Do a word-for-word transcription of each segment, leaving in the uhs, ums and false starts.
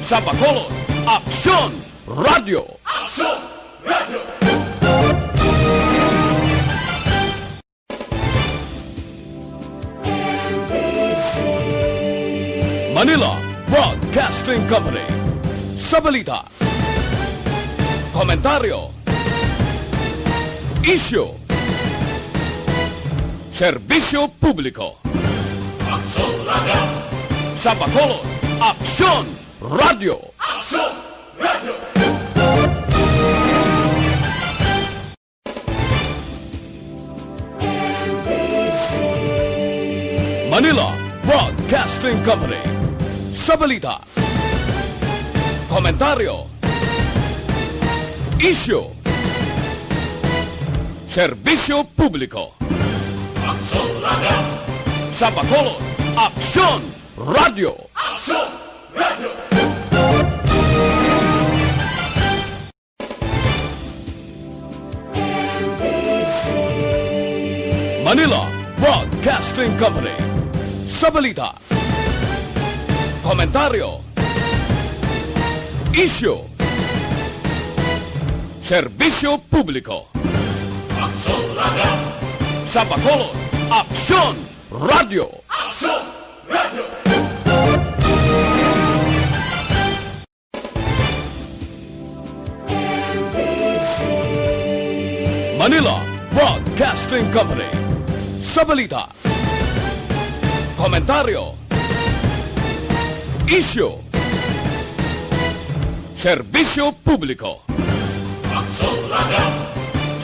Sa Bacolod, Aksyon Radio. Aksyon Radio. Manila Broadcasting Company. Sa balita, komentaryo, isyu, serbisyo publiko. Aksyon Radio. Sa Bacolod, Aksyon Radio. Aksyon Radio. Manila Broadcasting Company. Sa balita, komentaryo, isyu, serbisyo publiko. Aksyon Radio. Sa Bacolod, Aksyon Radio. Aksyon Radio. Manila Broadcasting Company. Sa balita, komentaryo, isyu, serbisyo publiko. Aksyon Radio. Sa Bacolod, Aksyon Radio. Aksyon Radio. Manila Broadcasting Company. Sa balita, komentaryo, isyu, serbisyo publiko. Aksyon Radio.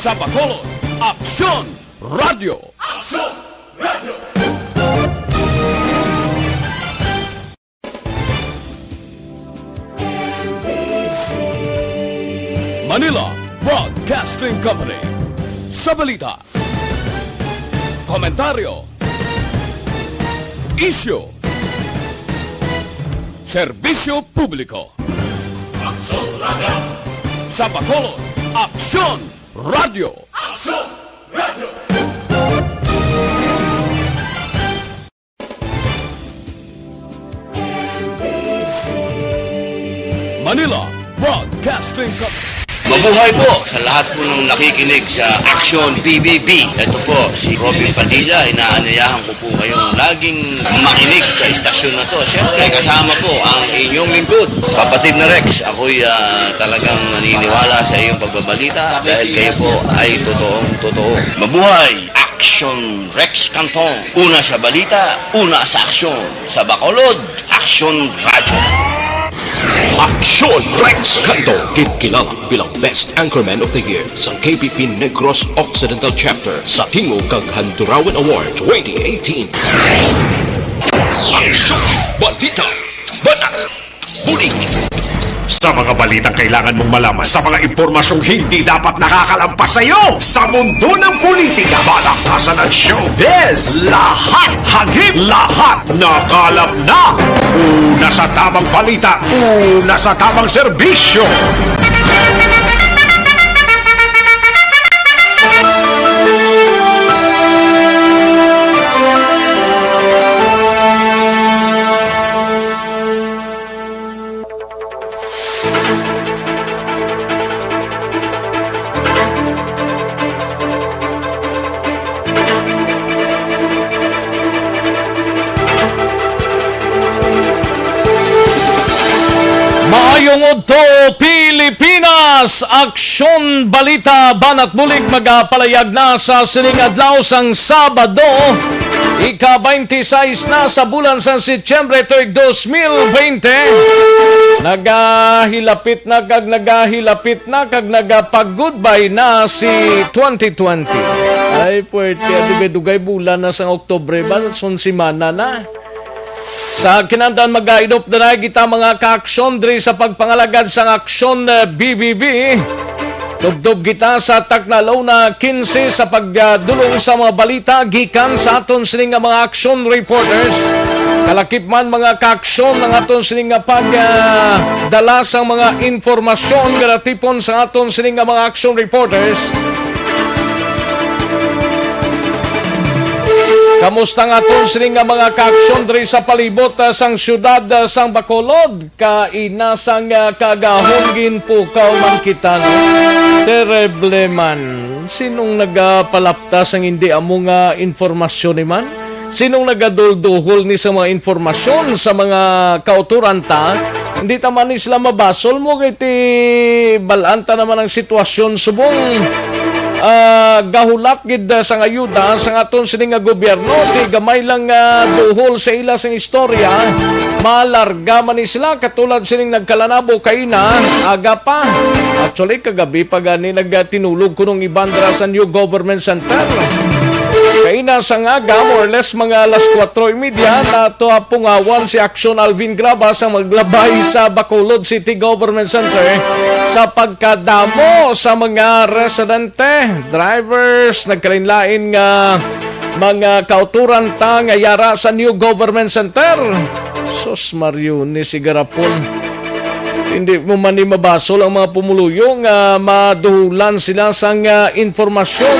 Sa Bacolod, Aksyon Radio. Aksyon Radio. Manila Broadcasting Company. Sa balita, komentaryo, isyu, serbisyo publiko. Aksyon Radio. Sa Bacolod, Aksyon Radio. Aksyon Radio. Manila Broadcasting Company. Mabuhay po sa lahat po ng nakikinig sa Action P B B. Ito po si Robin Padilla. Inaanyayahan ko po kayong laging makinig sa istasyon na to. Siyempre, kasama po ang inyong lingkod, Kapatid na Rex. Ako'y ah, talagang naniniwala sa iyong pagbabalita dahil kayo po ay totoong totoo. Mabuhay! Action Rex Canton. Una sa balita, una sa aksyon. Sa Bacolod, Action Radyo. Action Rex Canton, ginkilala bilang Best Anchorman of the Year sa K P P Negros Occidental Chapter sa Tingog kag Handurawan Award twenty eighteen. Action Balita. Banat. Bulig. Sa mga balitang kailangan mong malaman, sa mga impormasyong hindi dapat nakakalampas sa iyo, sa mundo ng politika, balaktasan at showbiz, lahat hagip, lahat nakalap na. Una sa tamang balita, una sa tamang serbisyo. Maayong udto, Pilipinas! Aksyon Balita, Banat Bulig, magapalayag na sa sining adlaw sang Sabado, ika-twenty-six na sa bulan sang Setyembre, tuig dos mil bente. Nagahilapit na kag nagahilapit na kag nagapag-goodbye na si twenty twenty. Ay, puwerte. Dugay-dugay bulan na sang Oktubre ba? Sun semana na. Sa kinahanglan, mag-aidop na kita, mga kaaksyon, diri sa pagpangalagad sang Aksyon, eh, B B B. Tubtob kita sa takna, alas una quince, sa pagdulong sa mga balita gikan sa aton sini nga mga action reporters. Kalakip man, mga kaaksyon, ang aton sini nga pag, ah, dala sa mga impormasyon nga natipon sa aton sini nga mga action reporters. Kamusta nga aton sini nga mga kaaksyon diri sa palibot, ah, sang siyudad, ah, sang Bacolod? Kaina sang, ah, kagahom ginpukaw man kita, no? Terrible man. Sinong nagapalapta sang hindi amo nga informasyon ni man? Sinong nagadulduhol ni sa mga informasyon sa mga kauturan ta? Hindi ta man ni sila mabasol mo kay ti balaan ta naman ang sitwasyon subong, ah, gahulat gid, ah, sang ayuda sang aton sini nga gobyerno, ti gamay lang, ah, duhol sa ila sing istorya, malarga man ni sila katulad sining nagkalanabo kaina, aga pa. Actually, kagabi pa gani nagtinulog kunong iban dira sa New Government Center. Kaina sang aga, more or less mga alas kuwatro y media, natuapungawan si Aksyon Alvin Graba sa maglabay sa Bacolod City Government Center sa pagkadamo sa mga residente, drivers, nagkalainlain nga mga kauturan ta nga yara sa New Government Center. Sus, Mario, ni si Garapon. Hindi mo man ni mabasol ang mga pumuluyo nga maduhulan sila sang, ah, informasyon.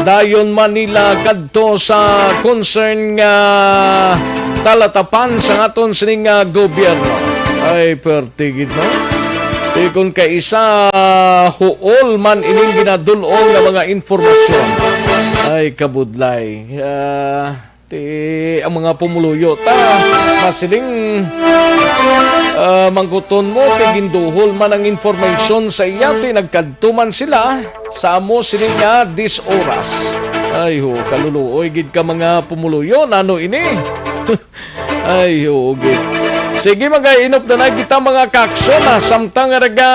Dayon man nila kadto sa concern nga talatapan sa aton sining, ah, gobyerno. Ay, perti gid, no? Di kon kaisa, huol man ining ginadul-ong nga mga informasyon. Ay, kabudlay. Ah, ti, ang mga pumuluyo ta, masiling, ah, mangkuton mo, ti ginduhol man ang information sa iya, ti nagkadto man sila sa amo sini nga dis oras. Ay, ho, kaluluoy gid ka mga pumuluyo, nano ini? Ay, oo, gid. Sige, mag-inop na na kita, mga kaaksyon, ha. Samtang nga naga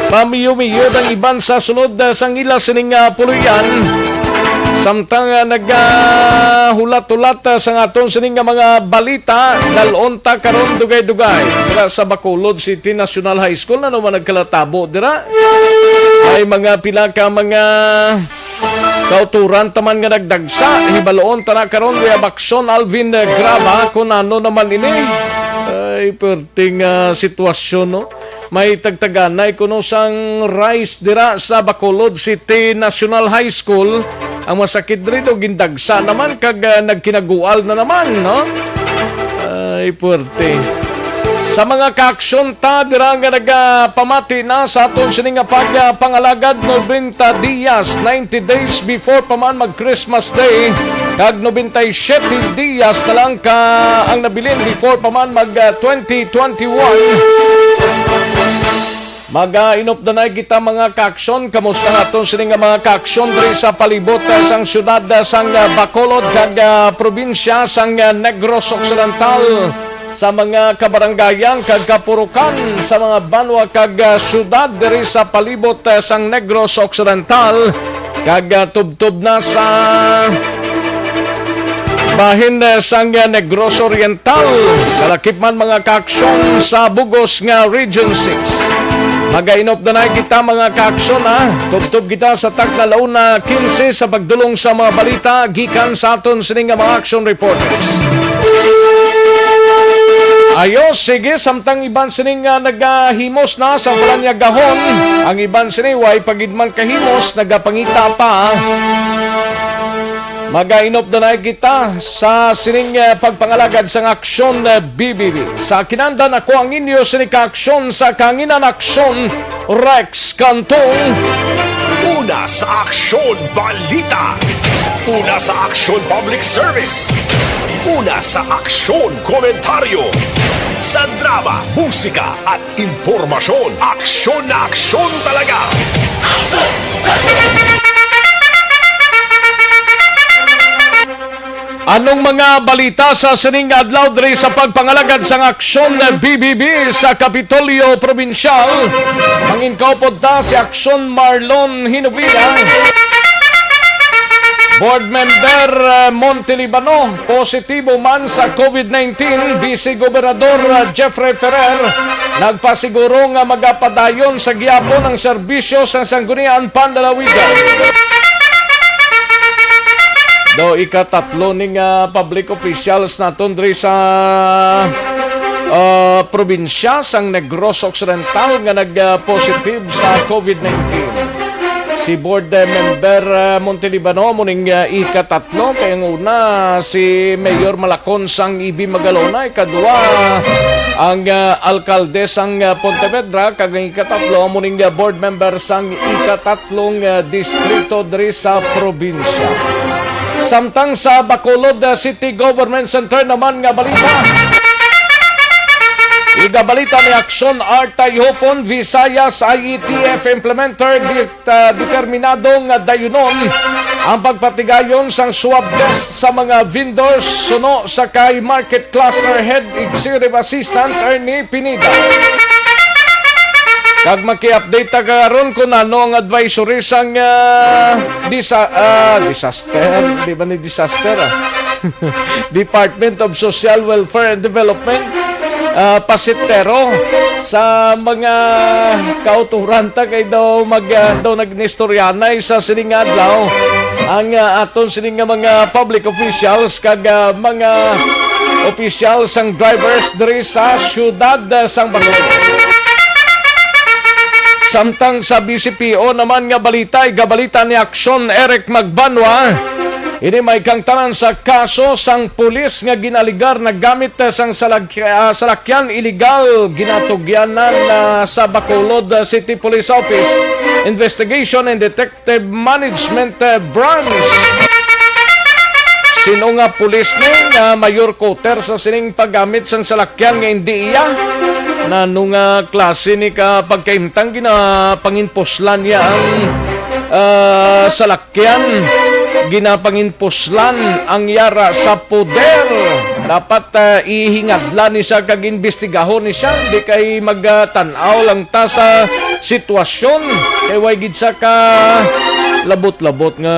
pamiyo-miyo ang iban sa sulod, ah, sang ila sining, ah, puloy-an. Samtang nga naga hulat-hulat, ah, sang aton sining nga mga balita, dalon ta karon dugay-dugay. Dira sa Bacolod City National High School, ano man nagkalatabo dira? May mga pila ka mga kauturan ta man nga nagdagsa, hibaloon ta na karon, we have Aksyon Alvin, eh, Graba, kung ano naman ini. Ay, perting, ah, sitwasyon, no? May tagtaganay kuno sang rice dira sa Bacolod City National High School. Ang masakit diri do, gindagsa naman kag, ah, nagkinagual na naman, no? Ay, puwerte. Sa mga kaaksyon ta dira nga nagapamati na sa aton sini nga pagpangalagad, noventa dias, ninety days before pa man mag Christmas Day, kag noventa y siete dias na lang ka ang nabilin before pa man mag, ah, twenty twenty-one. Mag-inop na na kita, mga kaaksyon. Kamusta nga aton sini nga mga kaaksyon diri sa palibot, ah, sang siyudad, ah, sang, ah, Bacolod kag, ah, probinsya sang, ah, Negros Occidental, sa mga kabarangayan kag kapurukan sa mga banwa kag, ah, siyudad diri sa palibot, ah, sang Negros Occidental, kag, ah, tubtob na sa bahin, ah, sang, ah, Negros Oriental, kalakip man mga kaaksyon sa bugos nga Region six. Mag-inop na na kita, mga kaaksyon, ha. Tubtob kita sa takna la una quince sa pagdulong sa mga balita gikan sa aton sini nga mga action reporters. Ayo, sige, samtang iban sini nga nagahimos na sa palanyagahon, ang iban sini way pa gid man kahimos, nagapangita pa. Mag-inop na na kita sa sining, eh, pagpangalagad sang Aksyon, eh, B B B. Sa kinandan, ako ang inyo sini ka aksyon sa kanginan, Aksyon Rex Cantong. Una sa Aksyon Balita. Una sa Aksyon Public Service. Una sa Aksyon Komentaryo. Sa drama, musika, at impormasyon, aksyon na aksyon talaga. Anong mga balita sa sining adlaw diri sa pagpangalagad sang Aksyon B B B sa Kapitolyo Probinsyal? Mangin kaupod ta si Aksyon Marlon Hinovia. Board Member, uh, Monte Libano, positibo man sa COVID nineteen, Vice Gobernador, uh, Jeffrey Ferrer, nagpasiguro nga magapadayon sa gihapon ang serbisyo sa Sangguniang Panlalawigan. Do, ikatatlo ni nga public officials naton diri sa, ah, probinsya sang Negros Occidental nga nag, ah, positive sa COVID nineteen. Si Board, eh, Member, eh, Montelibano, amo ning, eh, ikatatlo. Kay ang una, si Mayor Malacon sang Ibi Magalona. Ikadua, ang, eh, Alkalde sang, eh, Pontevedra. Kag ang ikatatlo, amo ning, eh, Board Member sang ikatatlong, eh, distrito diri sa probinsya. Samtang sa Bacolod, eh, City Government Center naman nga balita. Igabalita ni Aksyon Art Tayhopon, Visayas I E T F implementer, di ah, determinado nga dayunon ang pagpatigayon sang swab test sa mga vendors suno sa kay Market Cluster Head Executive Assistant Ernie Pineda. Kag maki-update ta karon kung ano ang advisory sang, ah, disa-, ah, disaster, di ba ni disaster, ah? Department of Social Welfare and Development, ah, pasitero sa mga kauturan ta kay daw mag, ah, daw nagnistoryanay sa sining adlaw ang, ah, aton sining nga mga public officials kag, ah, mga opisyal sang drivers diri sa siyudad, ah, sang Bacolod. Samtang sa B C P O naman nga balita, igabalita ni Aksyon Eric Magbanwa, ini may kangtanan sa kaso sang pulis nga ginaligar nagamit sang salag-, ah, salakyan iligal ginatugyanan, ah, sa Bacolod, ah, City Police Office Investigation and Detective Management, ah, Branch. Sino nga pulis ni nga mayor koter sa sining paggamit sang salakyan nga indi iya? Nano nga klase ni ka pagkaimtang ginapanginpuslan niya ang, ah, salakyan? Ginapanginpuslan ang yara sa poder. Dapat, ah, ihingadlan ni siya kag imbestigahon ni siya. Di kay magtan-aw lang ta sa sitwasyon. Kay way gid sa ka labot-labot nga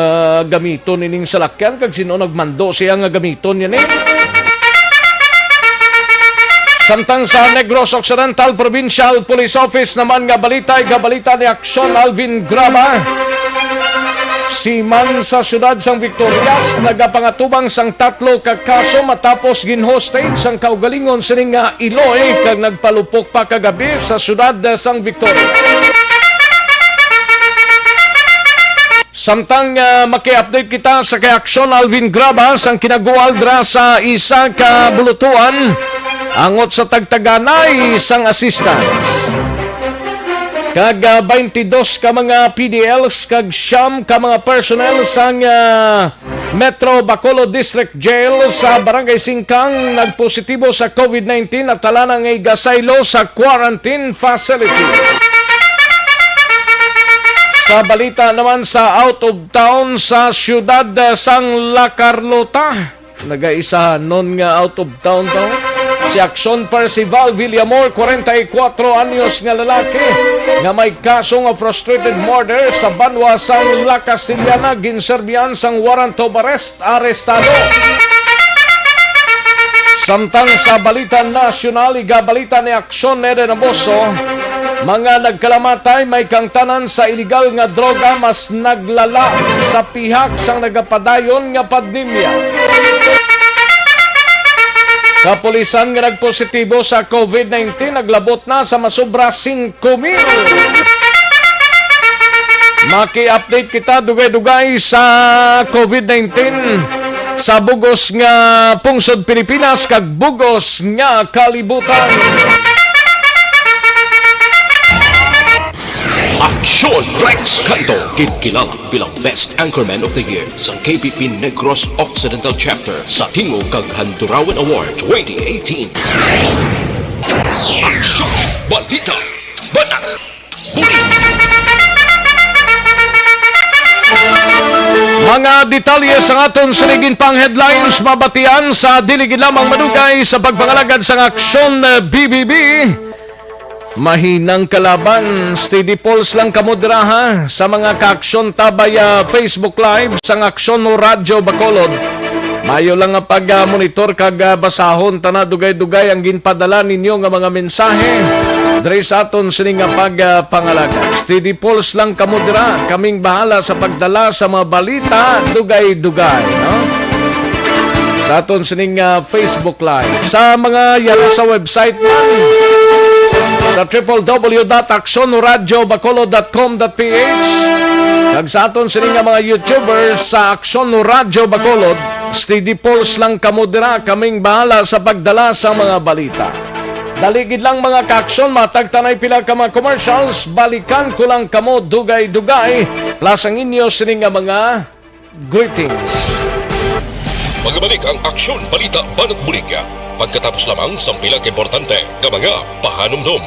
gamiton ining salakyan kag sino nagmando siya nga gamiton yan eh. Samtang sa Negros Occidental Provincial Police Office naman nga balita, igabalita ni Aksyon Alvin Graba. Siman sa siyudad sang Victorias, nagapangatubang sang tatlo ka kaso matapos ginhostage sang kaugalingon sini nga iloy kag nagpalupok pa kagabi sa siyudad sang Victorias. Samtang, ah, maki-update kita sa kay Aksyon Alvin Graba sang kinagual dira sa isa ka bulutuan angot sa tagtaganay sang assistance. Kag, ah, twenty-dos ka mga P D Ls kag siyam ka mga personnel sang, ah, Metro Bacolod District Jail sa Barangay Singkang nagpositibo sa COVID nineteen at talanang igasaylo sa quarantine facility. Sa balita naman sa out of town sa siyudad, eh, sang La Carlota, nagaisahanon nga out of town to. Si Aksyon Percival Villamor, forty-four anyos nga lalaki, nga may kaso nga frustrated murder sa banwa sang La Castellana, ginserbihan sang warrant of arrest, arestado. Samtang sa balita nasyonal, igabalita ni Aksyon Eden Amoso, mga nagkalamatay may kangtanan sa iligal nga droga mas naglala sa pihak sang nagapadayon nga pandemya. Kapulisan nga nagpositibo sa COVID nineteen naglabot na sa masobra singko mil. Maki-update kita dugay-dugay sa COVID nineteen sa bugos nga pungsod Pilipinas kag bugos nga kalibutan. Aksyon Rex Canto, ginkilala bilang Best Anchorman of the Year sa K P P Negros Occidental Chapter sa Tingog kag Handurawan Award twenty eighteen. Aksyon! Balita! Bata! Buli! Mga detalye sa aton sining pang headlines mabatian sa dili gid lamang madugay sa pagpangalagad sang Aksyon, eh, B B B. Mahinang kalaban, steady pulse lang kamo dira, ha, sa mga ka-Aksyon Tabay, ah, Facebook Live sang Aksyon Radyo Bacolod. Mayo lang nga pag, ah, monitor kag, ah, basahon ta na dugay-dugay ang ginpadala ninyo nga mga mensahe diri sa aton sini nga pag, ah, pangalagad. Steady pulse lang kamo dira. Kaming bahala sa pagdala sa mga balita dugay-dugay, no? Sa aton sining, ah, Facebook Live. Sa mga yara sa website man, sa triple W dot aksyon radyo bacolod dot com dot P H. Kag sa aton sini nga mga YouTubers sa Aksyon Radyo Bacolod, steady pulse lang kamo dira, kaming bahala sa pagdala sa mga balita. Dali gid lang, mga kaaksyon, matag tanay pila ka mga commercials, balikan ko lang kamo dugay-dugay, plus ang inyo sini nga mga greetings. Magabalik ang Aksyon Balita Banat Bulig pagkatapos lamang sang pila ka importante nga mga pahanumdom.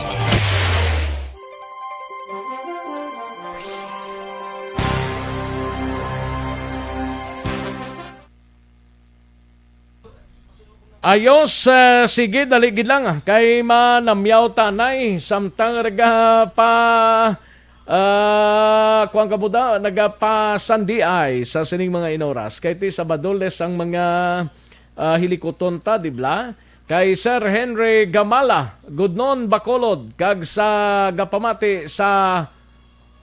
Ayos, eh, sige, dali gid lang, ah, kay manamyaw tanay samtang naga pa, ah, kuwan ka buda, nagapasandiay sa sining mga inoras. Kay ti Sabado, Lunes ang mga, ah, hilikuton ta, di bla? Kay Sir Henry Gamala, Gudnon, Bacolod, kag sa gapamati sa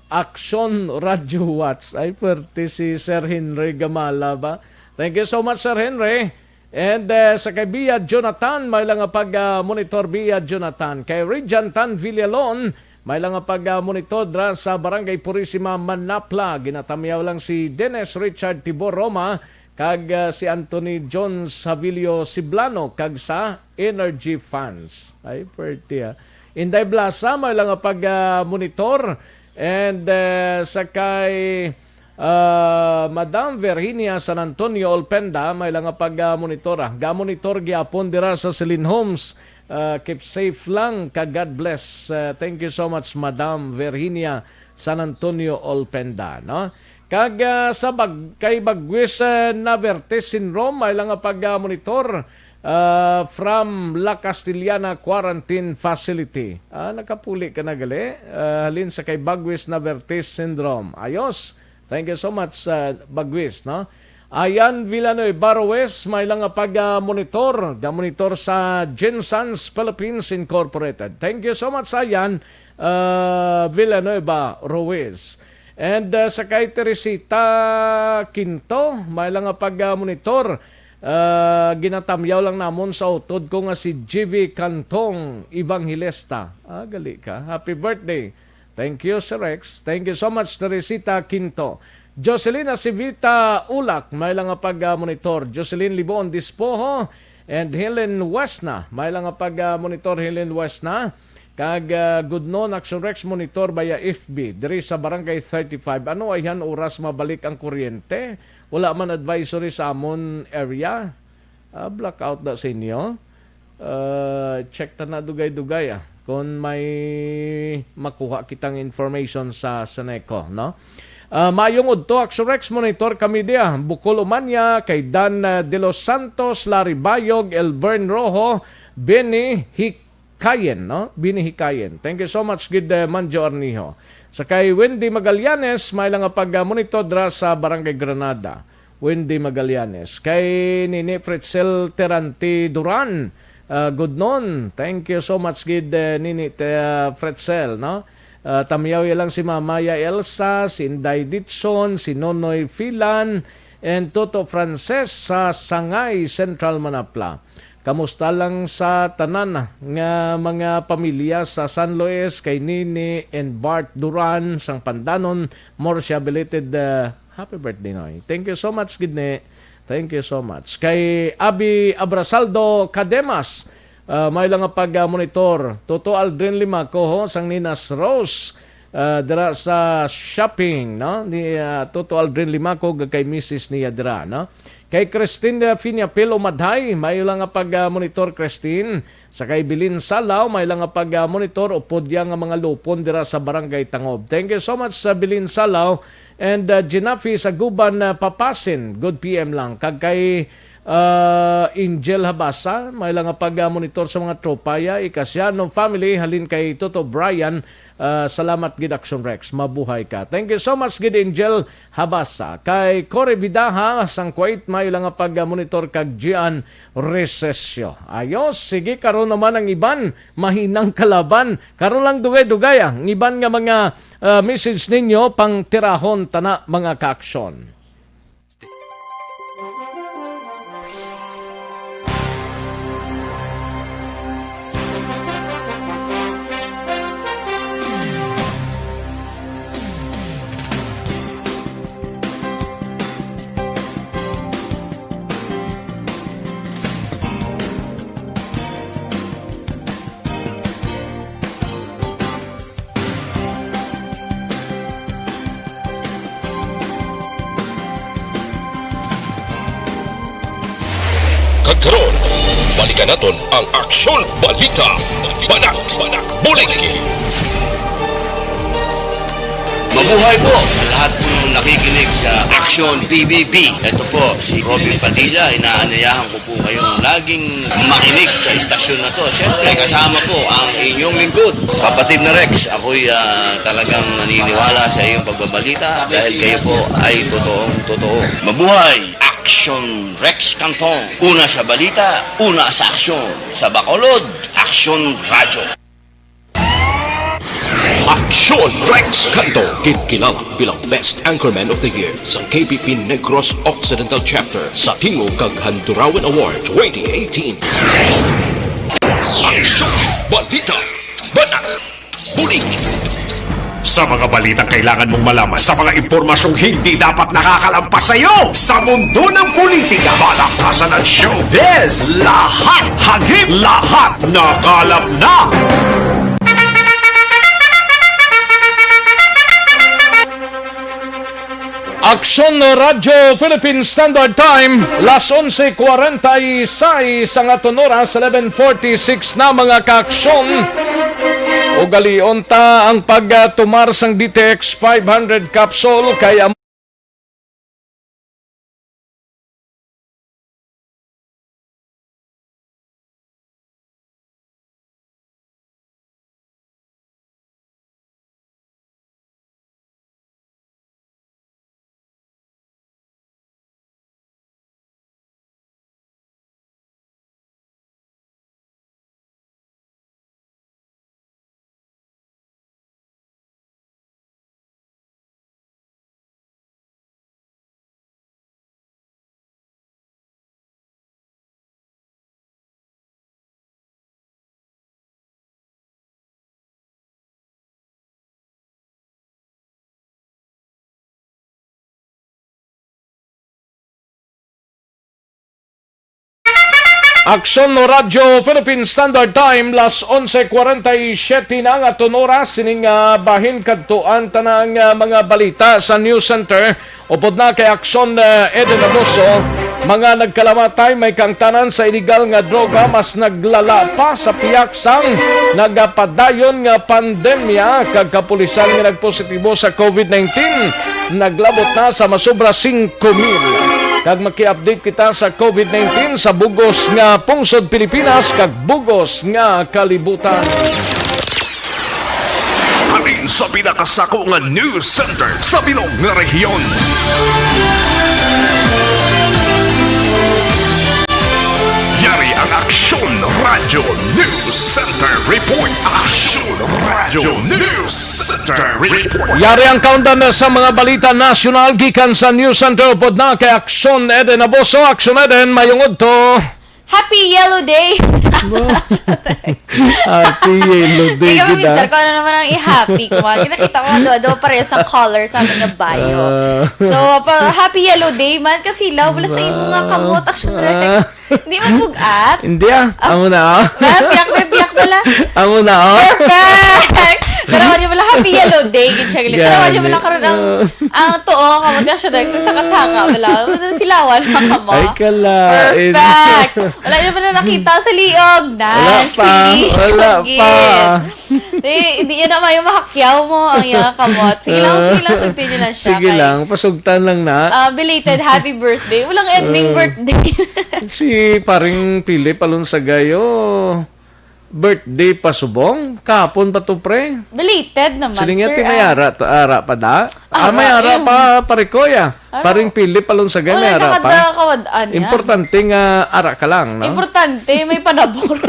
Aksyon Radyo Watch. Ay, pwerte si Sir Henry Gamala ba? Thank you so much, Sir Henry. And, eh, sa kay Bia Jonathan, may lang nga pag, ah, monitor, Bia Jonathan. Kay Rijan Tan Villalon, may lang nga pag, ah, monitor dra sa Barangay Purisima, Manapla. Ginatamyaw lang si Dennis Richard Tibor Roma kag, ah, si Anthony John Savilio Siblano kag sa Energy Fans. Ay, pwerte, ah. Inday Blasa, may lang nga pag, ah, monitor. And, eh, sa kay, ah, Madam Virginia San Antonio Olpenda, may lang nga pag, ah, monitor, ah. Ga-monitor gyapon dira sa Celine Homes. Ah, keep safe lang, ka God bless. Ah, thank you so much, Madam Virginia San Antonio Olpenda, no? Kag, ah, sa bag-, kay Bagwis, ah, Navertes Syndrome, may lang nga pag, ah, monitor, ah, from La Castellana Quarantine Facility. Ah, nakapuli ka na gali. Ah, halin sa kay Bagwis Navertes Syndrome. Ayos. Thank you so much, ah, Bagwis, no? Ayan, Villanueva Ruiz, may lang nga pag, ah, monitor. Ga-monitor sa Gensan's Philippines Incorporated. Thank you so much, Ayan, ah, Villanueva Ruiz. And, ah, sa kay Teresita Quinto, may lang nga pag, ah, monitor. Ah, ginatamyaw lang namon sa utod ko nga si G V Cantong Evangelista. Ah, gali ka. Happy birthday. Thank you, Sir Rex. Thank you so much, Teresita Quinto. Jocelyn Acivita Ulak, may lang nga pag, ah, monitor. Jocelyn Libon Dispoho and Helen Wesna, may lang nga pag, ah, monitor, Helen Wesna. Kag, ah, Gudnon, Action Rex, monitor via F B, diri sa Barangay thirty-five. Ano, ayhan oras mabalik ang kuryente? Wala man advisory sa amon area. Ah, blackout da sa inyo. Ah, check ta na dugay-dugay, ah, kung may makuha kitang information sa Seneco, no? Ah, mayong udto, Action Rex, monitor kami diya. Bukol Umanya, kay Dan, ah, De Los Santos, Larry Bayog, Elvern Rojo, Benny Hikayen, no? Benny Hikayen. Thank you so much, gid, eh, Manjo Arnijo. Sa kay Wendy Magallanes, may lang nga pag, ah, monitor dra sa Barangay Granada. Wendy Magallanes. Kay Nini Fritzel Terante Duran, ah, Gudnon. Thank you so much gid, eh, Nini, eh, Fritzel, no? Ah, tamyaw ya lang si Mamaya Elsa, si Inday Ditson, si Nonoy Filan, and Toto Frances sa Sangay, Central Manapla. Kamusta lang sa tanan nga mga pamilya sa San Luis, kay Nini and Bart Duran sang Pandanon, Murcia, belated, uh, happy birthday, Noy. Thank you so much, gid ni. Thank you so much. Kay Abi Abrasaldo Cademas, uh, may lang nga pag, uh, monitor. Toto Aldrin Limaco, ho, sang Ninas Rose, uh, dira sa shopping, no? Ni, uh, Toto Aldrin Limaco, kag kay misis niya dira, no? Kay Christine Finiapil Umadhay, may lang nga pag, uh, monitor, Christine. Sa kay Bilin Salaw, may lang nga pag, ah, monitor upod ya nga mga lupon dira sa Barangay Tangob. Thank you so much sa Bilin Salaw and, ah, Ginafi sa Guban, ah, Papasin. Good P M lang. Kag kay, ah, Angel Habasa, may lang nga pag, ah, monitor sa mga tropa ya, Ikasyano family, halin kay Toto Brian, ah, salamat gid, Action Rex. Mabuhay ka. Thank you so much gid, Angel Habasa. Kay Cory Vidaha, sang Kuwait, may lang nga pag, ah, monitor kag Gian Recesio. Ayos, sige, karon naman ang iban, mahinang kalaban. Karon lang dugay-dugay, ah, ang iban nga mga, ah, message ninyo, pang tirahon tana, mga kaaksyon. Kanaton ang Aksyon Balita, Banat, Bulig. Mabuhay po sa lahat po ng nakikinig sa Aksyon P B B. Ito po si Robin Padilla. Inaanyayahan ko po kayong laging makinig sa istasyon na to. Siyempre, kasama po ang inyong lingkod, kapatid na Rex. Ako'y ah, talagang naniniwala sa iyong pagbabalita dahil kayo po ay totoong totoo. Mabuhay! Action Rex Cantong. Una sa balita, una sa aksyon. Sa Bacolod, Aksyon Radyo. Aksyon Rex Canto, ginkilala bilang Best Anchorman of the Year sa K P P Negros Occidental Chapter sa Tingog kag Handurawan Award twenty eighteen. Aksyon, balita, banat, bulig. Sa mga balitang kailangan mong malaman, sa mga impormasyong hindi dapat nakakalampas sa iyo, sa mundo ng politika, palakasan at showbiz, lahat hagip, lahat nakalap na. Aksyon Radyo Philippine Standard Time, las onse cuarenta y seis ang aton oras, eleven forty-six na, mga kaaksyon. Ugalion ta ang pagtumar sang D T X five hundred capsule kay Aksyon no Radyo Philippine Standard Time, las onse cuarenta y siete na nga aton oras. Sining ah, bahin kadtuan ta na ang ah, mga balita sa News Center. Upod na kay Aksyon ah, Eden Amoso, mga nagkalamatay may kaangtanan sa iligal nga droga, mas naglala pa sa pihak sang nagapadayon nga pandemya kag kapulisan nga nagpositibo sa covid nineteen naglabot na sa masobra singko mil. Kag maki-update kita sa covid nineteen sa bugos nga pungsod Pilipinas kag bugos nga kalibutan. Halin sa pinakasako nga news center sa bilog nga rehiyon. Yari ang Aksyon Radyo News Center Report. Aksyon Radyo News Center Report. Yari ang kaundan na sa mga balita nasyonal gikan sa News Center. Upod na kay Aksyon Eden Abuso. Aksyon Eden, mayong udto. Happy Yellow Day! Happy Yellow Day, Ikaw, gid, ah. Minsan, kung ano naman ang i-happy ko, man. Nakita ko nga, duwa-duwa pareho sa color sa ating bio. Ah. So, pa, Happy Yellow Day, man. Kasi ilaw, wala sa imo nga kamot, Action Rex. Ah. Hindi man bugat. Hindi, ah. Ah. Amo na, oh. Ba, biyak na, biyak na lang. Amo na, oh. Perfect! Tarawan niyo pala, Happy Yellow Day, gid siya, gid. Tarawan niyo pala karon ang, ah, ang tuo, kamot nga siya, Rex, sa kasaka, wala. Silawan na kamot. Ay, kalain. Perfect! Wala niyo pala nakita sa liog. Wala pa, wala pa. Di, di yan naman yung mahakyaw mo, ang iyang kamot. Sige lang, sige lang, sugtin niyo lang siya. Sige lang, pasugtan lang na. Ah, belated happy birthday. Walang ending birthday. Si paring Philip Alonsagayo, birthday pa subong. Kahapon pa to, pre. Belated naman, sir, ah. Sige nga, ti may ara, ara pa da? Ah, may ara pa, pare ko, ya. Paring Philip Alonsagayo, may ara pa. Importante nga ara ka lang, no? Importante, may panabor.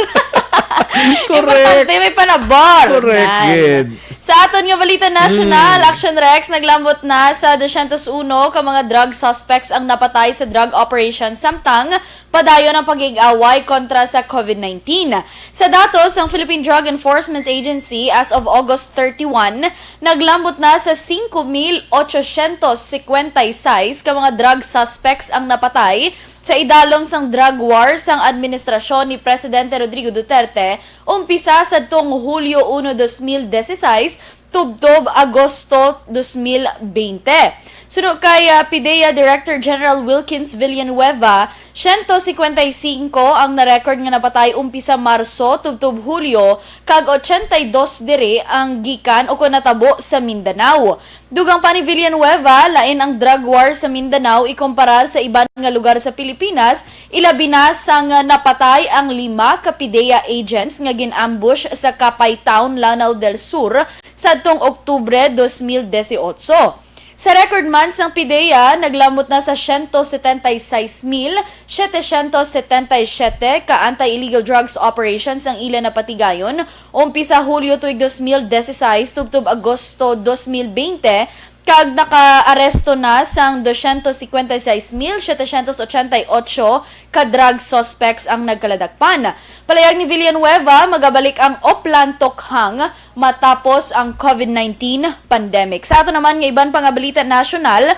Correct. Importante, may panabor. Correct, gid. Sa aton nga balita nasyonal, Action Rex, naglambot na sa dosyentos uno ka mga drug suspects ang napatay sa drug operation samtang padayon ang pag-ig-away kontra sa covid nineteen. Sa datos sang Philippine Drug Enforcement Agency, as of August thirty-one, naglambot na sa singko mil otsosyentos cincuenta y seis ka mga drug suspects ang napatay sa idalom sang drug war sang administrasyon ni Presidente Rodrigo Duterte, umpisa sadtong Hulyo uno, dos mil dieciséis, tubtob Agosto dos mil bente. Suno kay, ah, PDEA Director General Wilkins Villanueva, siyento cincuenta y cinco ang na-record nga napatay umpisa Marso tubtob Hulyo, kag ochenta y dos diri ang gikan o kon natabo sa Mindanao. Dugang pa ni Villanueva, lain ang drug war sa Mindanao ikumparar sa iban nga lugar sa Pilipinas, ilabi na sang napatay ang lima ka PDEA agents nga gin-ambush sa Kapay Town, Lanao del Sur, sadtong Oktubre dos mil dieciocho. Sa record man sang PDEA, naglambot na sa siyento setenta y seis mil setecientos setenta y siete ka anti-illegal drugs operations ang ila napatigayon, umpisa Hulyo tuig dos mil dieciséis tubtob Agosto dos mil bente, kag nakaaresto na sang doscientos cincuenta y seis mil setecientos ochenta y ocho ka drug suspects ang nagkaladakpan. Palayag ni Villanueva, magabalik ang Oplan Tokhang matapos ang COVID nineteen pandemic. Sa ato naman nga iban pa nga balita nasyonal,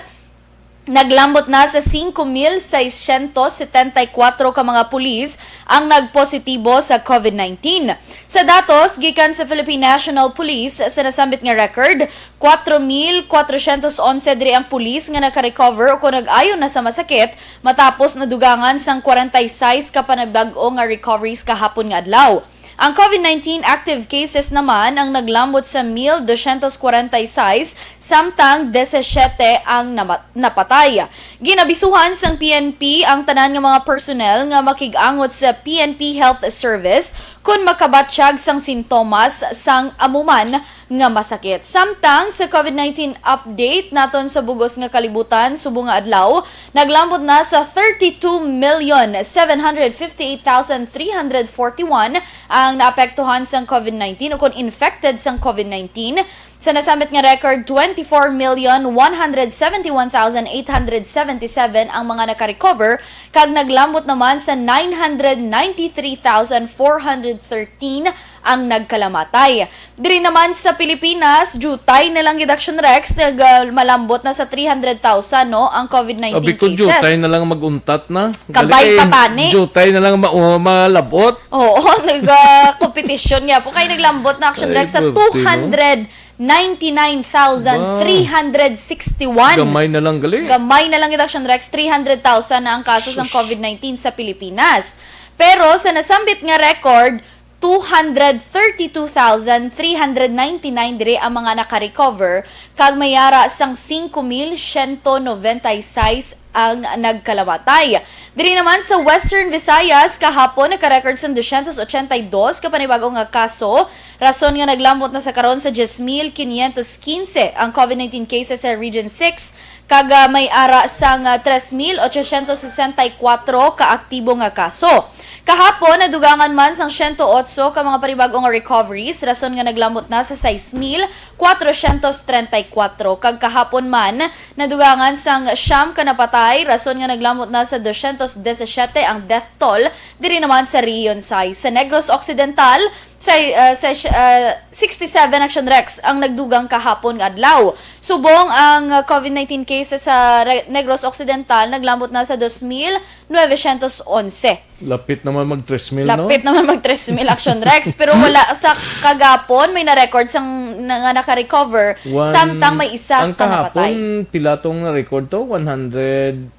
naglambot na sa singko mil seiscientos setenta y kuwatro ka mga pulis ang nagpositibo sa COVID nineteen. Sa datos gikan sa Philippine National Police, sa nasambit nga record, kwatro mil kwatrocientos onse diri ang pulis nga nakarecover o kon nag-ayo na sa masakit matapos nadugangan sang kwarenta y sais ka panibag-o nga recoveries kahapon nga adlaw. Ang COVID nineteen active cases naman ang naglambot sa mil doscientos kwarenta y sais, samtang disisiete ang nama-, napatay. Ginabisuhan sang P N P ang tanan nga mga personnel nga makig-angot sa P N P Health Service kon makabatyag sang sintomas sang amo man nga masakit. Samtang sa COVID nineteen update naton sa bugos nga kalibutan subong nga adlaw, naglambot na sa thirty-two million seven hundred fifty-eight thousand three hundred forty-one ang naapektuhan sang COVID nineteen o kon infected sang COVID nineteen. Sa nasambit nga record, twenty-four million one hundred seventy-one thousand eight hundred seventy-seven ang mga nakarecover, kag naglambot naman sa nine hundred ninety-three thousand four hundred thirteen ang nagkalamatay. Diri naman sa Pilipinas, diutay na lang gid, Action Rex, nag, ah, malambot na sa three hundred thousand, no, ang COVID nineteen Abi ko, cases. Diutay na lang mag-untat na. Kabay Gali, pa tani. Diutay na lang ma-, uh, malabot. Oo, nag, ah, kompetisyon nga po. Kaya naglambot na, Action Ay, Rex, sa pwerte, no? two hundred ninety-nine thousand three hundred sixty-one. Ba? Gamay na lang gali. Gamay na lang gid, Action Rex, three hundred thousand na ang kaso sang Sus. COVID nineteen sa Pilipinas. Pero sa nasambit nga record, two hundred thirty-two thousand three hundred ninety-nine diri ang mga naka-recover, kag may ara sang singko mil siyento nobenta y sais ang nagkalamatay. Diri naman sa Western Visayas, kahapon naka-record sang doscientos ochenta y dos ka panibag-o nga kaso, rason nga naglambot na sa karon sa diyes mil quinientos quince ang COVID nineteen cases sa Region six, kag, ah, may ara sang, ah, tres mil ochocientos sesenta y kuwatro ka aktibo nga kaso. Kahapon, nadugangan man sang siyento otso ka mga panibag-o nga recoveries, rason nga naglambot na sa sais mil kwatrocientos treinta y kuwatro, kag kahapon man, nadugangan sang siyam ka napatay, rason nga naglambot na sa doscientos disisiete ang death toll diri naman sa Region sais. Sa Negros Occidental, sa, ah, sa, ah, sixty-seven, Action Rex, ang nagdugang kahapon nga adlaw. Subong ang, ah, COVID nineteen cases sa Re-, Negros Occidental naglambot na sa dos mil novecientos onse. Lapit naman mag tres mil, no? Lapit naman mag tres mil, Action Rex, pero wala sa kagapon may na-record sang na, nga naka-recover, One, samtang may isa ang ka napatay. Kahapon, pila tong na-record to? One hundred?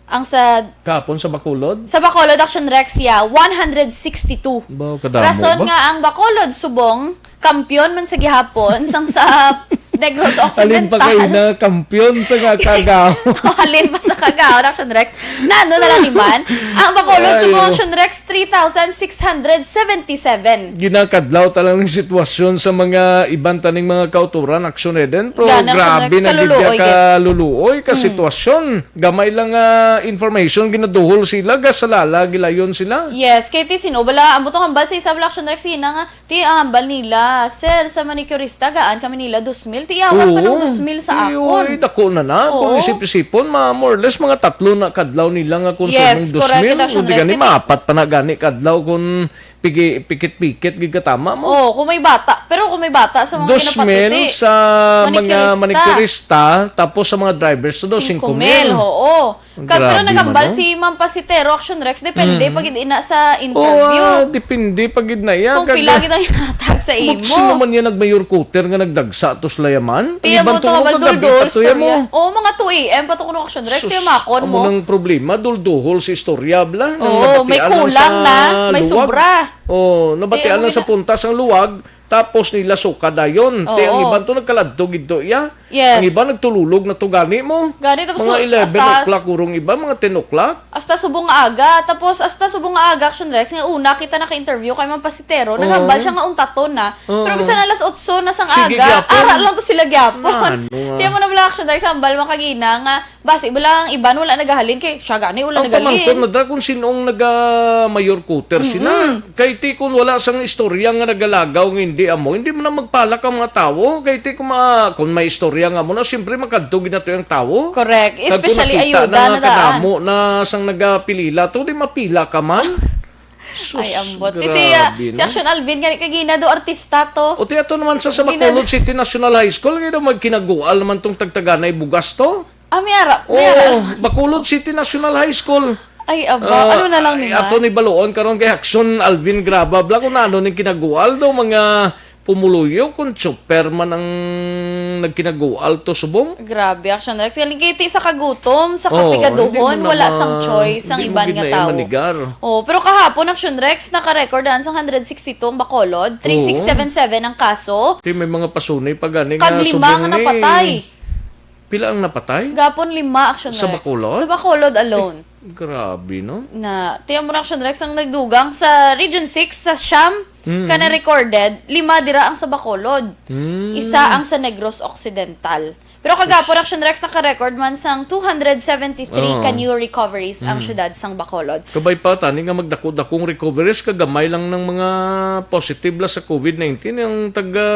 Ang sa Kahapon sa Bacolod? Sa Bacolod, Action Rex, yeah, one hundred sixty-two. Ba, kadamo Rason ba? Nga ang Bacolod subong kampiyon man sa gihapon sang sa Negros Occidental. Halin pa kayo na kampiyon sa nga Cagao. Halin pa sa Cagao, Action Rex. Na, ano na lang ni man? Ang Bacolod, Ay, subong, oh. Action Rex, three thousand six hundred seventy-seven. Ginakadlaw ta lang ng sitwasyon sa mga iban taning mga kauturan, Action Eden. Pero Gana, Action grabe Rex, na gid kaluluoy, ka, kaluluoy ka Mm. sitwasyon. Gamay lang, ah, information, ginaduhol sila, gasalala, gilayon sila. Yes, kay ti sino bala, ang butong hambal sa isa bala, Action Rex, ina nga, Ti, ang hambal nila, "Sir, sa manicurista, gaan kami nila dos mil." Ti, iyawan pa ng Oo. dos mil sa Ti, akon. Oy, dako na na. Kung Oo. isip-isipon, ma-, more or less, mga tatlo na kadlaw nila nga konsumong Yes, correct, dos mil. Kung di gani, Rex. Kay ti- maapat pa na gani kadlaw kung pigi-, pikit-pikit gid katama mo. Oh, kung may bata. Pero kung may bata sa mga Dos mil ginapatuti, sa mga manicurista. Manicurista, tapos sa mga drivers, to daw, Singko singko mil, mil. Oo. Ka-, pero Grabe nagambal man, no? Si Ma'am Pasitero, Action Rex, depende Mm. pa gid ina sa Oh, interview. Ah, depende pa gid na iya. Kung Kag-, pila gid ang ihatag sa imo. Sino man yan nag-mayor quarter nga nagdagsa to sa layaman? Tiyan Iban mo to, tungod kabal kagabi dulduhol pa to, yan mo. Istorya. Oo, mga two A M pa to kuno, Action Rex, Sus, tiyan makon amo mo. Nang problema, dulduhol si istorya, bla. Nang Oo, may nabatian lang kulang sa na, may luwag. Sobra. Oh, nabatian Tiyan mo lang sa gina- punta sang luwag, tapos nila suka dayon. Ti ang Oo. Iban to nagkaladto gid to, iya. Yes. Ang iba nagtululog na to gani mo. Gani, tapos Mga so, eleven hasta o'clock urong iba, mga ten o'clock. Hasta subong nga aga. Tapos, hasta subong nga aga, Action Rex, nga una kita naka-interview kay Ma'am Pasitero, Oo. Naghambal siya nga untaton na. Oo. Pero bisan alas otso na sang Sige, aga, gyapon. Ara lang to sila gyapon. Ano nga? Kaya mo na bala, Action Rex, hambal mo kagina nga, basi bala ang iban wala nagahalin kay siya gani wala Ang nagahalin. Pamangkot na da kung sinong naga-mayor quarter sina. Mm-mm. Kay ti kun wala sang istorya nga nagalagaw nga hindi amo, hindi man na magpalak ang mga tawo. Kay ti kun ma-, kun may istorya nga mo na, siyempre makadto gid na to ang tawo. Correct. Kag kun especially nakita ayuda na na nga daan. Kadamo na sang nagapilila to, di mapila ka man. Sus, Ay, ambot. Ti si, ah, grabe, si no? Action Alvin, gani kagina do artista to. O ti ato naman sa, sa Gina- Bacolod City National High School, kaya daw magkinagual naman tong tagtaganay bugas to. Ah, may ara, may ara. Oo, Bacolod City National High School. Ay, aba, Ah, ano na lang ay, ni ato Matt? Ni baloon karon kay Action Alvin Graba, bla, kung ano ning kinagual daw, mga pumuluyo, kung chopper man ang nagkinagual to subong. Grabe, Action Rex. Galing kay ti sa kagutom, sa Oo, kapigaduhon, hindi mo wala na sang ma-, choice ang hindi mo iban gid nga na tawo. Manigar. Oh, pero kahapon, Action Rex, naka-record ang sang hundred sixty-two ang Bacolod, Oo. Three six seven seven ang kaso. Ti may mga pasunay pa gani Kag nga lima subong nga ni napatay. Pila ang napatay? Gapon lima, Action Sa Rex. Bacolod? Sa Bacolod alone. Eh, grabe, no? Na, tiyan mo na, Action Rex, ang nagdugang sa Region six, sa siyam, Mm. ka na recorded, lima dira ang sa Bacolod. Mm. Isa ang sa Negros Occidental. Pero kagapon, Action Rex, naka-record man sang two hundred seventy-three Oo. ka new recoveries ang Mm. syudad sang Bacolod. Kabay pa, tani nga magdako-dakong recoveries, kagamay lang ng mga positive la sa covid nineteen, ang taga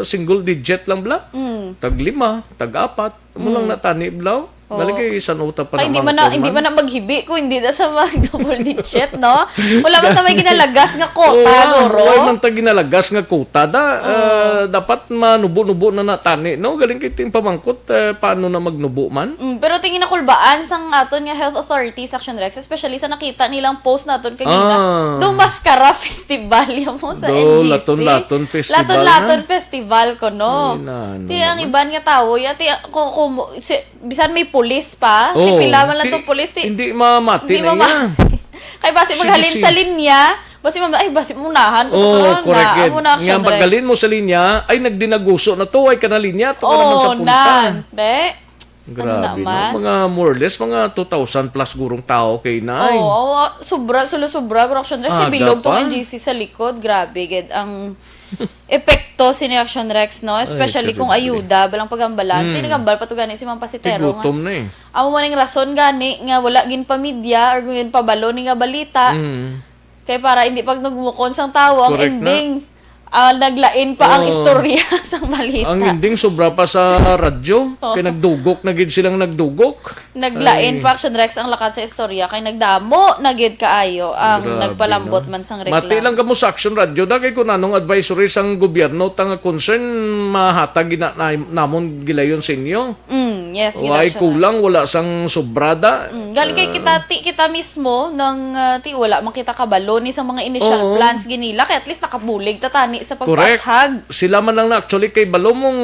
single digit lang bla. Mm. Tag lima, tag apat. Amo lang Mm. na tani, blaw. Oo. Dali kay san uta pa Ay, hindi naman man na, kung hindi man. Man na maghibi kung hindi na sa mga double digit, no? Wala man ta may ginalagas nga quota, Oo, guro. Wala man ta ginalagas nga quota. Da, Oo. Ah, dapat manubo-nubo na natani, no? Galing kay ting pamangkot, eh, paano na magnubo man? Mm, pero tingin na kulbaan sang aton nga health authorities, Action Rex, especially sa nakita nilang post naton kagina. Ah. Do Mascara Festival, yan mo sa Do N G C. Laton-laton Festival Laton-laton na. Festival ko, no? Ay, na, ano Ti ang naman? Iban nga tawo, ya, ti, kung, kung, si, bisan may pulis pa, Oo. Ti pila man lang Ti, to pulis, ti, hindi mamati hindi na mamati. Yan. Kay basi Sige, maghalin sige. Sa linya, basi mama-, ay, basi munahan ko to Oo, karon correct na. Yun. Amo na, Nga, Action Rex. Paghalin mo sa linya, ay, nagdinaguso na to, ay, kanalinya, to ka naman sa Oo, punta. Nan. Be? Ano Grabe, naman? No? Mga more or less, mga two thousand plus gurong tao kay na, ay. Oo, oo, sobra, sulo sobra, guro, Action Rex. Aga Bilog tong pa. N G C sa likod, grabe, gid ang epekto sini Action Rex, no? Ay, Especially kung terrible. Ayuda, balang pagambalan. Mm. Tinagambal pa to gani si Ma'am Pasitero nga. Tigutom na eh. Amo man ang rason gani nga wala ginpamidya or ginpabalo ni nga balita. Mm. Kay para hindi pag nagmukon sang tawo, ang Correct na. Ending, ah, naglain pa ang Oo. Istorya sang balita. Ang ending, sobra pa sa radyo. Oo. Kay nagdugok na gid silang nagdugok. Naglain Ay. Pa, Action Rex, ang lakat sa istorya kay nagdamo na gid kaayo ang Grabe, nagpalambot no? Man sang reklamo. Mati lang kamo sa Action Radio, da, kay kung anong advisory sang gobyerno ta nga concern, mahatag gina-, na-, namon gilayon sa inyo. Mm, yes, Way gina-, kulang, wala sang sobrada. Mm, galing kay Ah. Kita, ti, kita mismo nang, ah, ti, wala man kita kabalo ni sa mga initial Oo. Plans ginila, kay at least nakabulig ta tani sa Correct. Pagpaathag. Sila man lang na actually kay balo mong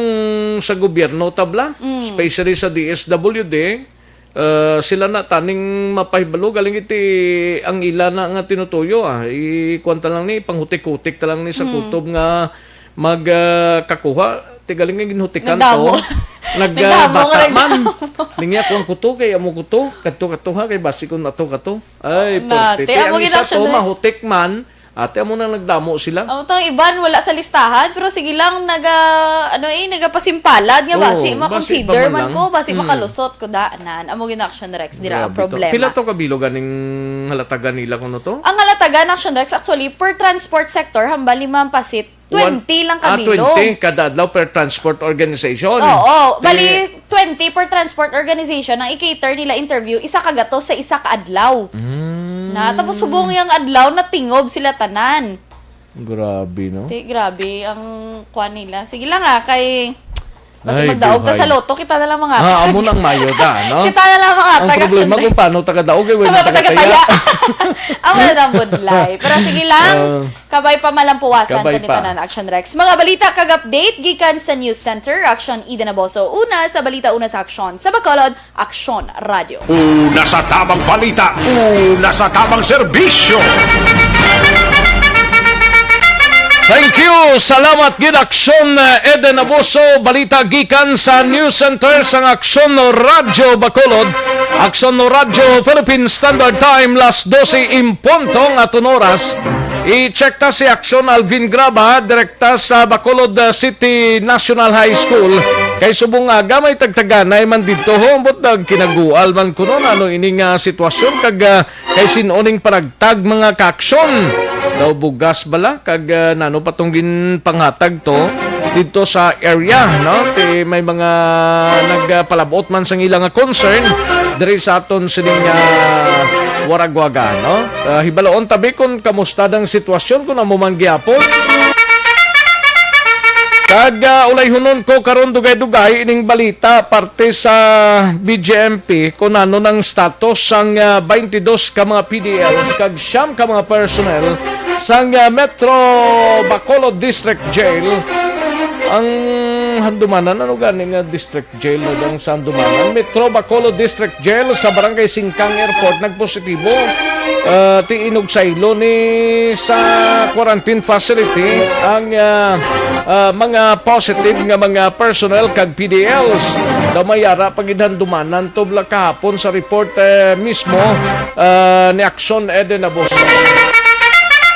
sa gobyerno tabla, Mm. especially sa D S W D, ah, sila na taning mapahibalo galing iti ang ila na nga tinutuyo, ah. I-, kuwan ta lang ni, panghutik-hutik ta lang ni sa Mm. kutob nga mag, ah, kakuha. Ti galing nga ginhutikan Nagdamo. To. Nag, ah, Nagdamo nga bata nagdamo. Man. Lingya ko ang kuto, kay amo kuto. Kadto, kadto ha, kay basi kung ato, kadto. Ay, Na, perte. Ti, amo Ang isa ginaksyon to, na. Mahutik man. Ate, amo nang nagdamo sila. Amo tong iban, wala sa listahan, pero sige lang, naga, ano eh, nagapasimpalad nga, Oo, basi basi ma-consider pa man man lang. Ko, basi Mm. Makalusot ko daanan. Amo ginaksyon, Rex, dira ang Grabe to. Problema. Pila to kabilog aning halatagan nila kuno to? Ang halatagan, Action Rex, actually, per transport sector, hambal ni Ma'am Pasit, One, twenty lang ah, kabilog. Twenty kada adlaw per transport organization. Oo, Ti- bali, twenty per transport organization ang i-cater nila interview, isa ka gatos sa isa ka adlaw. Mm. Na, tapos subong yung adlaw, natingob sila tanan. Grabe, no? Di, grabe ang kuan nila. Sige lang ah, kay basi Ay, magdaog ta buhay. Sa loto, kita na lang mga Ah, amo nang mayo ta, no? Kita na lang mga Ang taga problema Sunday. kung paano taga daog, eh, Kami wala pa taga taga-taya. Taya. Ang wala nang budlay. Pero sige lang, Ah. kabay pa malampuwasan Kabay ta ni pa. Tanan Action Rex. Mga balita kag update gikan sa News Center, Action Eden Aboso. Una sa balita, una sa aksyon. Sa Bacolod, Aksyon Radio. Una sa tamang balita, una sa tamang serbisyo. Thank you. Salamat gid, Aksyon, uh, Eden Aboso. Balita gikan sa News Center sang Aksyon Radyo Bacolod. Aksyon Radyo Philippine Standard Time, las dose en punto ang aton oras. I-check ta si Aksyon Alvin Graba, direkta sa Bacolod, uh, City National High School. Kay subong aga may tagtaganay man didto, ho, ambot nagkinagual man kuno na ano ini nga sitwasyon kag, uh, kay sin-o ning panagtag, mga kaaksyon. Daw bugas bala kag, ah, nano pa tong ginpanghatag to didto sa area, no? Ti may mga nagpalabot man sang ila nga concern diri sa aton sining, ah, waragwaga, no? Ah, hibaloon tabi kung kamusta dang sitwasyon, kung amo man gihapon. Kag, ah, ulayhunon ko karon dugay-dugay ining balita parte sa B J M P kung ano nang status sang, ah, twenty-two ka mga P D Ls kag siyam ka mga personnel sang, ah, Metro Bacolod District Jail. Ang handumanan, ano gani nga district jail na dang sa handumanan? Metro Bacolod District Jail sa Barangay Singkang Airport nagpositibo, ah, ti inugsaylo ni sa quarantine facility ang, ah, ah, mga positive nga mga personnel kag P D Ls. Daw may ara pa gid handumanan tubla kahapon sa report, eh, mismo, ah, ni Aksyon Eden Aboso.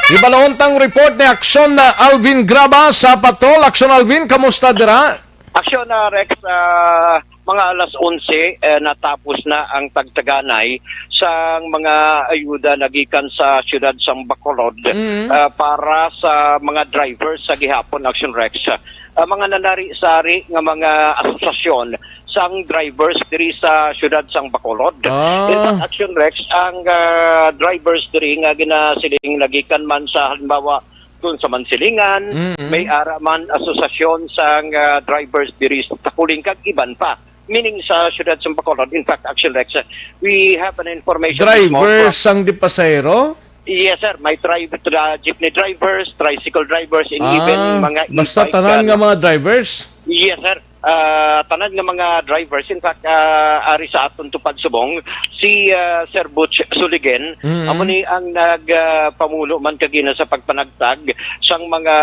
Ibalahon tang report ni Aksyon na Alvin Graba sa Patrol. Aksyon Alvin, kamusta dira? Aksyon na Rex, ah, mga alas onse, eh, natapos na ang tagtaganay sang mga ayuda nagikan sa siyudad sang Bacolod, Mm. ah, para sa mga drivers sa gihapon, Aksyon Rex. Ah, mga nanari-sari nga mga asosasyon sang drivers diri sa siyudad sang Bacolod. Ah. In fact, Aksyon Rex, ang, ah, drivers diri nga ginasiling nagikan man sa, halimbawa, dun sa Mansilingan, Mm-mm. may ara man asosasyon sang, ah, drivers diri sa Takuling kag iban pa, meaning sa siyudad sa Bacolod. In fact, Aksyon Rex, we have an information mismo Drivers from sang di pasahero? Yes, sir. May tri- tra- jeepney drivers, tricycle drivers, and Ah, even mga basta e-bike, tanan ano. Nga mga drivers? Yes, sir. Ah, tanan nga mga drivers. In fact, ah, ari sa aton tupad subong, si, ah, Sir Butch Suligen, Mm. amo ni ang nag, ah, pamuno man kagina sa pagpanagtag sang mga,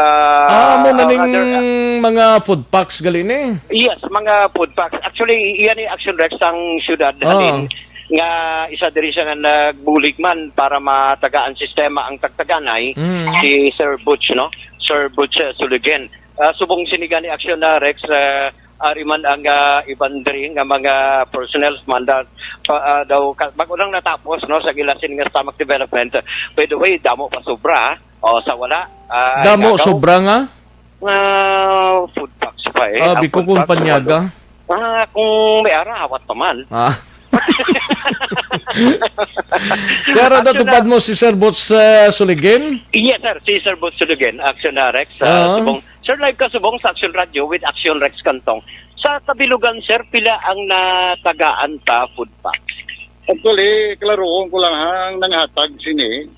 Ah, mo na ah, ning other, ah, mga food packs gali ni. Yes, mga food packs. Actually, iyan ni Action Rex sang syudad Ah. halin nga isa diri siya nga nagbulig man para matagaan sistema ang tagtaganay, Mm. si Sir Butch, no? Sir Butch, uh, Suligen. Ah, subong sini gani Action na Rex, ah, ari man ang, ah, iban diri nga mga personnel man da, pa, ah, daw ka, bago lang natapos, no, sa gilasin nga stomach development. By the way, damo pa sobra, ah. O, sa wala, ah, Damo ikaw? sobra nga? Nga food packs pa eh. Ah, Ang biko food kung packs, panyaga. Ah, kung may ara, hawat pa man. Ah. Kaya ra Action natupad na. Mo si Sir Boots, uh, Suligin? Yes, sir. Si Sir Boots Suligin, Action na Rex. Ah. Uh, subong, Sir, live ka subong sa Action Radio with Action Rex Cantong. Sa kabilugan, sir, pila ang natagaan ta food packs? Actually, klarohon ko lang ha, ang nanghatag sini,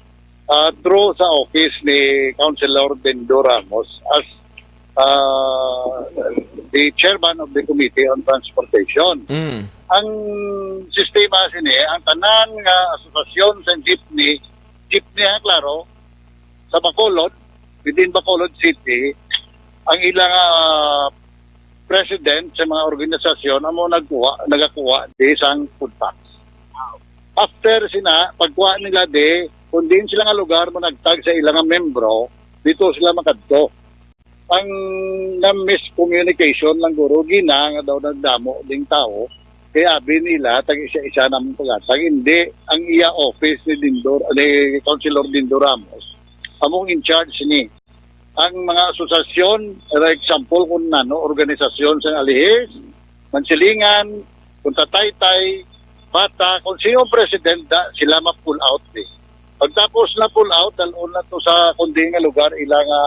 ah, through sa office ni Councilor Dindo Ramos as, ah, the chairman of the Committee on Transportation. Mm. Ang sistema sini, ang tanan nga asosasyon sa jeepney, jeepney ha, klaro, sa Bacolod, within Bacolod City, ang ilang, ah, president sa mga organisasyon amo nagkuha, nagakuha di sang food packs. After sina, pagkuha nila di, kung diin sila nga lugar managtag sa ilang membro, dito sila makadto. Ang na-miscommunication lang guro gina nga daw nagdamo ding tao, kay abi nila tag isa-isa namong paghatag. Hindi, ang iya office ni Dindo, ni Councilor Dindo Ramos, among in charge ni. Ang mga asosasyon, for example, kung nano, organisasyon sa Alihis, Mansilingan, kung sa Taytay, Bata, kung sino ang president, da, sila ma-pull out eh. Pagtapos na pull out, dalon na to sa kundi nga lugar ila nga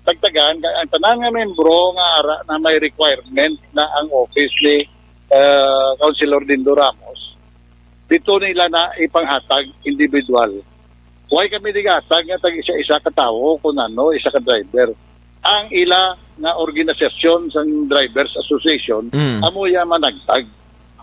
tagtagan, kay ang tanan nga membro nga ara na may requirement na ang office ni ah, Councilor Dindo Ramos, dito nila na ipanghatag individual. Why kami digatag nga tag isa-isa ka tawo kung ano, isa ka driver? Ang ila nga organisasyon sang Drivers Association, Mm. amo ya managtag.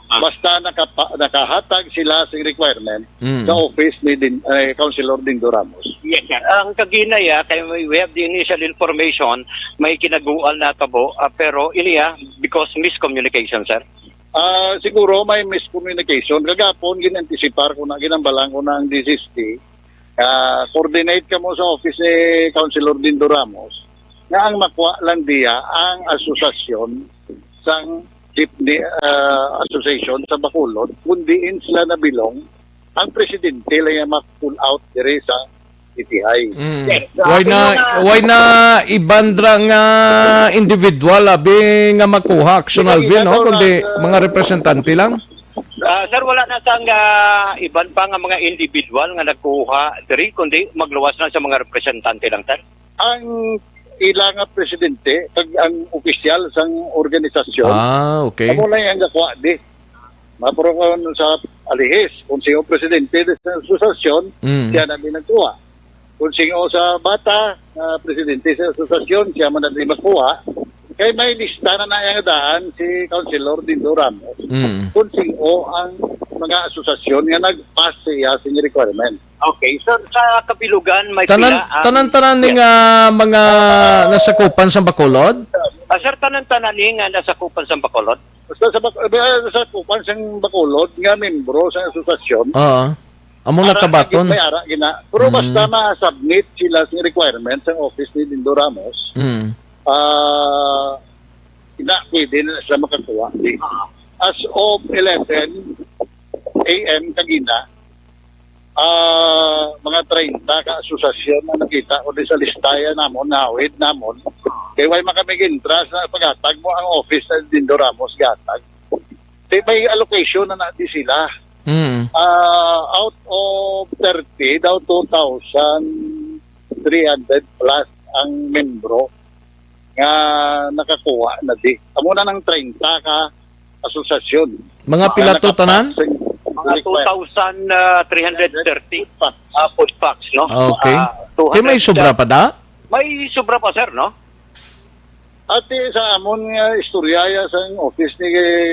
Ah. Basta nakapa-, nakahatag sila sing requirement Mm. sa office ni Din-, eh, Councilor Dindo Ramos. Yes, sir. Ang kaginaya, kay we we have the initial information, may kinagual na tabo, ah, pero iliya, because miscommunication, sir. Ah, siguro may miscommunication. Kagapon, gin-anticipar ko na, ginambalan ko na ang D C S T. Ah, coordinate kamo sa office ni Councilor Dindo Ramos nga ang makuha lang diya ang asosasyon sang jeepney, ah, association sa Bacolod, kun diin sila nabilong, ang presidente lang yung ma-pull out diri sa C T I. Mm. Yes. Why Sa na, akin nga why na iban ra nga individual, abi, nga makuha action, Sige, Alvin, no? Senator, Kundi ah, mga representante lang? Ah, sir, wala na sang, ah, iban pa nga mga individual nga nagkuha diri, kundi magluwas na sa mga representante lang, sir. Ang ila nga presidente kag ang opisyal sang organisasyon, Ah, okay. amo lang ang gakuha di. Mapuro ko sa alihis, kung sino presidente sa asosasyon, Mm. siya na may nagkuha. Kung sino sa bata, ah, presidente sa asosasyon, siya man na may makuha. Kay may lista na na yung daan si Councilor Dindo Ramos. Mm. Kung sino ang mga asosasyon nga nag-pass sa iya sing requirement. Okay, sir, sa kabilugan may Tanan, pila ang tanan-tanan ni Yes. nga mga nasakupan sa Bacolod? Ah, sir, tanan-tanan ni nga nasakupan sa Bacolod? Basta sa Bac-, eh, sa kupan sang Bacolod nga membro sa asosasyon. Oo. Amo na Ara, kabaton. May ara gina. Pero Mm. basta ma-submit sila sa requirements sa office ni Dindo Ramos, Mm. ah, ina, pwede na sila makakuha. As of eleven A M kagina, ah, mga treinta ka asosasyon ang nakita ko di sa listaya namon, nawid namon. Kay why man kami gintra sa paghatag mo ang office sa Dindo Ramos gatag. Di may allocation na na di sila. Mm. Ah, out of thirty, daw two thousand three hundred plus ang membro nga nakakuha na di. Amo na ng treinta ka asosasyon. Mga Ang pila to nakapas tanan? Mga request. Two thousand three hundred thirty, Food packs. ah, food packs, no? Okay. Ah, Kay may two hundred, sobra ah, pa da? May sobra pa, sir, no? Ati sa amon nga istorya ya sa office ni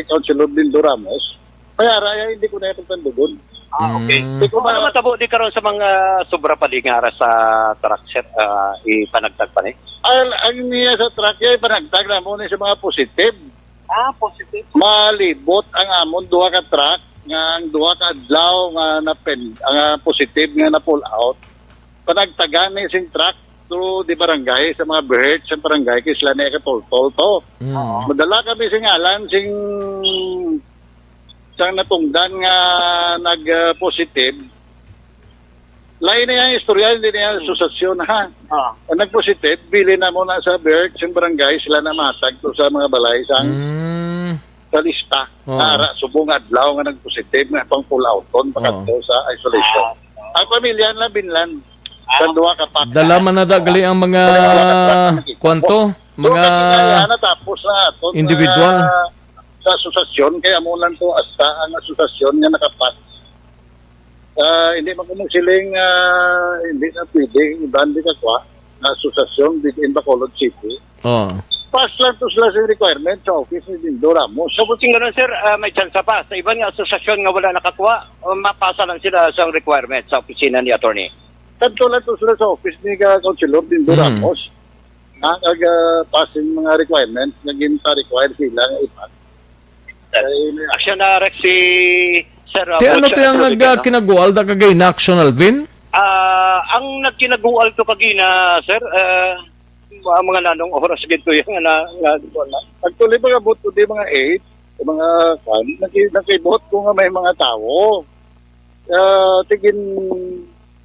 Councilor Dindo Ramos, may araya hindi ko na ipagtandugon. Ah, okay. Mm. Di ko Kung ano ma- matabo di karon sa mga sobra pa di nga ara sa truck, sir, ah, ipanagtag pa ni? Ang, ang niya sa truck, ya ipanagtag na mo ni sa mga positive. Ah, positive. Malibot ang amon duha ka truck nga ang duha ka adlaw nga napen, ang, ah, positive nga na-pull out. Panagtagan ni sing truck to di barangay sa mga birds sa barangay kay sila na ikatultol to. Mm. Madala kami sing ngalan sing sang natungdan nga nag, ah, positive. Lain na yung istorya, hindi na yung asosasyon, ha? Ah. Ang nag-positive, bili na muna sa birds, yung barangay, sila na matag to sa mga balay, sang Mm. sa lista. Oh. Nga ara, subong adlaw nga nag-positive nga pang pull outon, Oh. pakadto sa isolation. Ah. Ang pamilya na binlan, Ah. sa duha ka pack. Dala man na da gali ang mga Wala ka pack na nakita. kwanto, So, mga kami na yan, natapos na ato, individual. Mga sa asosasyon, kaya mo lang to, hasta ang asosasyon nga nakapas. Ah, hindi man ko magsiling, ah, hindi na pwede, iban di ka kwa, nga asosasyon within Bacolod City. Oh. Pass lang to sila sa requirement sa office ni Dindo Ramos. So, kung sing ganun, sir, ah, may tsansa pa. Sa iban nga asosasyon nga wala nakakuha, ah, mapasa lang sila sa requirement sa opisina ni attorney. Kadto lang to sila sa office ni ka Councilor Dindo Hmm. Ramos. Ang ag, ah, passing mga requirements nga ginpa-require sila nga ipas. Ay, Action na, Rex, si Sir, ah, Kaya ano Butch, to yung ah, nag, Tubig, ah, ano? kinagual da kagay na action, Alvin? Ah, ang nagkinagual to kagina, sir, ah, mga, mga nanong oras gid to yung na, na, na. Actually, mga abot ko di mga eight, mga kan, naki-, nakibot ko nga may mga tawo. Ah, tigin,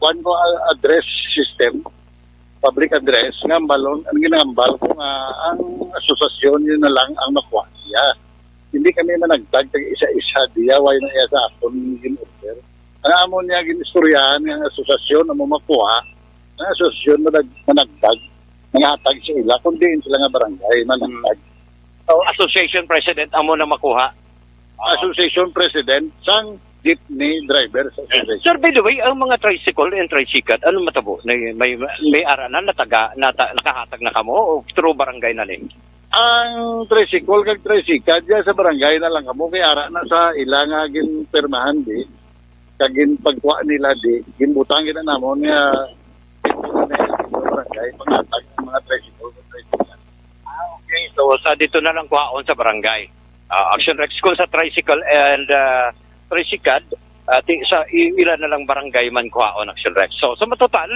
kuwan ko, ah, address system, public address, nga balon, ang ginambal ko nga ang asosasyon yun na lang ang makuha niya. Hindi kami managtag tag isa-isa diya, why na iya sa akon gin-order. Ang amo niya ginistoryahan nga ang asosasyon amo makuha, ang asosasyon manag-, managdag, mangatag sa ila, kung diin sila nga barangay managdag. So, association president amo na makuha. Association president sang jeepney driver sa association. Sir, by the way, ang mga tricycle and tricycad, ano matabo? May, may, may ara na nataga, nata-, nakahatag na kamo o through barangay na ni? Ang tricycle kag tricycad diya sa barangay na lang kamo, kay ara na sa ila nga ginpirmahan di, kag ginpagkuha nila di, ginbutang gid namon nga barangay, pangatag ang mga tricycle kag tricycad. Ah, okay. So, sa dito na lang kuhaon sa barangay. Ah, Action Rex, kung sa tricycle and, ah, tricycad, ah, ti-, sa i-, ila na lang barangay man kuhaon, Action Rex. So, sa matotal,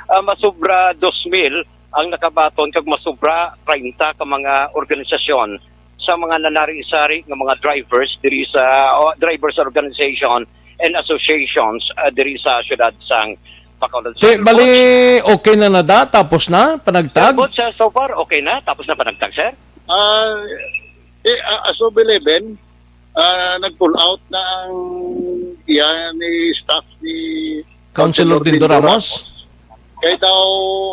ah, masubra dos mil ang nakabaton kag masubra treinta ka mga organisasyon sa mga nanari-sari nga mga drivers diri sa, o, drivers organization and associations, ah, diri sa siyudad sang Bacolod City. Bali, okay na na da? Tapos na? Panagtag? Sir, so far, okay na? Tapos na panagtag, sir? Ah, eh, ah, as of eleven, ah, nag-pull out na ang iya ni staff ni Councilor Councilor Dindo Dindo Ramos? Ramos. Kay daw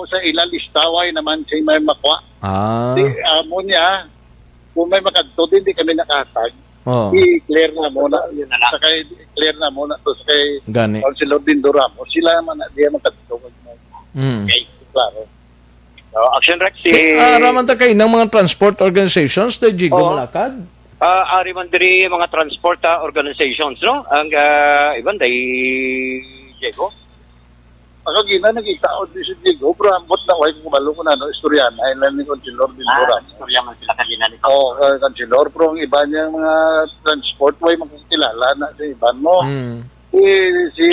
sa ila lista, way naman siya may makuha. Ah. Di, amo niya, kung may makadto, di, di kami nakahatag. Oh. I-clear na muna. Yun na lang. Sa kay, clear na muna to sa kay Gani. Councilor Dindo Ramos. Sila naman na diya makadto. Mm. Okay, klaro. So, Action Rex, si Eh, ah, raman ta kay ng mga transport organizations, the Jigo Oo. Malakad? Ah, ari man diri mga transport, ah, organizations, no? Ang, ah, iban, day Diego? Ako gina nakita ko di si Diego, pero ambot na way ko kabalo ko na, no? Istorya na, ilan ni Councilor Dindo Ah, Ramos. Istorya man sila kanina ni Oo, Councilor. Kay Councilor, pero ang iba niyang mga transport, way makakilala na sa iban mo. Mm. Si, si,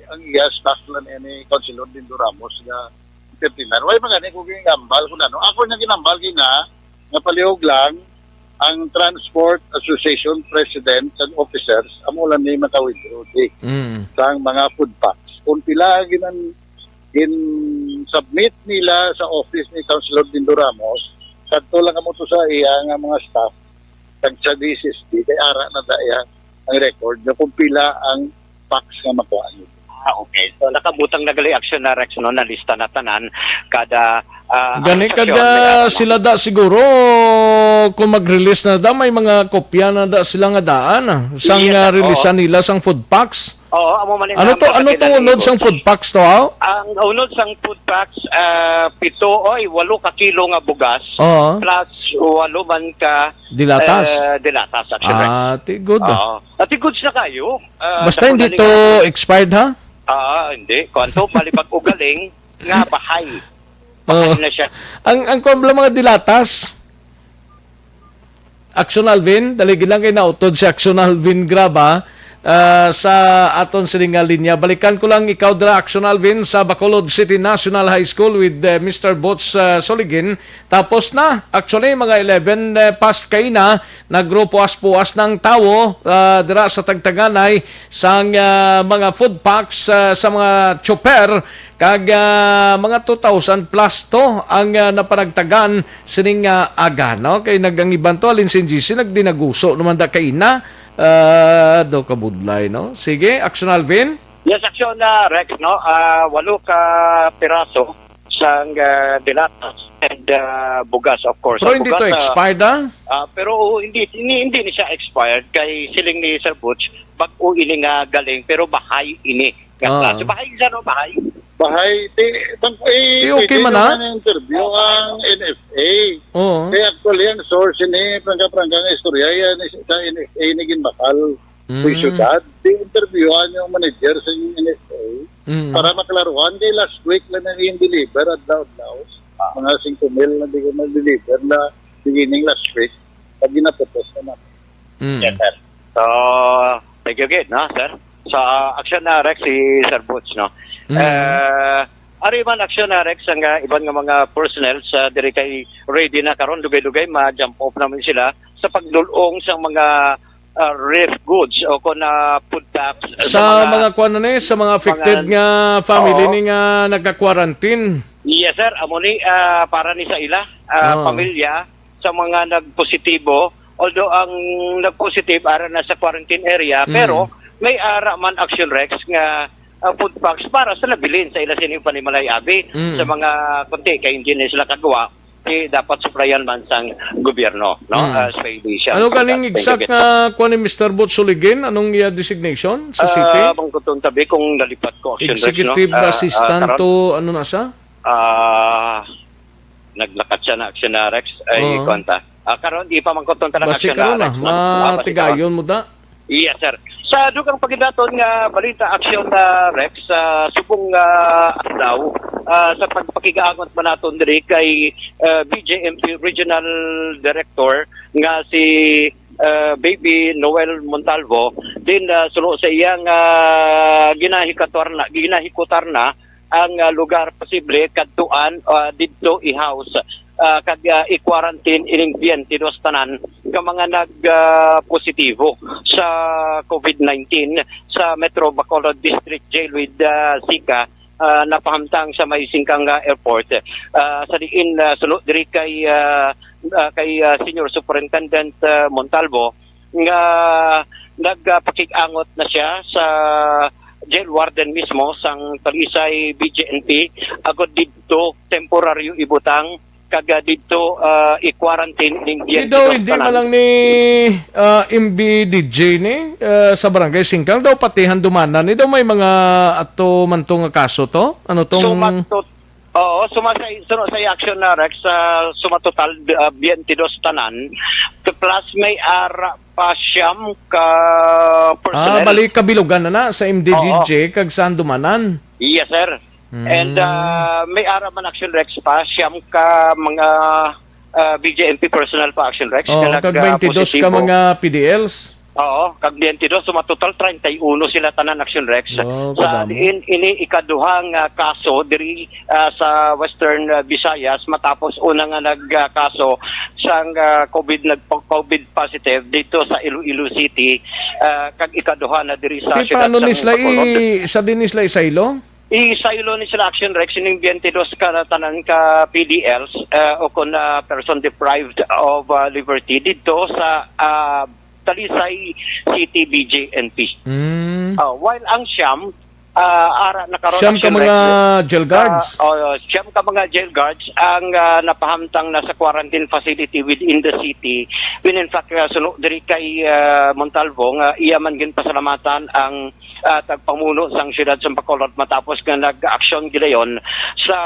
ang iya staff lang yan ni Councilor Dindo Ramos nga entertainer. Way pa gani ko ginambal kung ano. Ako na ginambal gina, nga palihog lang, ang Transport Association President and officers, amo lang ni maka-withdraw di Mm. sang mga food packs. Kung pila ginan-, gin-submit nila sa office ni Councilor Dindo Ramos, kadto lang kamo to sa iya nga mga staff, kag sa D S S D, kay ara na da iya ang record nga kung pila ang packs nga makuha nila. Ah, okay. So, nakabutang na gali, Action na Rex, no? Nalista na tanan kada, ah, Gani, asosasyon kada may ara na. Sila da siguro, kung mag-release na da, may mga kopya na da sila nga daan, ah, sang, Yes, ah, oo. Releasean nila sang food packs. Oo, amo man ang Ano to, number ano to kailangan unod sang i-post. Food packs to, aw? Ang unod sang food packs, ah, pito, oy, walo ka kilo nga bugas, Oo. plus walo man ka, Dilatas? eh, dilatas, Action Rex. Ah, ti good, ah. Oo. Ati goods na kayo. Ah, Basta dako hindi na to ni-, expired, ha? Ah, hindi. Kwanto, malibag ugaling nga bahay. Bahay Oh. na siya. Ang, ang kuwan lang mga dilatas. Action Alvin, daligi lang kay nautod si Action Alvin Graba, ah, sa aton sini nga linya. Balikan ko lang ikaw dira, Action Alvin, sa Bacolod City National High School with, eh, Mister Boots, ah, Soligin. Tapos na, actually, mga eleven, eh, past kay na, nagrupuas-puas ng tawo, ah, dira sa tagtaganay sang, ah, mga food packs, ah, sa mga chopper, kag, ah, mga two thousand plus to ang, ah, napanagtagan sining, ah, aga, no? Kay nagangiban to, alin si G C, nagdinaguso naman da kay na, ah, daw kabudlay, no? Sige, Action Alvin? Yes, Action, ah, Rex, no? Ah, walo ka piraso sang, ah, dilatas and, ah, bugas, of course. Pero Ang hindi to bugas, ah, expired, ah? ah, pero hindi, hindi, hindi ni siya expired kay siling ni Sir Butch, bag-o ini nga galing, pero bahay ini. Nga Ah. klase. Bahay siya, no? Bahay. Bahay, ti, tang, eh, Ti okay pwede man, ah? naman interview ang N F A. Oo. Kaya actually, ang source ini, prangka-prangka nga istorya, yan is sa N F A ni ginbakal. Mm. Sa syudad, di interviewhan yung manager sa N F A Mm. para maklaruhan. Kay last week lang na yung deliver, adlaw-adlaw. Ah. Mga singko mil na di ko na-deliver na beginning last week, pag ginaputos na naman. Mm. Yes, sir. So, thank you again, no, sir? Sa, ah, Action na Rex, si Sir Butch, no? Mm. Eh, ari man Action na Rex, ang, ah, iban nga mga personnel sa diri kay ready na karon, dugay-dugay, ma-jump off naman sila sa pagdulong sa mga, ah, relief goods o kung, ah, food packs sa Sa mga mga kuwan na ni, sa mga affected mga nga family Oo. ni nga nagka-quarantine. Yes, sir. Amo ni, ah, para ni sa ila, ah, Oo. pamilya, sa mga nagpositibo. Although ang nagpositive ara na sa quarantine area, Mm. pero may ara man, Action Rex, nga, ah, food packs para sa nabilin sa ila sining panimalay, abi, Mm. sa mga kunti kay hindi na sila kagawa, di dapat suplayan man sang gobyerno, no? Mm. Ah, sa Felicia, Ano ang galing pagkatapos exact ng nga kuwan ni Mister Bot Suligin? Anong iya designation sa city? Ah, bang kuton tabi kung nalipat ko, Action Rex, no? Executive Ah, ah, assistant karon? to, ano na siya? Ah, naglakat siya na, Action na, Rex. Ay, Oo. kuwan ta. Ah, karon, di pa man kuton ta lang, Basi Action na, karon na, Rex, no? Ah, basi karon. matigayon mo da. Yes, sir. Sa dugang pagidaton nga balita, Action na, Rex, sa subong nga adlaw, ah, sa pagpakigaangot man naton diri kay, ah, B J M P Regional Director nga si, ah, Baby Noel Montalvo, din, ah, suno sa iyang, ah, ginahikatar na, ginahikutar na ang, ah, lugar posible kadtuan, ah, didto i-house, ah, kag, ah, i-quarantine ining twenty-dos tanan nga mga nag, ah, positibo sa COVID nineteen sa Metro Bacolod District Jail with, ah, Sica, ah, napahamtang sa may Singkang, ah, Airport. Ah, sa diin, ah, suno diri kay, ah, ah, kay, ah, Senior Superintendent, ah, Montalvo nga nagpakig-angot na siya sa jail warden mismo sang Talisay B J N P agod didto temporaryo ibutang kag, ah, didto, ah, i-quarantine ning Di daw, twenty-dos hindi tanan. man lang ni, ah, M B D J ni, ah, sa Barangay Singkang daw, pati Handumanan. Ni daw may mga ato man to nga kaso to? Ano tong So, matot-, oo, suma sa, suno sa Action na, Rex, ah, suma total, ah, twenty-dos tanan. Plus may ara pa siyam ka Ah, personnel. bali kabilugan na na sa M D D J Oo. kag sa Handumanan. Yes, sir. And, Mm. ah, may ara man, Action Rex, pa, siyam ka mga, ah, B J M P personnel pa, Action Rex, Oo, nga kag nag, ah, twenty-dos ka positibo. mga P D Ls. Oo, kag twenty-dos, so matotal treinta y uno sila tanan, Action Rex. Wow, Sa kadamo. diin, ini ikaduha nga kaso diri, ah, sa Western, ah, Visayas matapos una nga nag, ah, kaso sang, ah, COVID, nag-, COVID positive dito sa Iloilo City, ah, kag ikaduha na diri sa Di, siyudad paano sang ni sila Bacolod. i-, sa din ni sila isaylo? Isaylo ni sila, Action Rex, ining twenty-dos ka tanan ka P D Ls, ah, o kon, ah, person deprived of, ah, liberty didto sa, ah, Talisay City B J N P. Mm. Ah, while ang siyam, ah, ara na karon, Siyam ka Action mga Rex, jail guards? ah, oh, siyam ka mga jail guards ang, ah, napahamtang na sa quarantine facility within the city. When in fact, ah, suno diri kay, ah, Montalvo nga iya man ginpasalamatan ang ah, tagpamuno sang siyudad sang Bacolod matapos nga nag-aksyon gidayon sa,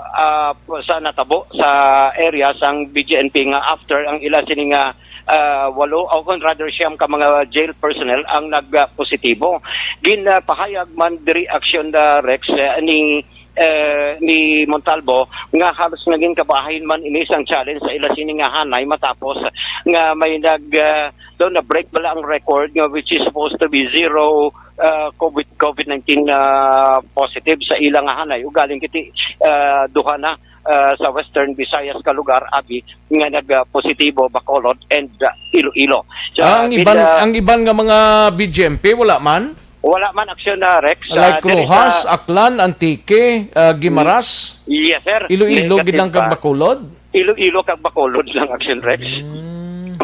ah, sa natabo sa area sang B J N P nga after ang ila sini nga, ah, walo o kon rather siyam ka mga jail personnel ang nagpositibo. Ginpahayag man diri, Action, ah, Rex, eh, ni, eh, ni Montalvo nga halos naging kabahin man ini sang challenge sa ila sini nga hanay matapos nga may nag, ah, daw na-break bala ang record nga which is supposed to be zero, ah, COVID, COVID nineteen, ah, positive sa ilang hanay. Ugaling kiti, ah, duha na, ah, sa Western Visayas ka lugar, abi, nga nag, ah, positibo, Bacolod and, ah, Iloilo. So, Ah, ang bin, iban, ah, ang iban nga mga B J M P, wala man? Wala man, Action, ah, Rex. Ah, Like diri Roxas, sa Aklan, Antique, ah, Guimaras, Yes, sir. Iloilo, gid Negative lang kag pa. Bacolod? Iloilo kag Bacolod lang, Action Rex. Mm.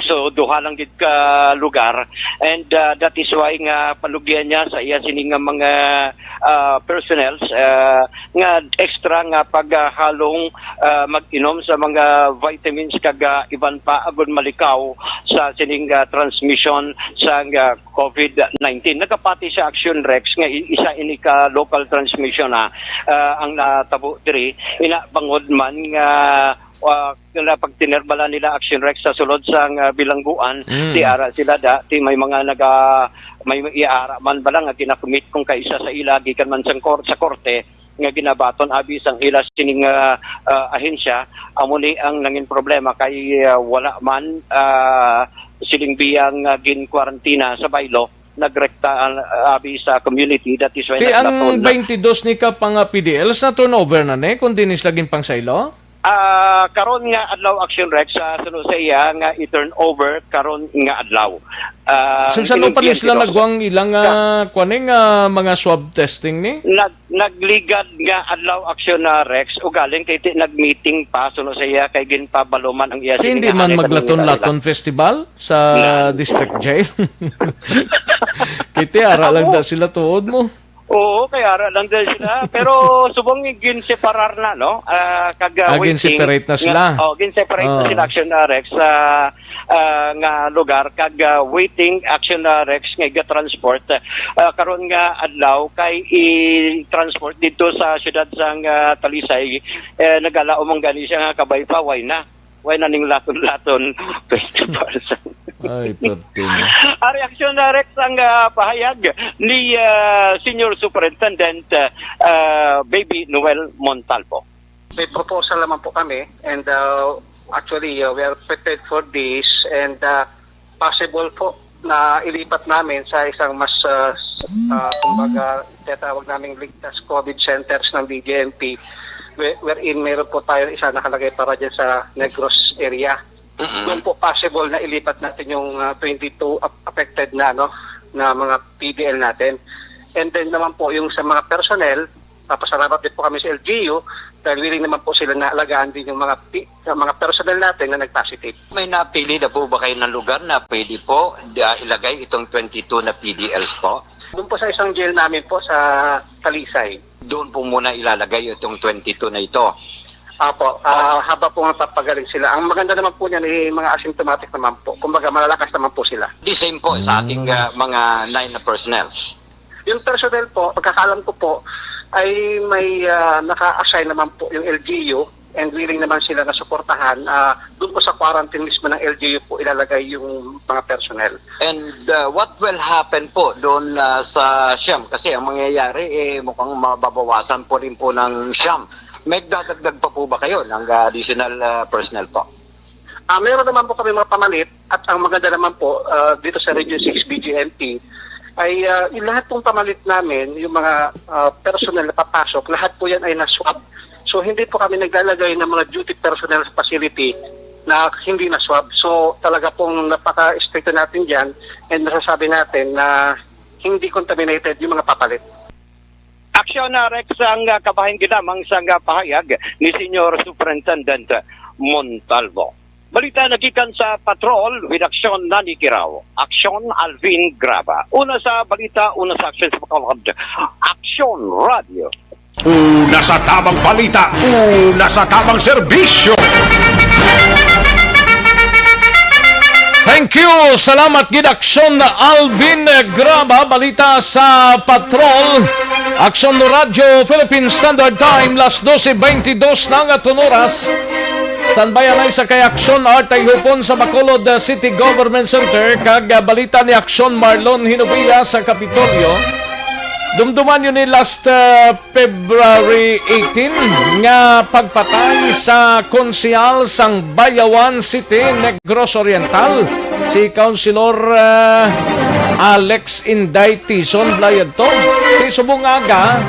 So, duha lang gid ka lugar. And, ah, that is why nga palugyan niya sa iya sini nga mga, ah, personnels, ah, nga extra nga paghalong, ah, mag-inom sa mga vitamins kag, ah, iban pa agud malikaw sa sining, ah, transmission sa, ah, COVID nineteen. Nagapati sa Action Rex nga i-, isa ini ka local transmission na, ah, ang natabo diri. Ina bangod man nga, ah, nga pagtinerbala nila, Action Rex, sa sulod sang, ah, bilangguan, Mm. ti ara sila da, ti may mga naga-, may iaara man bala nga ginakumit kung kaisa sa ila gikan man sang kor-, sa korte nga ginabaton abi sang ila sining, ah, ah, ahensya. Amo ni ang nangin problema kay, ah, wala man, ah, siling biyang, ah, gin-kwarantina sa baylo, nagrekta, ah, abi sa community, that is why Ti ang naglaton na. twenty-dos ni ka pa nga P D Ls na turnover na ni, kung di ni sila ginpangsaylo? Ah, karon nga adlaw, Action Rex, ah, suno sa iya nga i-turn over karon nga adlaw. Ah, Sinsan ang pa ni sila kining nagwang ilang, ah, kuwan, eh, nga mga swab testing ni? Nag-, nagligad nga adlaw, Action, ah, Rex, ugaling kay ti-, nag-meeting pa, suno sa iya kay ginpabaluman ang iya Ti, sining hindi nga man hali sa maglaton-laton festival sa Na. District Jail? Kiti, ara lang Amo. Da sila tuod mo. Oo, kay ara lang din sila. Pero subong ginseparar na, no? Ah, kag, ah, Ah, waiting ginseparate na nga, sila. Oh, ginseparate na Oh. sila, Action, ah, Rex, sa, ah, nga lugar. Kag, ah, waiting, Action, ah, Rex, nga iga-transport. Ah, karon nga adlaw kay i-transport dito sa siyudad sang, ah, Talisay. Eh, nagalaom man gani siya nga kabay pa, why na? Why na ning laton-laton festival sa Ay, pertin. Ang reaksyon na, Rex, ang, ah, pahayag ni, ah, Senior Superintendent, ah, ah, Baby Noel Montalvo. May proposal naman po kami, and, uh, actually, uh, we are prepared for this, and, uh, possible po na ilipat namin sa isang mas, uh, s-, uh, kumbaga, tinatawag naming ligtas COVID centers ng D J M P, whe-, wherein meron po tayo isa nakalagay para dyan sa Negros area. Mm-mm. Doon po possible na ilipat natin yung, uh, twenty-two ap-, affected na, no, na mga P D L natin. And then naman po yung sa mga personnel, papasalamat din po kami sa L G U dahil willing naman po sila na alagaan din yung mga pi-, sa mga personnel natin na nag-positive. May napili na po ba kayo ng lugar na pwede po, ah, ilagay itong twenty-two na P D Ls po? Doon po sa isang jail namin po sa Talisay. Doon po muna ilalagay itong twenty-two na ito. Apo, ah, haba po nga papagaling sila. Ang maganda naman po niyan, eh, mga asymptomatic naman po. Kumbaga, malalakas naman po sila. The same po sa ating, Mm. ah, mga nine na personnel. Yung personnel po, pagkakaalam ko po, ay may, ah, naka-assign naman po yung L G U and willing naman sila na suportahan. Ah, doon po sa quarantine mismo ng L G U po ilalagay yung mga personnel. And, uh, what will happen po doon, uh, sa Siam? Kasi ang mangyayari, eh, mukhang mababawasan po rin po ng Siam. May dadagdag pa po ba kayo ng, uh, additional, uh, personnel po? Ah, meron naman po kami mga pamalit at ang maganda naman po, uh, dito sa Region six B J M P ay, uh, yung lahat pong pamalit namin, yung mga, uh, personnel na papasok, lahat po yan ay na-swab. So, hindi po kami naglalagay ng mga duty personnel sa facility na hindi na-swab. So, talaga pong napaka-estrikto natin dyan and masasabi natin na hindi contaminated yung mga papalit. Aksyon na, Rex, ang, ah, kabahin ginamang sang, ah, pahayag ni Senior Superintendent Montalvo. Balita nagikan sa Patrol with Aksyon Nani Kirao. Aksyon Alvin Graba. Una sa balita, una sa aksyon sa Bacolod. Aksyon Radio. Una sa tabang balita, una sa tabang serbisyo. Thank you. Salamat gid, Aksyon Alvin Graba. Balita sa Patrol. Aksyon Radyo Philippine Standard Time, las doce veintidós na nga tun oras. Standby anay sa kay Aksyon Art Ayhupon sa Bacolod, uh, City Government Center, kag, uh, balita ni Aksyon Marlon Hinubia sa Kapitolyo. Dumduman yun ni last, uh, February eighteen nga pagpatay sa konsehal sang Bayawan City, Negros Oriental, si Councilor, uh, Alex Inday Tizon Blayagtog. Ti subong aga,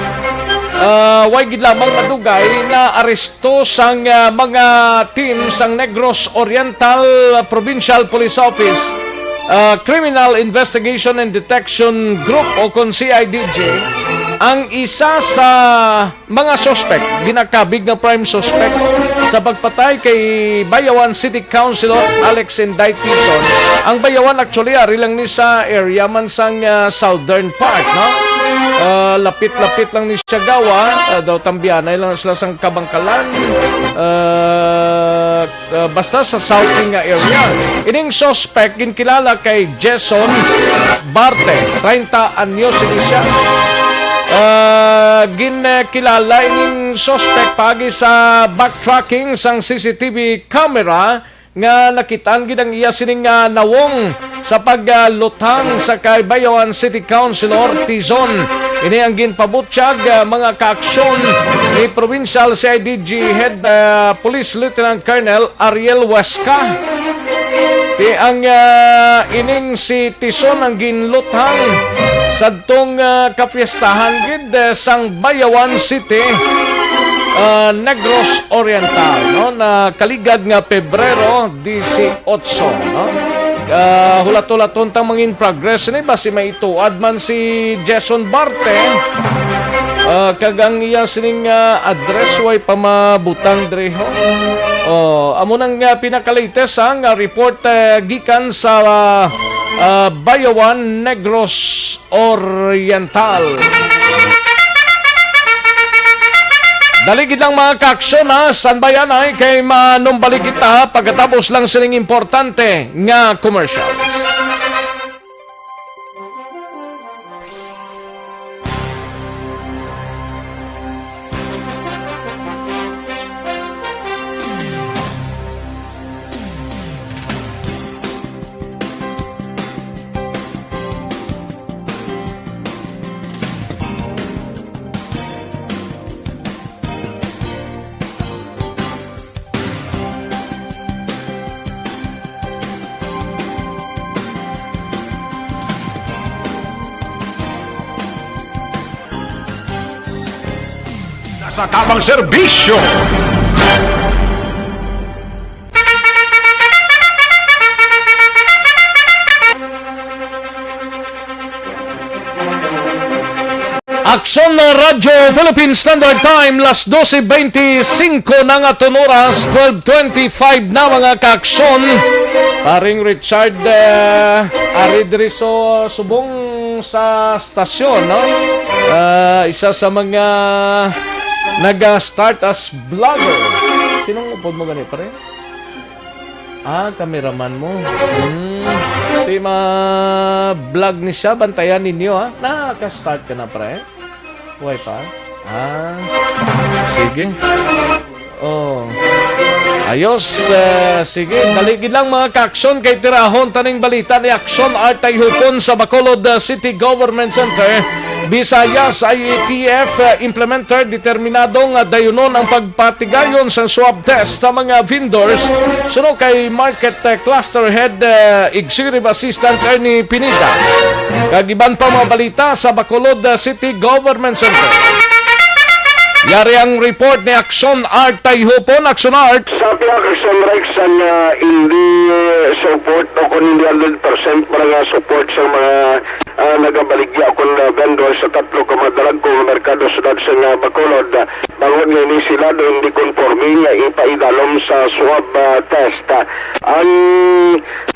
uh, way gid lamang madugay na aresto sang, ah, mga team sang Negros Oriental Provincial Police Office, ah, Criminal Investigation and Detection Group o kon C I D G, ang isa sa mga suspect, ginakabig nga prime suspect sa pagpatay kay Bayawan City Councilor Alex Inday Tizon. Ang Bayawan actually ari lang ni sa area man sang, ah, southern part, no? Ah, lapit-lapit lang ni Siagawa, ah, daw tambianay lang sila sang Kabangkalan. Ah, ah, basta sa southern nga area. Ining suspect ginkilala kay Jason Barte, treinta anyos ini siya. Ah, ginkilala ining suspect paagi sa backtracking sang C C T V camera nga nakitaan gid ang iya sining, ah, nawong sa pagluthang sa kay Bayawan City Councilor Tizon. Ini ang ginpabutyag, ah, mga kaaksyon ni Provincial C I D G Head, ah, Police Lieutenant Colonel Ariel Huesca. Ti ang, ah, ining si Tizon ang ginluthang sadtong, ah, kapiestahan gid, ah, sang Bayawan City. ah, Negros Oriental, no? Nakaligad nga Pebrero dieciocho, no? Ah, hulat-hulaton tang mga in progress ni basi maituad man si Jason Barte. Ah, kag ang iya sining, ah, address way pa mabutang diri, ho. Oh, amo nang, ah, pinaka-latest, ha, nga report, eh, gikan sa, ah, ah, Bayawan, Negros Oriental. Dali gid lang, mga kaaksyon, ha. Standby anay kay manumbalik kita pagkatapos lang sining importante nga commercial. Sa tamang serbisyo. Aksyon na Radyo Philippine Standard Time, las doce veinticinco na nga aton oras, twelve twenty-five na, mga kaaksyon. Paring Richard, eh, ari diri so subong sa stasyon, no? Ah, isa sa mga naga-start as vlogger. Sinong upod mo gani, pre? Ah, cameraman mo. Hmm. Ito yung mga vlog ni siya. Bantayan ninyo, ha? Naka-start ka na, pre? Buhay pa? Ah, sige. Oh. Ayos. Ah, sige, dali gid lang, mga kaaksyon, kay tirahon taning balita ni Aksyon Art Tayhupon sa Bacolod, ah, City Government Center. Visayas I A T F, ah, implementer determinado nga dayunon ang pagpatigayon sang swab test sa mga vendors suno kay Market, ah, Cluster Head, ah, Executive Assistant Ernie Pineda. Kag iban pa mga balita sa Bacolod, ah, City Government Center. Yari ang report ni Aksyon Art Tayhupon. Aksyon Art. Sa pihak sang Rex, ang, ah, hindi support o kung hindi hundred percent para nga support sa mga, ah, nagabaligya o kung, ah, vendor sa tatlo ka mga daragko nga merkado sa siyudad sa, ah, Bacolod, ah, bangod nga ini sila daw hindi konforme nga ipaidalom sa swab, ah, test. Ah, ang,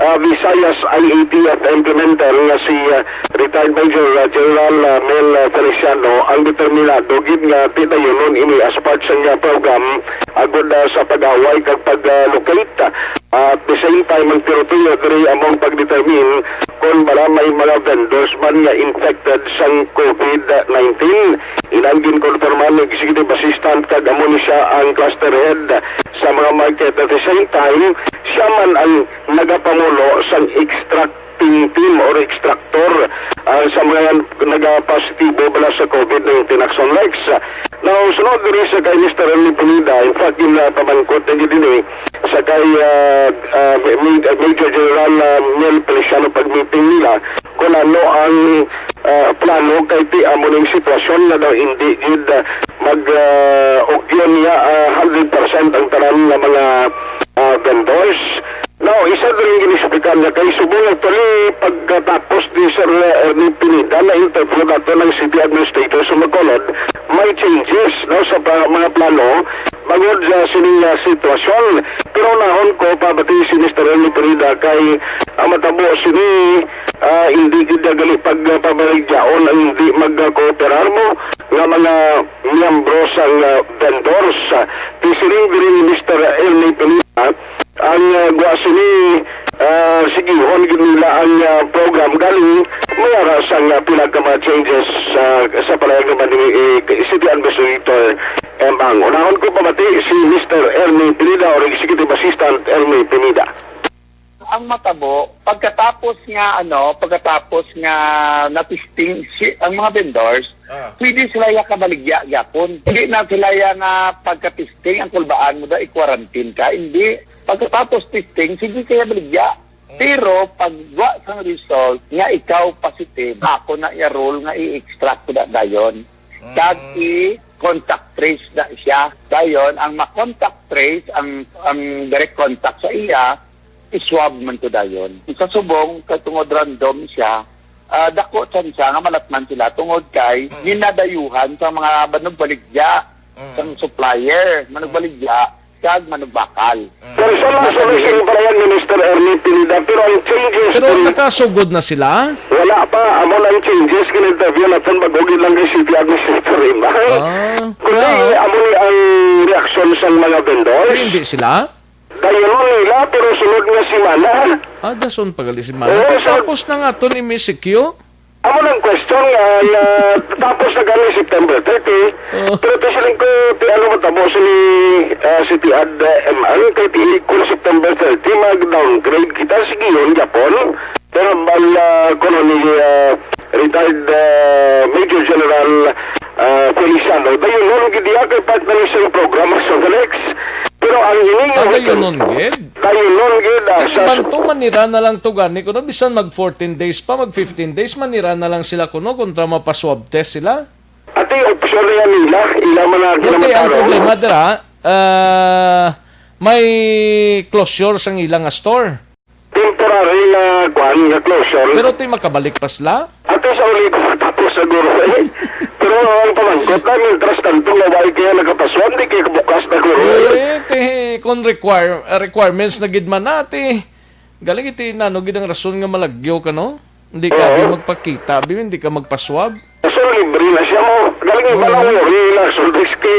ah, Visayas I A T F implementer nga si, ah, Retired Major, ah, General, ah, Mel, ah, Feliciano ang determinado gid nga tidayunon ini as part sang, ah, program agud, ah, sa pag-away kag pag-locate. Ah, at the same time, ang tirotuyo diri among pag-determine kon bala may mga vendors man nga infected sang COVID nineteen. Inang ginkonfirma ni Executive Assistant kag amo ni siya ang cluster head sa mga market. At the same time, siya man ang nagapamulo sang extract team or extractor, ah, sa mga nagapositibo bala sa COVID nineteen, Aksyon Rex. Now, sunod diri sa kay Mister Ernie Pineda, in fact, yung, ah, pamangkot na gid ini sa kay, ah, ah, Ma-, Ma-, Major General, ah, Mel Feliciano pag-meeting nila kung ano ang, ah, plano kay ti amo ning sitwasyon nga daw hindi gid, ah, mag, ah, ugyon niya, ah, hundred percent ang tanan nga mga, ah, vendors. Now, isa diri nga gin-explicar niya kay subong actually pagkatapos ni Sir Ernie Pineda na interview nato ng city administrator sa Bacolod, may changes, no, sa pa-, mga plano bangod sa sining, ah, sitwasyon. Pero nahon ko pabati si Mister Ernie Pineda kay ang matabo sini, ah, hindi gid gali pagpabaligyaon ang hindi magkooperar mo nga mga miyembro sang, ah, vendors. Ah, ti siling diri ni Mister Ernie Pineda, ang, ah, gwa sini, ah, sigihon gid nila ang, ah, program galing may ara sang, ah, pila ka mga changes sa, sa palaya naman ni, eh, City Administrator M. Ang unahon ko pamati si Mister Ernie Pineda or Executive Assistant Ernie Pineda. Ang matabo, pagkatapos nga, ano, pagkatapos nga na-testing si, ang mga vendors, Ah. pwede sila ya kabaligya gyapon. Hindi na sila ya nga pagka-testing ang kulbaan mo da i-quarantine ka. Hindi. Pagkatapos testing, sige kaya baligya. Mm. Pero pag wa sang result nga ikaw positive, ako na iya rule nga i-extract ko na dayon. Mm. Kag i- contact trace na siya. Dayon, ang ma-contact trace, ang, ang direct contact sa iya, iswab man to dayon. Sa subong, kay tungod random siya, ah, dako tsansa nga malatman sila tungod kay Mm. ginadayuhan sa mga manugbaligya, Mm. sang supplier, manugbaligya, kag manugbakal. Mm. Pero sa mga Nakabuhi. solution pa yan ni Mister Ernie Pineda, pero ang changes Pero dun, nakasugod na sila? Wala pa. Amo lang changes, gin-interview natin bago gid lang kay City Administrator Rima. Ah, Kundi, yeah. amo ni ang reaksyon sang mga vendors. Pero hindi sila? Dayon nila, pero sunod nga semana. Ah, dason pa gali semana. Oo, Pag sunod. tapos na nga to ni M S C Q? Amo nang question nga, nga tapos na gani September thirty. Oh. Pero ti siling ko, ti ano matabo si, ah, City Ad, eh, M R, kay ti kung September thirty, mag-downgrade kita, sige yun, Japon. Pero bala, kuno ni, ah, retired, ah, Major General, ah, Feliciano, dayon nun, gid iya kay part na ni sa programa sa Felix. Pero ang ini nga Ah, dayon nun, gid? Dayon nun, gid, ah, Kay sa iban to, manira na lang to gani, kuno bisan mag fourteen days pa, mag fifteen days, manira na lang sila kuno kontra mapa-swab test sila. Ati, opsyon na yan nila. Ila man ang Buti ang kinamataron. problema dira, ah, may closure sang ila nga store. Temporary nga, kuan, nga closure. Pero ti makabalik pa sila? Ato sa uli ko, tapos siguro, eh. Pero ang pamangkot na, mientras tanto, nga wala kaya nakapaswag, di kaya kabukas na guro. Eh, ti, kung require-, requirements na gid man na, ti, galing iti nano gid ang rason nga malagyo ka, no? Hindi ka Oo. abi magpakita, abi, hindi ka magpaswab. So, libre na siya mo. Galing iba Oo. lang uri na, so, riski,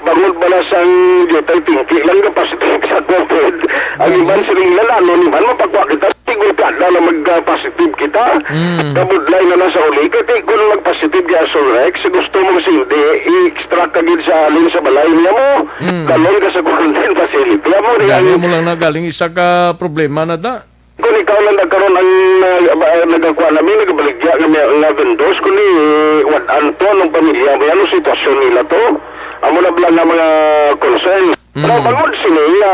bangod ba na sang digital pinky lang ka positive sa COVID. Ang Galing. iban siling na, ano naman, mapagwa kita, tigol ka na, na mag-positive kita. Mm. Kabudlay na nasa uli. Kasi kung mag-positive ka, so, Rex, gusto mong sindi, i-extract ka gid sa alin sa balay niya mo. Mm. Dalon ka sa quarantine facility. Amo, Gani yan. mo lang na galing isa ka problema na da. Kung ikaw lang nagkaroon ang, uh, ba-, nagkakuha na, may nagabaligya nga, may, nga vendors, kung ni, what, anto, anong pamilya, may anong sitwasyon nila to? Amo na bala nga mga concern. Mm. Pero bangod sini nga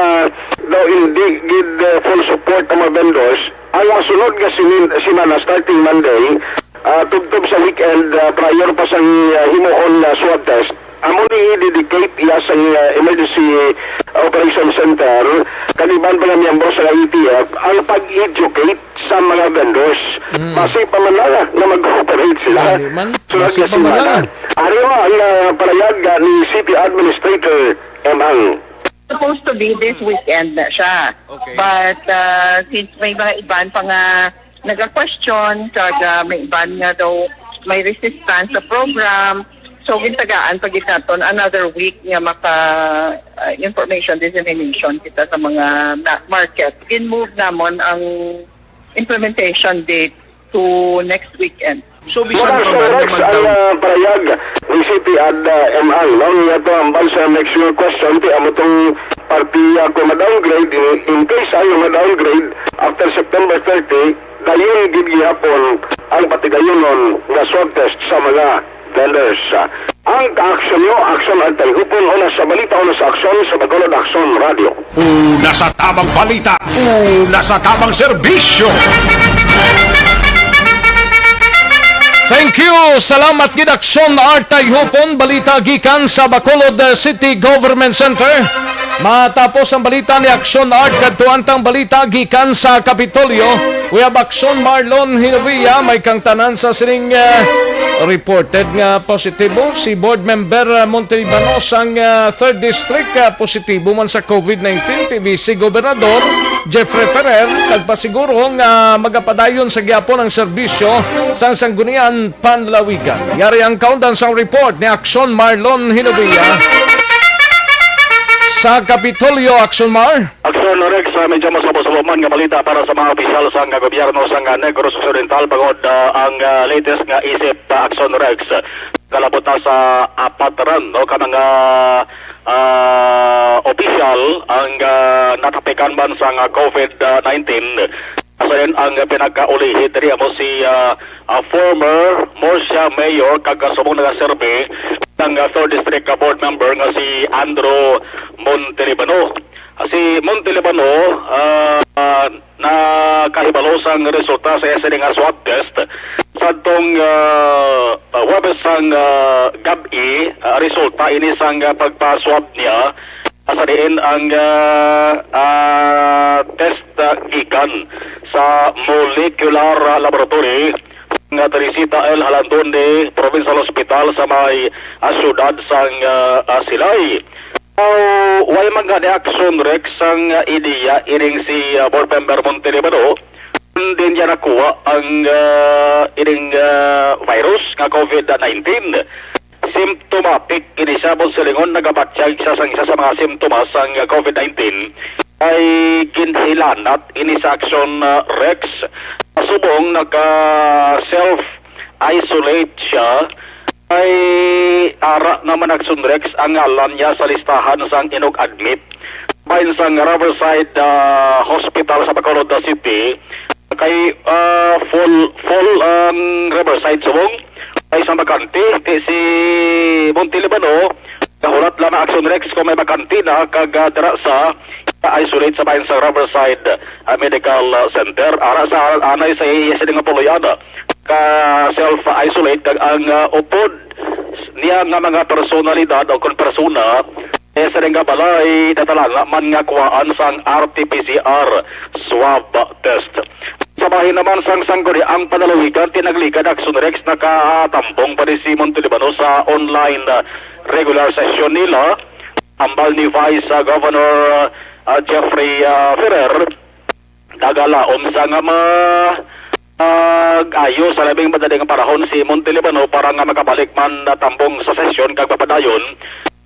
daw hindi gid, uh, full support ang mga vendors, ang masunod nga sinin-, semana, starting Monday, uh, tubtob sa weekend, uh, prior pa sang, uh, himuon nga swab test, amo ni i-dedicate iya sang, uh, Emergency Operation Center, kag iban pa nga miyembro sa A T F, ang pag-educate sa mga vendors. Mm. Basi pa man lang nga mag-operate sila. Gani man. Sunod Basi nga pa man semana. lang. Ari mo ang, uh, palayag, uh, ni City Administrator Emang. Supposed to be this weekend na siya. Okay. But, uh, since may mga iban pa nga naga-question, kag, uh, may iban nga daw may resistance sa program, so gintagaan pa gid naton another week nga maka, uh, information dissemination kita sa mga na-, market. Gin-move namon ang implementation date to next weekend. So, bisan Mura pa sa man nga Rex, magdaw- ang, ah, parayag ni City Ad, ah, M R, no? Nga to, ambal sa next your question, ti amo tong partiya ko ma-downgrade, in, in case ayo ma-downgrade, after September thirty, dayon gid gihapon ang patigayonon nga swab test sa mga vendors. Ang kaaksyon nyo, Aksyon Antay Hupon, una sa balita, una sa aksyon, sa Bacolod Aksyon Radio. Una sa tamang balita, una sa tamang serbisyo. Thank you. Salamat gid, Aksyon Art Tayhupon. Balita gikan sa Bacolod, uh, City Government Center. Matapos ang balita ni Aksyon Art, kadtuan tang balita gikan sa Kapitolyo. We have Aksyon Marlon Hinovia, may kang tanan sa sining, uh, reported nga positibo. Si Board Member, uh, Montalibano sang, uh, Third District, uh, positibo man sa COVID nineteen. Ti Vice Gobernador Jeffrey Ferrer nagpasiguro nga magapadayon sa gihapon ang serbisyo sa Sanggunian Panlawigan. Yari ang kaundan sang report ni Aksyon Marlon Hinovia. Sa Kapitolyo, Aksyon Mar. Aksyon Rex, ah, medyo masabo-sabo man nga balita para sa mga opisyal sang gobyerno sang Negros Occidental bangod, ah, ang, ah, latest nga isip, ah, Aksyon Rex. Kalabot na sa apat ran, no, ka mga, ah, opisyal ang, ah, natapikan man sang, ah, COVID nineteen. Sa yan ang pinagkaulihi diri amo si, ah, ah, former Murcia Mayor kag subong nagaserbi sang, ah, Third District, ah, Board Member nga si Andrew Montelibano. Ah, si Montelibano, ah, ah, nakahibalo sang resulta sa iya sini nga swab test sa Kadtong, ah, ah, Huwebes sang, ah, gab-i, ah, resulta ini sang, ah, pagpa-swab niya, ah, sa diin ang, ah, ah, test, ah, gikan sa molecular, ah, laboratory nga Teresita L. Jalandoni Provincial Hospital sa may, ah, siyudad sang, ah, ah, Silay. Now, wala man gani aksyon, Rex, ang, ah, ideya ining si, ah, Board Member Montelibano, kung diin niya nakuha ang, ah, ining, ah, virus nga COVID nineteen. Symptomatic ini siya, buot silingon, nagabatyag siya sang isa sa mga simptomas sang, ah, COVID nineteen ay ginhilanat ini sa aksyon, ah, Rex. Subong naka-self-isolate siya, ay ara naman nagsunrex ang ngalan niya sa listahan sang inug-admit bahin sang Riverside, ah, Hospital sa Bacolod City. Kay, ah, full, full ang Riverside subong. Ay sa bakante, ti si Montelibano, nahulat lang ang aksyon, Rex, kung may bakante na kag, ah, dira sa isolate sa bahin sa Riverside, ah, Medical, ah, Center. Ara sa anay sa iya sini nga puloy-an, ah, ka self-isolate kag ang, ah, upod niya nga mga personalidad o kon persona, eh, sa nga balay, natalanga man nga kuhaan sang R T P C R swab test. Sa bahin naman sang Sangguniang Panlalawigan, tinagligad aksyon, Rex, nakatambong pa ni si Montelibano sa online, ah, regular session nila. Hambal ni Vice, ah, Governor, ah, Jeffrey, ah, Ferrer, nagalaom sa nga ma-, mag-ayo sa labing madaling panahon si Montelibano para nga makabalik man natambong sa sesyon kag mapadayon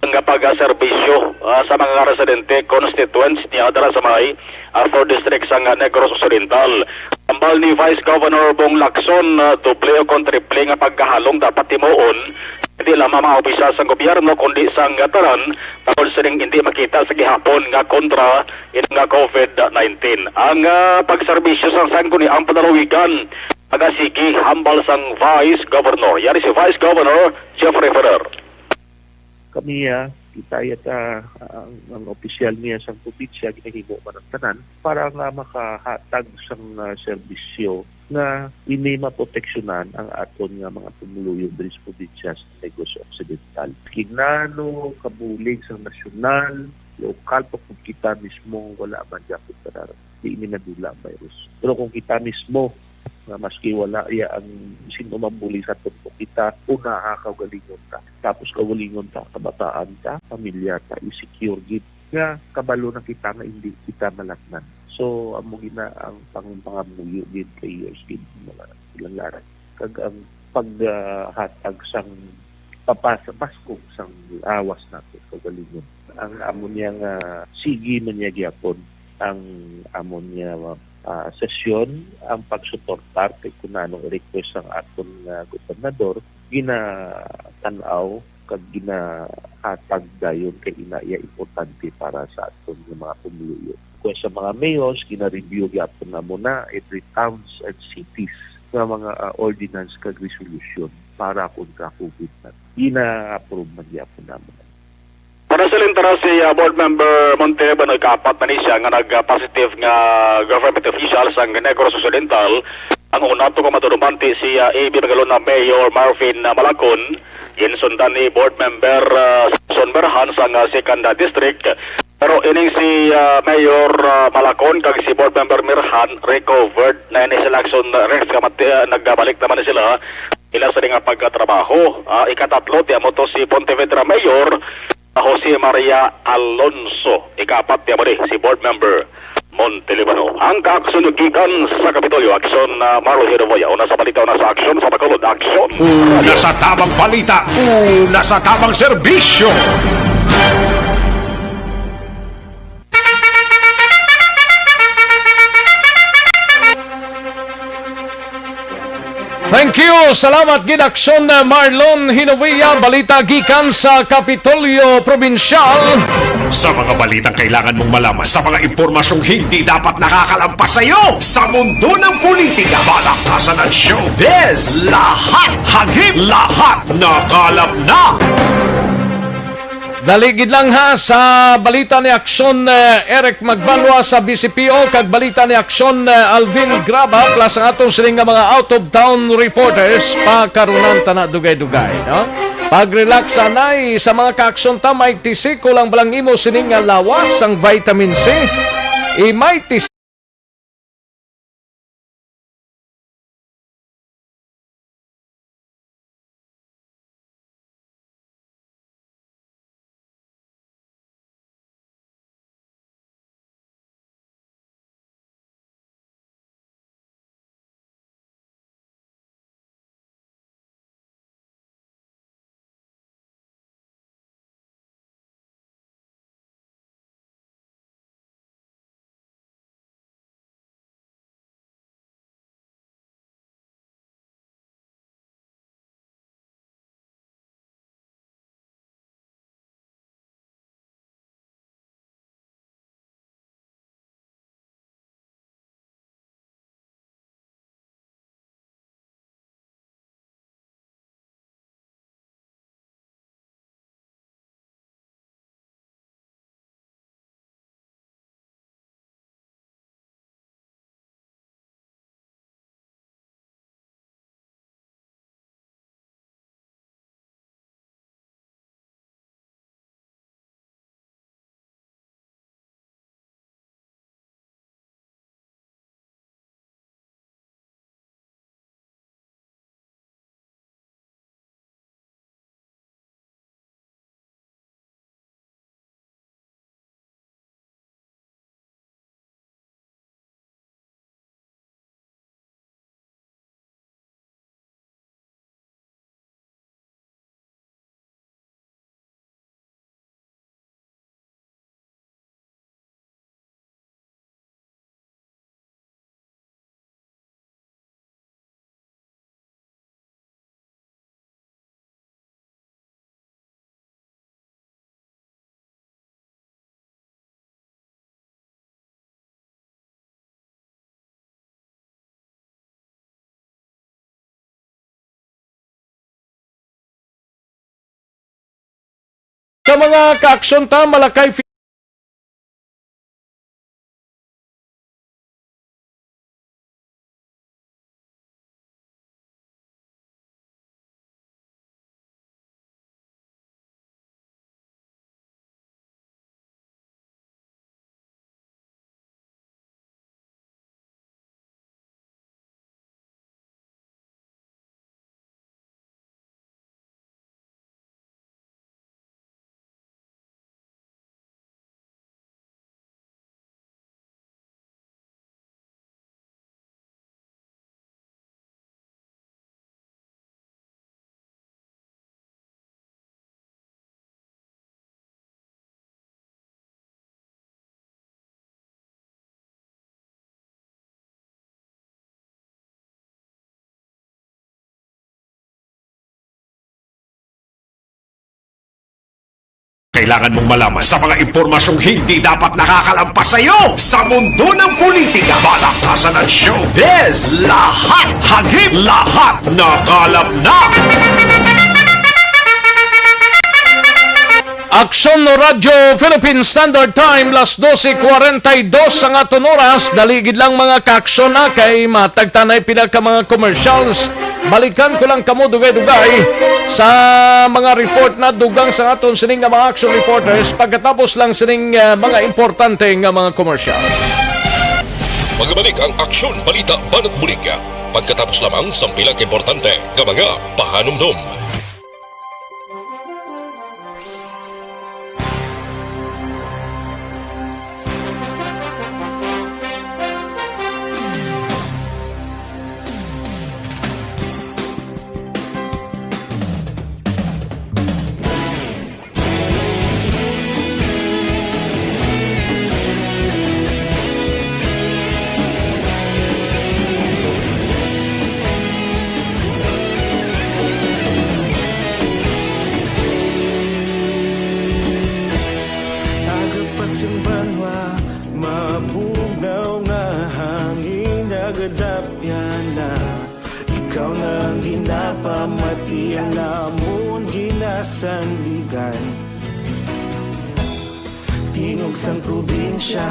nga pagserbisyo, ah, sa mga residente, constituents niya dira sa may, ah, fourth District sang Negros Occidental. Hambal ni Vice Governor Bong Lacson, ah, doble o kon triple nga pagkahalong dapat himuon, hindi lamang mga opisyal sang gobyerno, kundi sang tanan, tungod sining hindi makita sa gihapon nga kontra ini nga COVID nineteen. Ang, ah, pagserbisyo sang Sangguniang Panlalawigan magasigi, hambal sang Vice Governor. Yari si Vice Governor Jeffrey Ferrer. Kami, ah, kita yata ang, ang opisyal niya sang probinsya, ginahimo man ang tanan para nga makahatag sang, ah, serbisyo nga ini maproteksyonan ang aton nga mga pumuluyo diri sa probinsya sa Negros Occidental. Kinano kabulig sang nasyonal, lokal pa pud kita mismo, wala man gyapon kadara. Di ini nadula ang virus. Pero kung kita mismo, nga maski wala ya ang sin-o man bulig sa aton, kung kita unaha kaugalingon ta, tapos kaugalingon ta, kabataan ta, pamilya ta, i-secure gid nga kabalo na kita nga hindi kita malatnan. So, amo gina ang pang-, pangamuyo gid kay years gid mga ilang larat. Kag ang paghatag sang papas-, paskog sang lawas nato kaugalingon. Ang amo niya nga sige man niya gyapon ang amo niya, ah, sesyon, ang pagsuportar kay kun anong request sang aton nga gobernador, ginatan-aw kag ginahatag dayon kay ina iya importante para sa aton nga mga pumuluyo. Kung sa mga mayors, gina-review gyapon namo na every towns and cities nga mga, ah, ordinance kag resolution para kontra COVID na gina-approve man gyapon namo na. Para sa lintara si, ah, Board Member Monte, ba, nagkaapat na ni siya nga nag-positive nga government official sa Negros Occidental. Ang una, to ka madulumante si, ah, A B Magalona Mayor Marvin, ah, Malacon. Ginsundan ni Board Member, ah, Samson Berhan sa, ah, Second, ah, District. Pero ining si, ah, Mayor, ah, Malacon kag si Board Member Mirhan recovered na ini sila, aksyon, ah, Rex, nga mati-, ah, nagbalik naman ni sila. Ila sa nga pagkatrabaho. Ah, ikatatlo, ti amo to si Pontevedra Mayor, ah, Jose Maria Alonso. Ikaapat, ti amo ni si Board Member Montelibano. Ang kaaksyon nyo gikan sa Kapitolyo, aksyon, ah, Marlo Hiroboya. Una sa balita, una sa aksyon, sa Bacolod, aksyon. Una sa tabang balita, una sa tabang serbisyo. Thank you. Salamat gid, aksyon, Marlon Hinovia. Balita gikan sa Kapitolyo Probinsyal. Sa mga balitang kailangan mong malaman, sa mga impormasyong hindi dapat nakakalampas sa iyo, sa mundo ng politika, balakasan at showbiz, lahat hagip, lahat nakalap na. Dali gid lang ha sa balita ni Aksyon, eh, Eric Magbanwa sa B C P O kag balita ni Aksyon, eh, Alvin Graba plus ang aton sining nga mga out of town reporters. Pakarunan ta na dugay-dugay, no? Pag-relax anay sa mga kaaksyon ta, may tisiko lang balang imo sining nga lawas ang vitamin C. I may Sa mga kaaksyon ta, Malakay. Kailangan mong malaman sa mga impormasyong hindi dapat nakakalampas sa iyo sa mundo ng politika, balaktasan at showbiz. Lahat hagip, lahat nakalap na. Aksyon Radyo Philippine Standard Time, las dose cuarenta y dos ang aton oras. Dali gid lang, mga kaaksyon, na kay matagtanay pila ka mga commercials. Balikan ko lang kamo dugay-dugay sa mga report na dugang sa aton sining nga mga action reporters pagkatapos lang sining, ah, mga importante nga mga commercial. Magabalik ang Aksyon Balita Banat Bulig pagkatapos lamang sang pila ka importante nga mga pahanumdom. Aga pa sing banwa, mabugnaw nga hangin, nagadapyan na. Ikaw na ang ginapamati, ang amon ginasandigan. Tingog sang probinsya,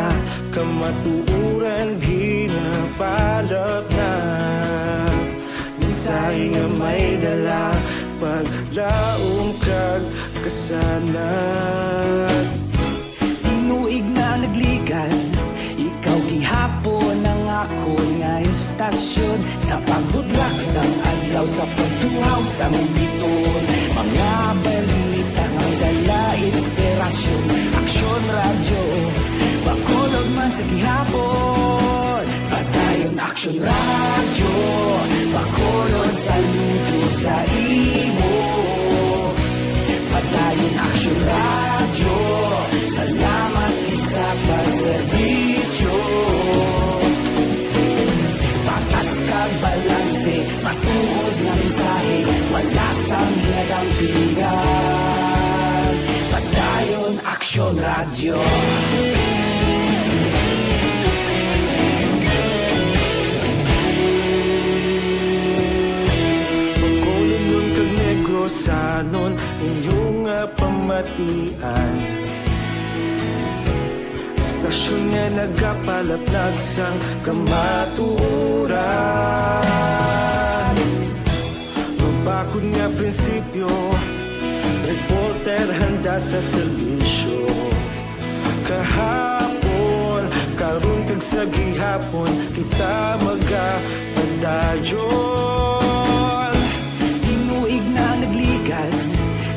kamatuoran ginapalapnap. Mensahe nga may dala, paglaom kag kasanag. Tinuig na nagligan, ikaw gihapon ang akon nga istasyon. Sa pagbudlak sang adlaw, sa pagtuhaw sang biton, mga balita nga may dala inspirasyon. Aksyon Radyo, Bacolod man sa gihapon. Padayon Aksyon Radyo, Bacolod saludo sa imo. Padayon Aksyon Radyo, salamat gid sa pagserbisyo. Patas kag balanse, matuod nga mensahe, wala sang ginadampigan. Padayon Aksyon Radyo. Bacolodnon kag Negrosanon, inyo nga pamatian. Istasyon nga nagapalaplag sang kamatuoran. Mabakod nga prinsipyo, reporter handa sa serbisyo. Kahapon, karon kag sa gihapon, kita magapadayon. Tinuig na nagligan,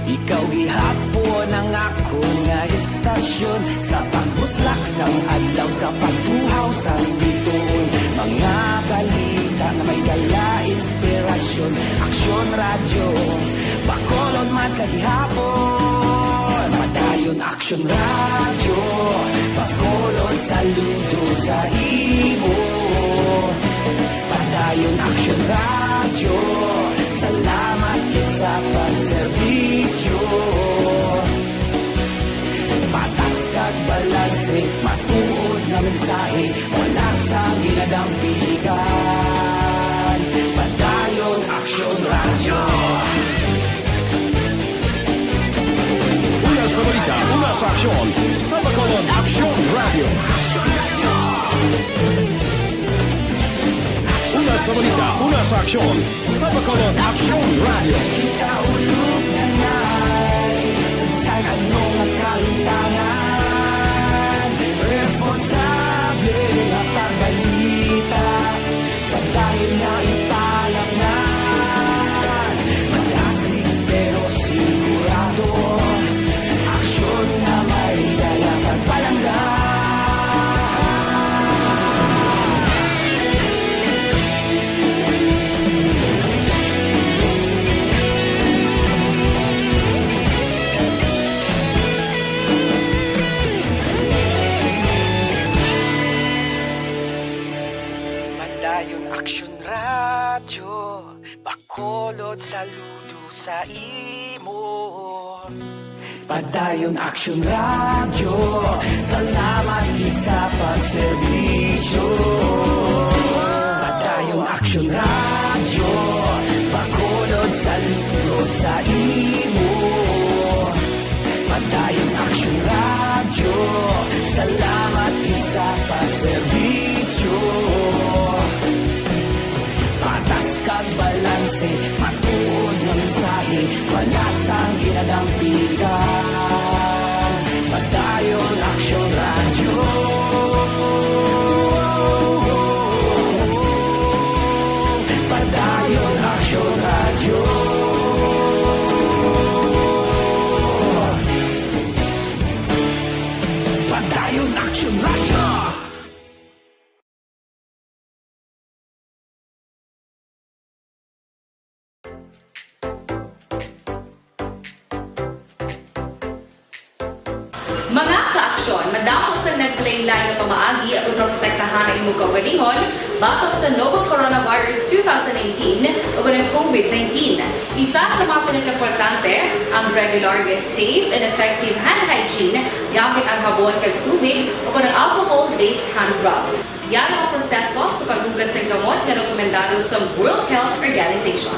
ikaw gihapon ang akon nga istasyon. Sa pagbutlak sang adlaw, sa pagtuhaw sang bituon, mga balita nga may dala inspirasyon. Aksyon Radyo, Bacolod man sa gihapon. Padayon Aksyon Radyo, Bacolod saludo sa imo. Padayon Aksyon Radyo, salamat gid sa pagserbisyo. Patas kag balanse, matuod nga mensahe, wala sang ginadampigan. Padayon Aksyon Radyo. Una sa balita, una sa aksyon, sa Bacolod Aksyon Radyo. Una sa balita, una sa aksyon, sa Bacolod Aksyon Radyo. Kita ulog na ngay, sa bisan ano nga kahimtangan, responsable nga pagbalita. Padayon nga ipalapngan, malasig pero sigurado. Aksyon nga may dala kag palangga. Padayon Aksyon Radyo, Bacolod saludo sa imo. Padayon Aksyon Radyo, salamat gid sa pagserbisyo. Padayon Aksyon Radyo, Bacolod saludo sa imo. Padayon Aksyon Radyo, salamat gid sa pagserbisyo. Patas kag balanse, matuod nga mensahe, wala sang ginadampigan. Padayon Aksyon Radyo. Padayon Aksyon Radyo. Padayon Aksyon Radyo. Mga kaaksyon, madamo sang nagkalainlain nga pamaagi aron maprotektahan ang imong kaugalingon batok sa novel coronavirus two thousand nineteen o ang COVID nineteen. Isa sa mga pinakaimportante ang regular nga safe and effective hand hygiene gamit ang habon kag tubig o ang alcohol-based hand rub. Yara ang proseso sa paghugas sang kamot nga rekomendado sa World Health Organization.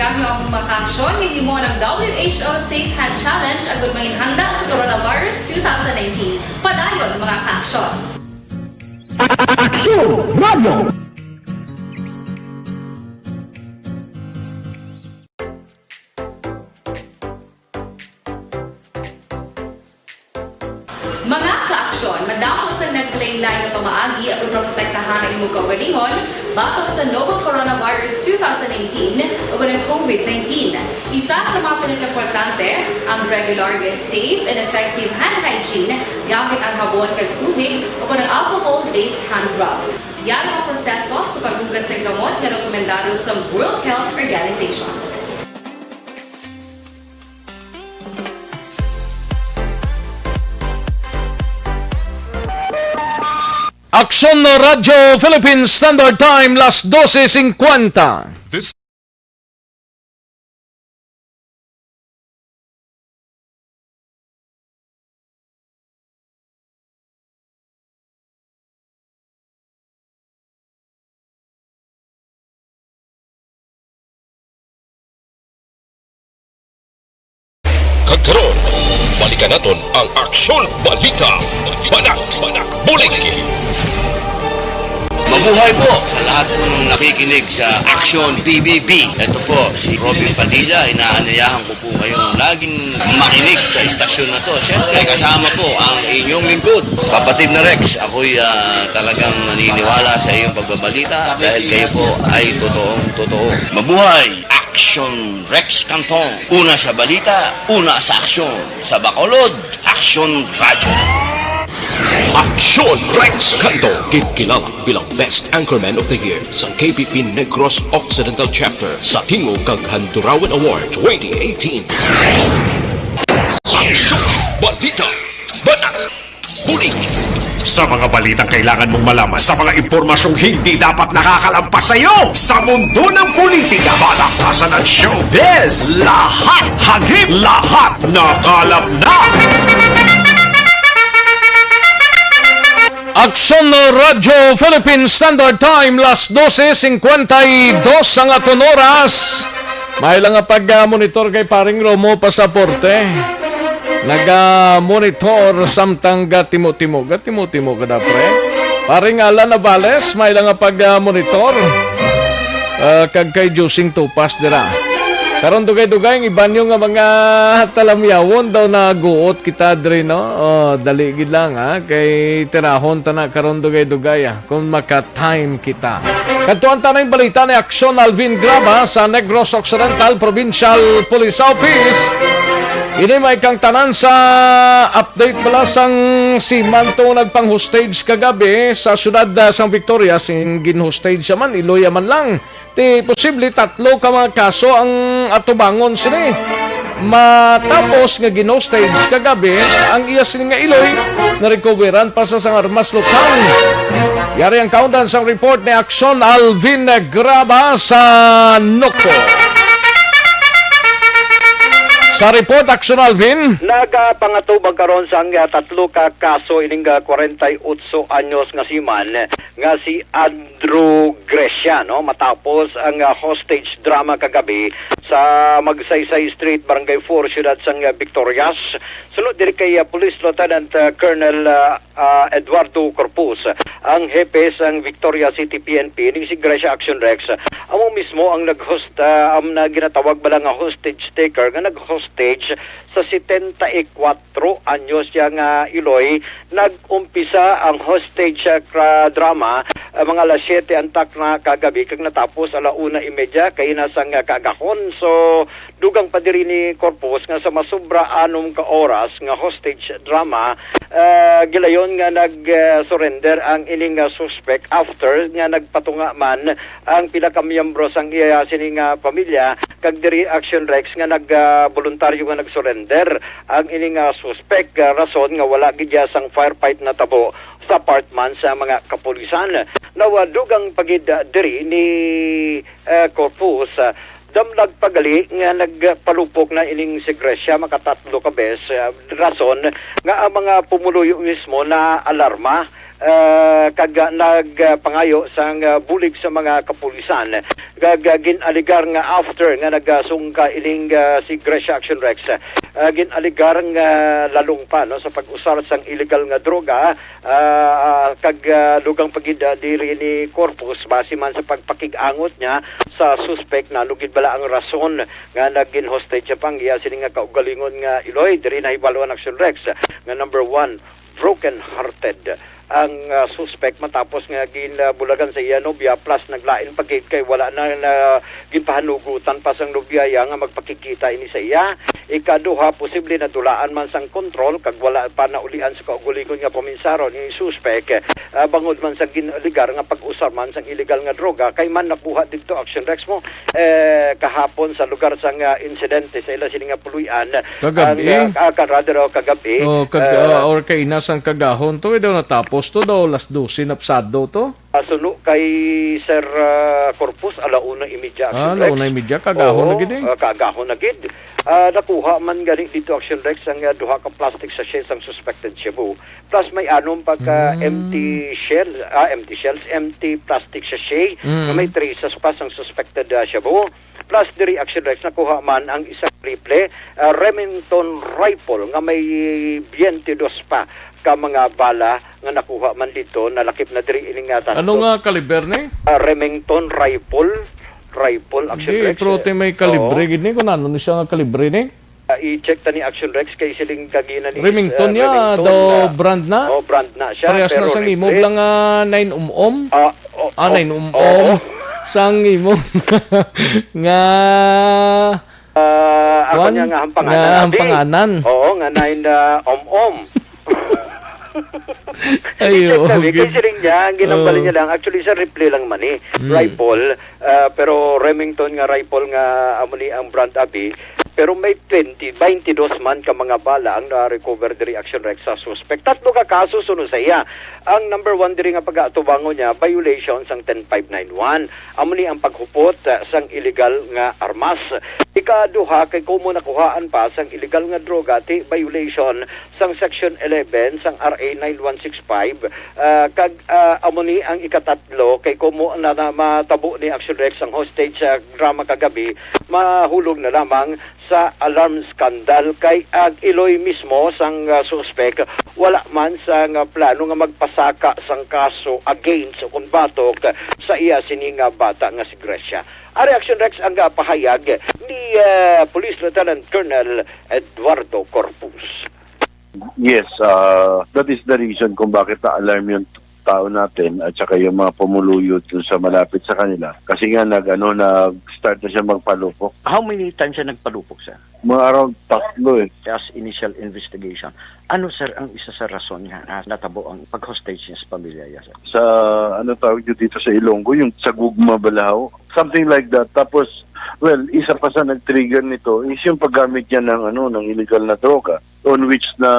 Ang mga kaaksyon, gihimo ng W H O Safe Hand Challenge agud manginhanda sa Coronavirus two thousand nineteen. Padayon, mga kaaksyon. Aksyon Radio! Mga kaaksyon, madamo sang nagkalainlain nga pamaagi aron maprotektahan ang imong kaugalingon batok sa novel coronavirus two thousand nineteen ug ang covid nineteen. Isa sa mga pinakaimportante ang regular nga safe and effective hand hygiene gamit ang habon kag tubig o ang alcohol-based hand rub. Yari ang proseso sa paghugas sang kamot nga rekomendado sa World Health Organization. Aksyon Radyo Philippine Standard Time, las dose cincuenta. This Kag karon, balikan naton ang Aksyon Balita. Banat, banat, bulig. Mabuhay po sa lahat po ng nakikinig sa Aksyon P B B. Ito po si Robin Padilla. Inaanyayahan ko po kayong laging makinig sa istasyon na to. Siyempre, kasama po ang inyong lingkod, kapatid na Rex. Ako'y, ah, talagang naniniwala sa iyong pagbabalita dahil kayo po ay totoong totoo. Mabuhay! Aksyon Rex Cantong. Una sa balita, una sa aksyon. Sa Bacolod, Aksyon Radyo. Aksyon Rex Cantong, ginkilala bilang Best Anchorman of the Year sa K P P Negros Occidental Chapter sa Tingog kag Handurawan Award twenty eighteen. Aksyon, balita, banat, bulig. Sa mga balitang kailangan mong malaman, sa mga impormasyong hindi dapat nakakalampas sa iyo, sa mundo ng politika, balakasan at showbiz, lahat hagip, lahat nakalap na. Aksyon Radyo Philippine Standard Time, las dose cincuenta y dos ang aton oras. May lang nga pag-monitor kay Paring Romo Pasaporte. Naga-monitor samtang gatimo-timo. Gatimo-timo ka da, pre. Paring Alan Navales, may lang nga pag-monitor. Ah, kag kay Josing Tupas dira. Karon dugay-dugay ang iban nyo nga mga talamyawon daw naguot kita diri, no? Oh, dali gid lang, ha? Kay tirahon ta na karon dugay-dugay, ah, kung maka-time kita. Kadtuan ta na ang balita ni Aksyon Alvin Graba sa Negros Occidental Provincial Police Office. Ini may kang tanan sa update bala sang seaman to nagpang-hostage kagabi sa siyudad, ah, sang Victoria. Sing gin-hostage man, iloy man lang. Ti posible tatlo ka mga kaso ang atubangon sini. Matapos nga gin-hostage kagabi ang iya sini nga iloy, narecoveran pa sa sang armas lutang. Yari ang kaundan sang report ni Aksyon Alvin Graba sa Nocpo. Sa report, Aksyon Alvin. Nagapangatubang karon sang, ah, tatlo ka kaso ining, ah, kwarenta y otso anyos nga seaman nga si Andrew Gracia, no, matapos ang, ah, hostage drama kagabi sa Magsaysay Street, Barangay four, siyudad sang, ah, Victorias. Suno diri kay, ah, Police Lieutenant, ah, Colonel, ah, ah, Eduardo Corpus, ang hepe sang Victoria City P N P, ning si Gracia Action Rex, amo mismo ang nag-host, ah, ang na ginatawag bala nga hostage taker nga nag-hostage sa setenta y cuatro anyos siya nga iloy. Nag-umpisa ang hostage, ah, kra-, drama, ah, mga alas siyete antak na kagabi kag natapos ala una y media kaina sang, ah, kaagahon. So, dugang pa diri ni Corpus nga sa masobra anom ka oras nga hostage drama, ah, gilayon nga nag, ah, surrender ang ining, ah, suspect after nga nagpatunga man ang pila ka miyembro sang iya sini nga pamilya, kag diri Action Rex nga nag, ah, boluntaryo nga nag-surrender ang ini nga suspek, ah, rason nga wala gid iya sang firefight natabo sa part man sa mga kapulisan. Nawa dugang pa gid, ah, diri ni, ah, Corpus, ah, damlag pa gali nga nagpalupok na ining si Gracia makatatlo ka bes, ah, rason nga ang mga pumuluyo mismo naalarma ah, kag, ah, nagpangayo sang, ah, bulig sa mga kapulisan. Kag, ah, gin-alegar nga after nga nagasungka ining, ah, si Gracia Action Rex, ah, gin-alegar nga lalong pa, no, sa pag-usar sang illegal nga droga, ah, kag, ah, dugang pa gid, ah, diri ni Corpus base man sa pagpakig-angot niya sa suspek, nano gid bala ang rason nga nagin hostage siya pa ang iya sini nga kaugalingon nga iloy. Diri nahibalo ang Action Rex nga number one, broken-hearted ang, ah, suspek matapos nga ginbulagan sa iya nobya, plus naglain pa gid kay wala na, na ginpahanugutan pa sang nobya iya nga magpakigkita ini sa iya. Ikaduha, posible nadulaan man sang kontrol kag wala pa naulian sa kaugalingon nga paminsaron ini suspek, ah, bangod man sa gin-alegar nga pag-usar man sang illegal nga droga kay man nakuha didto, Action Rex, mo, eh, kahapon sa lugar sang, ah, insidente sa ila sini nga puloy-an. Kagab-i? Ang, ah, ah, kan-, rather, oh, kagab-i. Oh, kag-, ah, ah, or kaina sang kagahon to, eh, daw natapos to, daw alas dose na pasado to. Ah, suno kay Sir, ah, Corpus, ala una imidya, Action Rex. Ah, ala una imidya, kagahon na gid eh. Oo, ah, kagahon na gid. Ah, nakuha man gani dito, Action Rex, ang, ah, duha ka plastic sachet sang suspected shabu. Plus may anom pa ka Mm. empty shell, ah, empty shells, empty plastic sachet nga Mm. may traces pa sang suspected, ah, shabu. Plus diri, Action Rex, nakuha man ang isa ka rifle, ah, Remington rifle nga may twenty-dos pa ka mga bala nga nakuha man dito, nalakip na diri ini nga tatlo. Ano nga kaliber ni? Ah, Remington rifle, rifle, Action Hindi, Rex, pero eh. Te, may kalibre Oo. gid ni, kung ano ni siya nga kalibre ni? Ah, i-check ta ni Action Rex kay siling kagina ni, Remington ah, niya, Remington daw na. Brand na? Oh, brand na siya, Parehas pero na sang imo rifle. Lang, ah, nine um-um? Ah, oh, Ah, oh, nine um-um. Oo. Sang imo nga Ah, ako Kuan? Niya nga hampanganan, Nga abi. Hampanganan. Oo, nga nine, ah, om-om. Ay, I-check oo, na, eh, gid. Kay siling niya, ang ginambal Oo. niya lang, actually, sa rifle lang man, eh. Mm. Rifle, ah, pero Remington nga rifle nga amo ni ang brand, abi. Pero may twenty, twenty-dos man ka mga bala ang na-recover diri, Action Rex, sa suspect. Tatlo ka kaso suno sa iya. Ang number one diri nga pag-atubangon niya, violation sang ten five nine one. Amo ni ang paghupot, ah, sang illegal nga armas. Ikaduha kay komo nakuhaan pa sang illegal nga droga ti violation sang Section eleven sang R A nine one six five, ah, kag, ah, amo ni ang ikatatlo kay komo na, na matabo ni Action Rex ang hostage, ah, drama kagabi, mahulog na lamang sa alarm scandal kay ang iloy mismo sang, ah, suspek wala man sang, ah, plano nga magpasaka sang kaso against o kon batok sa iya sini nga bata nga si Gracia. Ang reaksyon, Rex, ang, ah, pahayag ni, ah, Police Lieutenant Colonel Eduardo Corpus. Yes, ah, that is the reason kung bakit na-alarm yung tao natin at saka yung mga pumuluyo dun sa malapit sa kanila. Kasi nga, nag, ano, nag-start na siya magpalupok. How many times siya nagpalupok, sir? Mga around tatlo eh. As initial investigation, ano, sir, ang isa sa rason nga, ah, natabo ang pag-hostage niya sa pamilya niya, sir? Sa, ano tawag nyo dito sa Ilonggo, yung sa gugma balahaw? Something like that. Tapos, well, isa pa sa nag-trigger nito is yung paggamit niya ng, ano, ng illegal na droga, on which na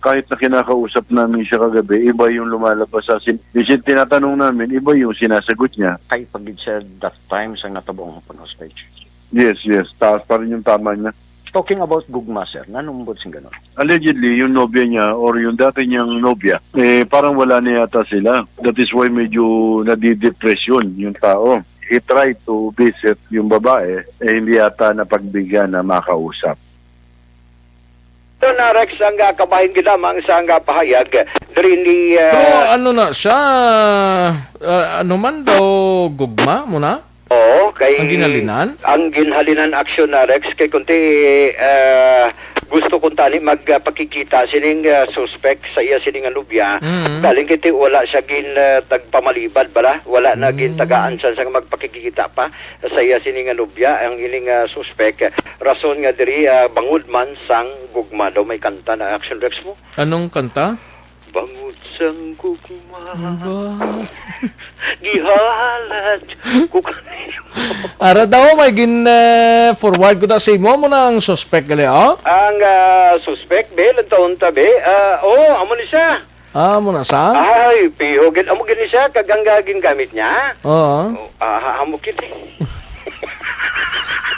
kahit na kinakausap namin siya kagabi, iba yung lumalabas sa sin-, yung sin-, tinatanong namin, iba yung sinasagot niya. Kay pagid siya that time sa natabo ang pag-hostage. Yes, yes. Taas pa rin yung tama niya. Talking about gugma, sir, nanumbod sing ganon? Allegedly, yung nobya niya or yung dati niyang nobya, eh, parang wala na yata sila. That is why medyo nadidepresyon yung tao. He tried to visit yung babae, eh, hindi yata napagbigyan na makausap. Ito na, Rex, ang, ah, kabahin gid lamang sa, ang, ah, pahayag diri ni, ah, Pero ano na siya, ah, ano man daw, gugma mo na? Oo, kay Ang ginhalinan? Ang ginhalinan aksyon na, Rex, kay kunti, ah, gusto kung tani magpakikita sining, ah, suspek sa iya sining nga nobya. Mm. Galing kay ti wala siya gin, ah, tagpamalibad bala, wala na Mm. gintagaan siya sa magpakikita pa sa iya sini nga nobya ang ining, ah, suspek. Rason nga diri, ah, bangod man sang gugma. Daw may kanta na, Action Rex, mo? Anong kanta? Bangod sang gugma. Ba? Gihalad ko kanimo. Ara daw, may gin, eh, forward ko ta sa imo. Mo na ang suspek gali, oh? Ang, ah, suspek, be, lantaon ta, be. Ah, oh, amo ni siya. Ah, mo na sa? Ay, piho gid. Amo gid ni siya, kag ang, ah, gingamit niya. Oo. Oh, ah, amo gid eh.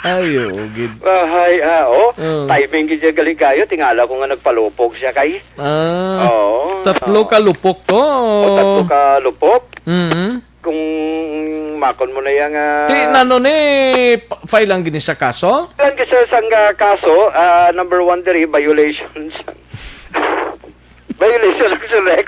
Ay, oo, gid. Ay, ah, oh. Oo. Timing gid siya gali kayo. Tingala ko nga nagpalupog siya kay. Ah. Oo. Tatlo ka lupok to. O, tatlo ka lupok. Mm. Kung makon mo na yang, ah, Ti, nano ni, pa-, file ang gini sa kaso? Ang gisa sang, ah, kaso, ah, number one diri, violations. Violation of Rex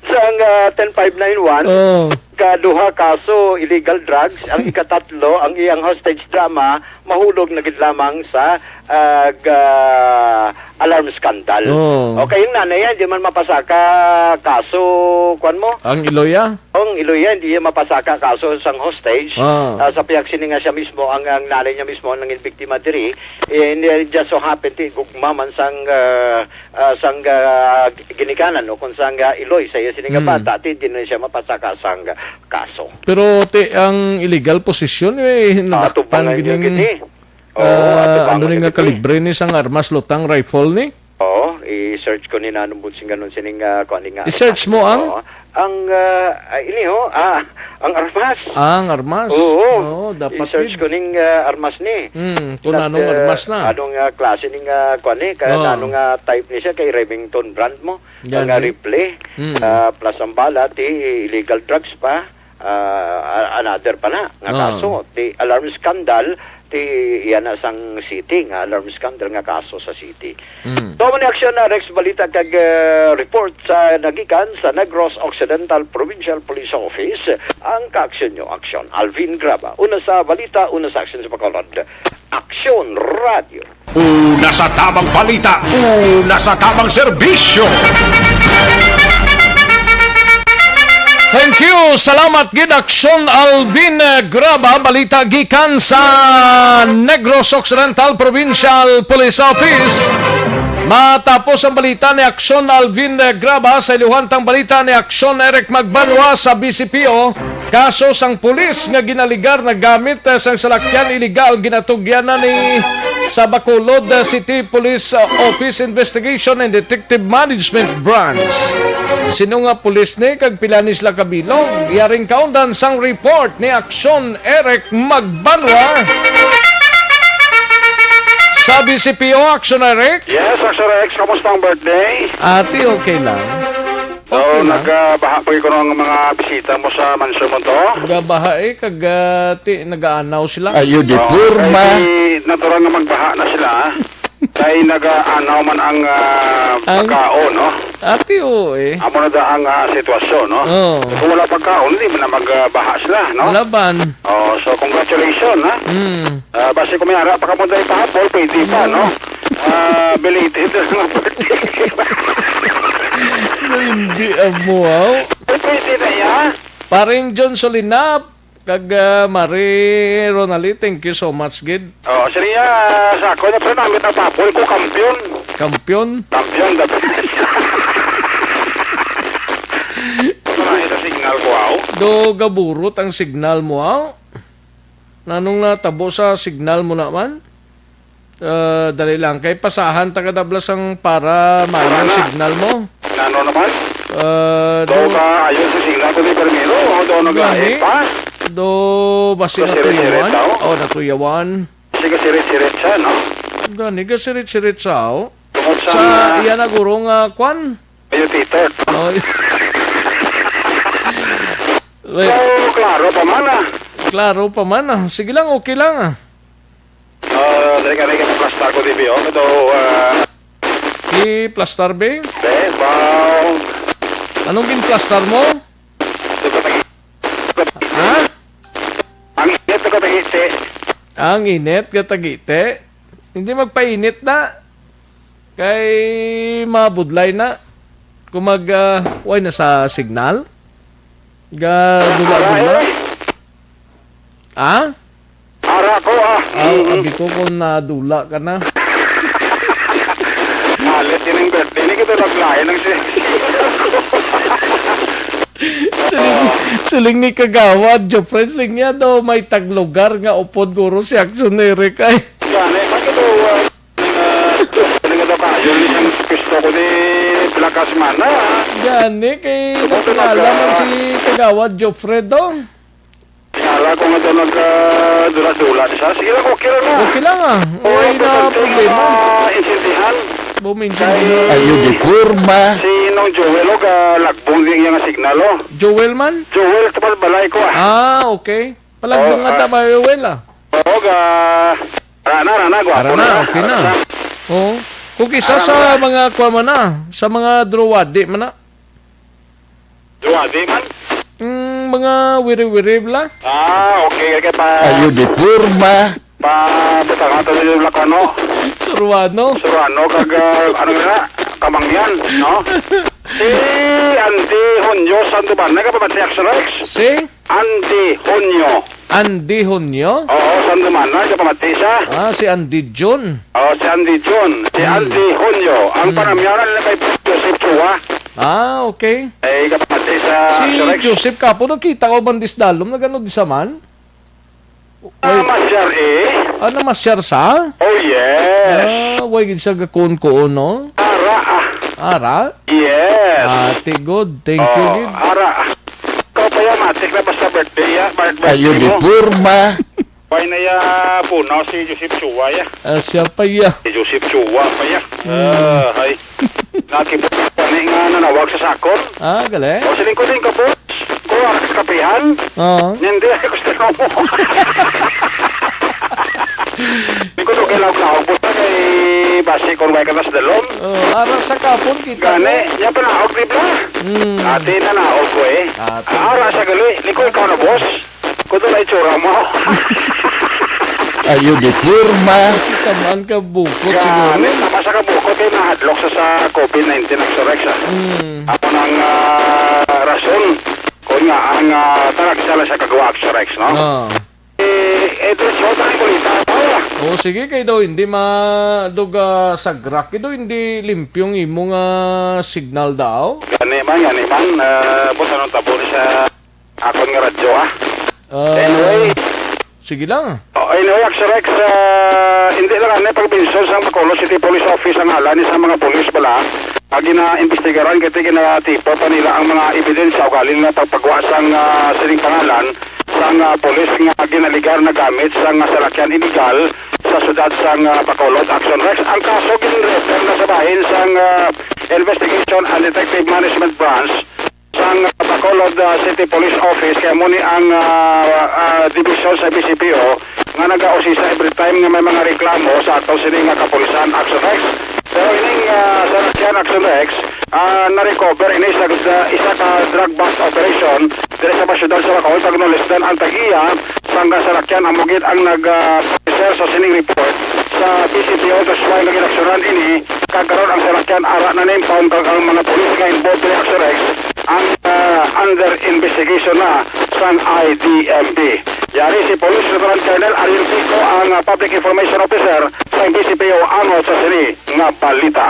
sang, ah, ten five nine one. Oh. Kaduha, kaso, illegal drugs. Ang ikatatlo, ang iyang hostage drama, mahulog na gid lamang sa, ah, ga-, alarm scandal. Oh. Okay, yung nanay, hindi man mapasaka kaso, kwan mo? Ang iloya? Ang iloya, hindi niya mapasaka kaso sang hostage. Ah. Ah, sa pihak sini nga siya mismo, ang, ang nanay niya mismo, ang nangin biktima diri, eh, hindi, just so happen, ti, gugma man sang, ah, ah, sang, ah, ginikanan, no? Kung sang, ah, iloy, sa iya sini nga Mm. bata, ti, di na siya mapasaka sang kaso. Pero, ti, ang illegal possession, eh, Ah, nalakpan tubang gid ang ning, gid, eh. Oo, ah, atubang ano ni gid, nga eh. Kalibre ni sang armas, lutang, rifle ni? Oo, i-search ko ni nanong Butsing ganun sining, ah, kuan ni nga I-search armas. Mo ang? Oo. Ang, ah, ah, ini, oh, ah, ang armas. Ah, ang armas. Oo. Oo, dapat I-search gid. Ko ning, ah, armas ni. Hmm, kung Nat-, anong ah, armas na. Anong, ah, klase ning, ah, kuan ni, kaya Oo. Anong, ah, type ni siya, kay Remington brand mo. Yan, Ang, ah, eh. Rifle, Hmm. ah, plus ang bala, ti illegal drugs pa. Ah, a-, another pa na nga Oo. Kaso, ti alarm scandal, ti iya na sang city nga alarm scandal nga kaso sa city. Mm. Tuo man ni Aksyon na Rex balita kag, eh, report sa nagikan sa Negros Occidental Provincial Police Office ang kaaksyon nyo, Aksyon Alvin Graba. Una sa balita, una sa aksyon sa Bacolod. Aksyon Radio. Una sa tamang balita, una sa tamang serbisyo. Thank you. Salamat gid, Aksyon Alvin, eh, Graba. Balita gikan sa Negros Occidental Provincial Police Office. Matapos ang balita ni Aksyon Alvin, eh, Graba, sa iluhan tang balita ni Aksyon Eric Magbanwa sa B C P O. Kaso sang pulis nga ginaligar nagamit, eh, sang salakyan iligal ginatugyan na ni sa Bacolod, eh, City Police, eh, Office Investigation and Detective Management Branch. Sino nga pulis ni kag pila ni sila kabilog? Yaring kaundan sang report ni Aksyon Eric Magbanwa. Sa B C P O, Aksyon Eric? Yes, Aksyon Eric, kamusta ang birthday? Ati, okay lang. So, Okay lang. Nagbaha pa gyud kuno ang mga bisita mo sa mansyon mo to? Nagbaha, eh, kag, ah, ti-, nagaanaw sila. Ayo di Oo, porma. Kay natural nga magbaha na sila, ah. Kay nagaanaw man ang, ah, Ang pagkaon, no? Ati, oo, eh. Amo na da ang, ah, sitwasyon, no? Oo. Kung wala pagkaon, hindi man na magbaha sila, no? Laban. Oh, so congratulations, ha? Mm. Ah, basi kung may ara pa ka mo dahil pahapon, pwede pa, no? Ah, belated na nga birthday. Hindi, amo, aw. Ay, pwede na yan. Paring John Solinap, kag, ah, Mari Ronali, thank you so much, gid. Oh, sila, sa ako na, pero namin ang pahapon ko, kampiyon. Kampiyon? Kampiyon, the best. Ay, sa signal ko, aw. Do gaburot ang signal mo, aw? Nanong natabo sa signal mo naman? Ah, dali lang. Kay pasahan ta kadablas ang para mayo Para na. Signal mo. Nano naman? Ah, Do do, ba, ayun sa signal ko ni Permiro? O do naglain Gani? Pa? Do, basi Kasi natuyawan? Resiret tao? O, natuyawan. Sige, sirit-sirit siya, no? Gani ka sirit-sirit sa, o. Tungod sa Sa iya na guro nga, kwan? Ayun, Peter. O, y-, Wait. So, klaro pa man, ah. Klaro pa man, ah. Sige lang, okay lang, ah. Ah, dali ka, dali ka, plastar ko, D B O. Ito, ah, I-plastar, be? Be, wow. Anong ginplastar mo? Ito, pag- Ha? Ang init ko, pag-iti. Ang init ka tagite? Hindi magpainit na. Kay mabudlay na. Kung mag, ah, way na sa signal? Ga dula-dula? Aray! Ah? Ara ko, ah. Ah, Mm. Abi ko kung nadula ka na. Alit yun ang birthday ni kita, naglain ang si- Siling, siling ni Kagawad Jofre, siling niya daw may taglugar nga upod guro si Action Eric ay. Gani, man ito, ah, ah, ano nga daw kayo, isang pisto ko ni Black Asmana, ah. Gani, kay Ito, nakilala man ah, si Kagawad Jofre daw. Tingala ko nga daw nag, ah, dula-dula siya. Sige lang, okay lang na. Okay lang, ah. Oo, okay na importante problema. Nga maintindihan. Maintindihan. Kay Ayo di porma. Si Ang Joel, o, ga lagbong din yung signal, o. Joel man? Joel, tupad balay ko, ah. Ah, okay. Palagbong Oo, nga ah. ta, Joel, ah. Oo, ga, rana, rana, gwapo Ara na, na, okay na. ara na. Oo. Kung kisa Ara sa na. mga kuwan man na, sa mga druwadi man na. Druwadi man? Mm, mga wiri-wiri bla. Ah, okay, okay, pa- Ayo di porma. Pa, butang ato yung Ilocano. Suruano. Suruano, kag, ah, ano na, kamangyan, no? Si Andy Honyo Sandoval, nagapamati, Action Rex? Si? Andy Honyo. Andy Honyo? Oo, Sandoval, nagapamati siya. Ah, si Andy John. Oo, si Andy John. Si Hmm. Andy Honyo. Ang Hmm. panamyanan nila kay Joseph Chua. Ah, okay. Ay, kapamati sa Si Action Rex. Joseph Kapo, nakita ko bandisdalom, nagano di sa man? Ah, Wait. masyar eh. Ah, namasyar sa? Oh, yes. Ah, way gid siya gakuon-kuon, no? Ara, ah. Ara? Yes. Ate, good. Thank you, Oh, gid. Ara. Ikaw pa yan, matik na basta birthday, ya. Bar-, Ayo birthday di mo. Porma. Why na ya punaw si Joseph Chua, ya? Ah, siya pa, ya. Si Joseph Chua pa, ya. Hmm. Ah, ay. Nakipot pa ni nga nanawag sa sakon. Ah, galing. O, siling ko din ka, boss. Kuha ka sa kapihan. Oo. Hindi, ay, gusto mo. Hindi ko to kailangan na ako, boss, kay basi kung may katas dalom. Oh, ara sa kapon kita Gani, mo. Niya pa naog, di ba? Hmm. Ate na naog ko eh. Ate. Ara sa gali, likoy ka na, boss. Kuto na itsura mo. Ayo di porma. Kasi tamaan ka bukot Gani, siguro. Tama sa kabukot eh, nahadlok sa, sa covid nineteen, Action Rex, ah. Hmm. Ako nang, ah, rason. Kung nga, ang, ah, taragsa lang sa kagawa, Action Rex, no? Ah. Eh, eh, diretso tayo, balita, tao, ah. Oh, sige, kay daw hindi ma-, dog, ah, sagrak, kay daw hindi limpyong imo nga signal daw. Gani man, gani man, ah, boss, anong tabo ni sa Akon nga radyo, ah. Ah, Anyway. sige lang. Oh, anyway, Action Rex, ah, hindi lang ani pagbinsol sang Bacolod City Police Office ang ngalan ni sa mga pulis bala nga ginaimbestigaran kay ginatipa pa nila ang mga ebidensya ugaling nga pagpagwa sang, ah, sining pangalan sang, ah, pulis nga ginaligar na gamit sang, ah, salakyan illegal sa siyudad sang, ah, Bacolod. Action Rex, ang kaso ginrefer na sa bahin sang, ah, Investigation and Detective Management Branch sang Bacolod, ah, City Police Office, kay amo ni ang, ah, ah, dibisyon sa B C P O nga nagausisa every time nga may mga reklamo sa ato sini nga kapulisan, Action Rex. Pero ining, ah, salakyan, Action Rex, ah, na-recover ini sa, sa isa ka drug bust operation diri sa syudad sa Bacolod, kag nalusdan ang tag-iya sang salakyan, amo gid ang nag, ah, share sa sining report sa B C P O, that's why naginaksyonan ini, kag karon ang salakyan ara na na-impound, kag ang mga pulis nga involved diri, Action Rex, ang, ah, under investigation na sang I D M P. Yari si Police Lieutenant Colonel Ariel Pico ang, ah, Public Information Officer sa B C P O angot sa sini nga balita.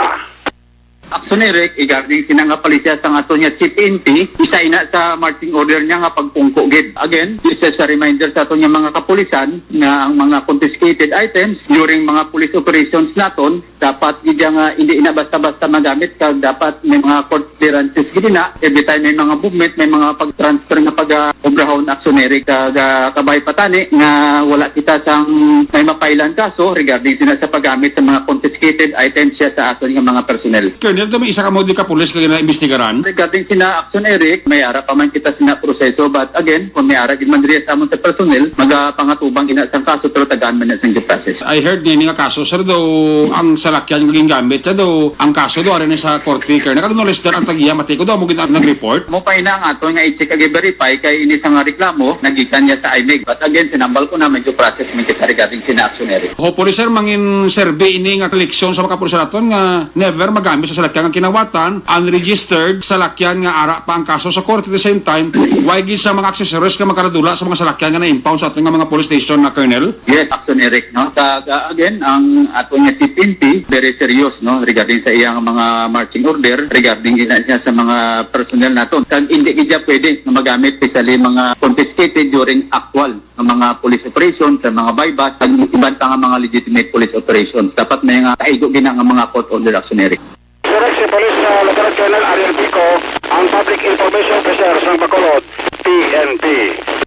Action Rex, regarding sina nga palisya sang aton nga Chief N P, isa ina sa marching order niya nga pagpungko gid. Again, this is a reminder sa aton nga mga kapulisan nga ang mga confiscated items during mga police operations naton, dapat gid nga hindi na basta-basta magamit, kag dapat may mga court clearances gid na. Every time may mga movement, may mga pag-transfer nga pag-, ah, obrahon, Action Rex, kag, ah, kabay pa tani nga wala kita sang may mapailan kaso regarding sina sa paggamit sa mga confiscated items siya sa aton nga mga personnel. Colonel, daw may isa ka mo di ka pulis ka ginaimbestigaran? Regarding sina, Action Rex, may ara pa man kita sina proseso, but again, kung may ara gid man diri sa amon sa personnel, magapangatubang ina sang kaso, pero tagaan man na sang due process. I heard nga ini nga kaso, sir, daw ang salakyan nga gingamit siya, daw ang kaso daw ari na sa korte, Colonel. Nag-acknowledge na ang tag-iya, matiko daw mo gid ang nag-report? Mo pa ina ang ato nga i-check ag i-verify kay ini sa nga reklamo nagikan niya sa I M E G. But again, sinambal ko na may due process man kita regarding sina, Action Rex. Hopefully, sir, mangin serbi ini nga leksyon sa mga kapulisan naton nga never magamit sa salakyan nga kinawatan, unregistered salakyan nga ara pa ang kaso sa korte. At the same time, why gid sa mga accessories nga makaradula sa mga salakyan nga na-impound sa aton nga mga police station na, Colonel? Yes, Action Rex, no? Sa, sa, again, ang ato nga Chief N P, very serious, no, regarding sa iyang mga marching order, regarding ina niya sa mga personnel naton. Kag hindi gid siya pwede na magamit, especially mga confiscated during actual nga mga police operation, sa mga buy-bust, kag iban pa nga mga legitimate police operations. Dapat may nga kaigo gina nga mga court order, Action Rex. Direct si Police, ah, Lieutenant Colonel Ariel Pico, ang Public Information Officer sang Bacolod, P N P.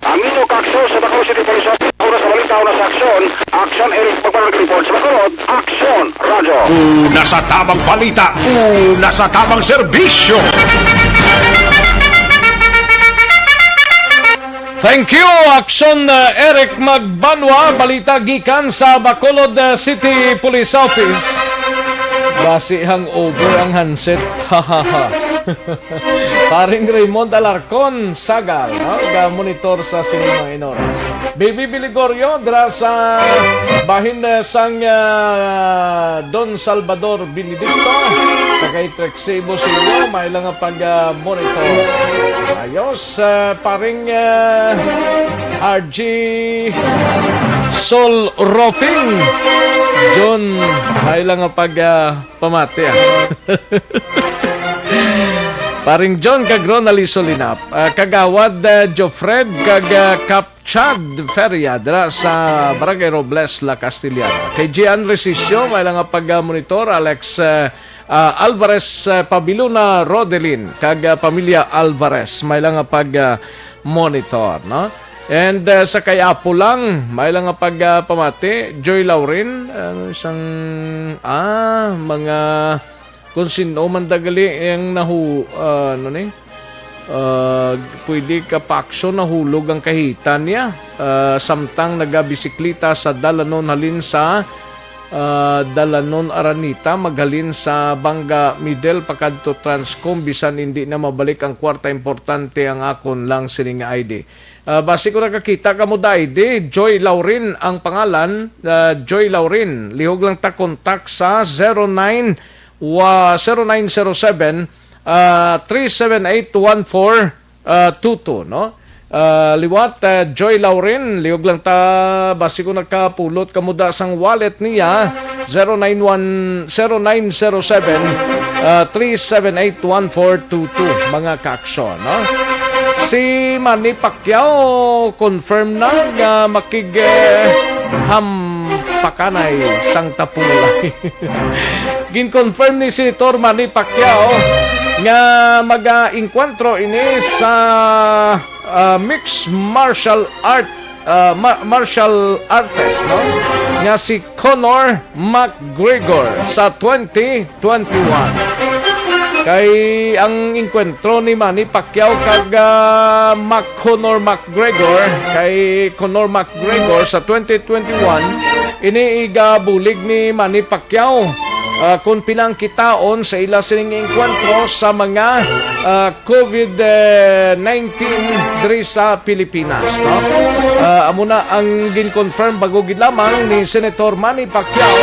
Ang inyo kaakso sa Bacolod City Police Office, oras sa balita. Una sa aksyon, aksyon, Eric Magbanwa report sa Bacolod, aksyon, radyo. Una sa tamang balita, una sa tamang serbisyo. Thank you, Aksyon, uh, Eric Magbanwa. Balita gikan sa Bacolod, uh, City Police Office. Basi hangover ang handset. Paring Raymond Alarcon, Sagal, no? Ga-monitor sa sining mga inoras. Baby Biligorio, dira sa bahin, uh, sang, uh, Don Salvador Benedicto. Sa kay Trek Sebo Silvio, may lang nga pag, ah, monitor. Ayos, ah, paring, ah, R G Sol Roofing. John, may lang nga pag, ah, pamati, ah. Paring John kag Ronald Solinap, ah, Kagawad, ah, Jofred kag, ah, Kap Chad Feria dira sa Barangay Robles, La Castellana. Kay Gian Resisio, may lang nga pag-monitor, Alex, eh, ah, Alvarez, eh, Pabiluna, Rodelin, kag, ah, pamilya Alvarez, may lang nga pag, ah, monitor, no? And, eh, sa kay Apo lang, may lang nga pag, ah, pamati, Joy Lauren, ano, isang, ah, mga kung sin-o man da gali ang nahu-, ah, ano ni? Ah, pwede ka pa aksyon nahulog ang kahitan niya. Ah, samtang nagabisiklita sa dalanon halin sa, ah, dalanon Aranita, maghalin sa Banga Middle pakadto Transcom, bisan hindi na mabalik ang kwarta, importante ang akon lang sining I D. Ah, basi ko nakakita kamo, day, di Joy Laurin ang pangalan. Ah, Joy Laurin, lihog lang ta kontak sa zero nine, wa-, zero nine zero seven, ah, three seven eight one four, ah, two two, no? Ah, liwat, ah, Joy Laurin, lihog lang ta, basi ko nakapulot kamo da sang wallet niya, zero nine one, zero nine zero seven, ah, three seven eight one four two two, mga kaaksyon, no? Si Manny Pacquiao confirm na nga makig, eh, hampakanay sang tapulay. Gin-confirm ni Senator Manny Pacquiao nga mag-enkwentro ini sa, ah, mixed martial art, ah, ma-, martial artist, no? Nga si Conor McGregor sa twenty twenty-one. Kay ang enkwentro ni Manny Pacquiao kag, ah, Mac-, Conor McGregor, kay Conor McGregor sa twenty twenty-one, ini igabulig ni Manny Pacquiao, ah, kung pila ang kitaon sa ila sining enkwentro sa mga, ah, COVID nineteen diri sa Pilipinas, no? Ah, amo na ang gin-confirm bago gid lamang ni Senator Manny Pacquiao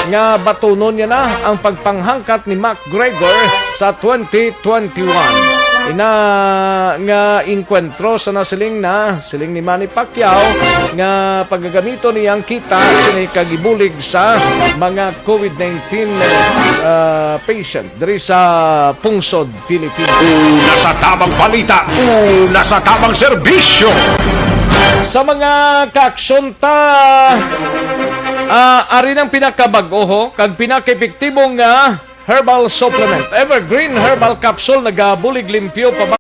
nga batunon niya na ang pagpanghangkat ni McGregor sa twenty twenty-one. Ina nga enkwentro sa nasiling na, siling ni Manny Pacquiao, nga pagagamiton niya ang kita sini kag ibulig sa mga COVID nineteen, ah, patient diri sa pungsod Pilipinas. Una sa tamang balita, una sa tamang serbisyo. Sa mga kaaksyon ta, ah, ari nang pinakabag-o, ho, kag pinakaepektibo nga herbal supplement. Evergreen Herbal Capsule, nagabulig limpyo pa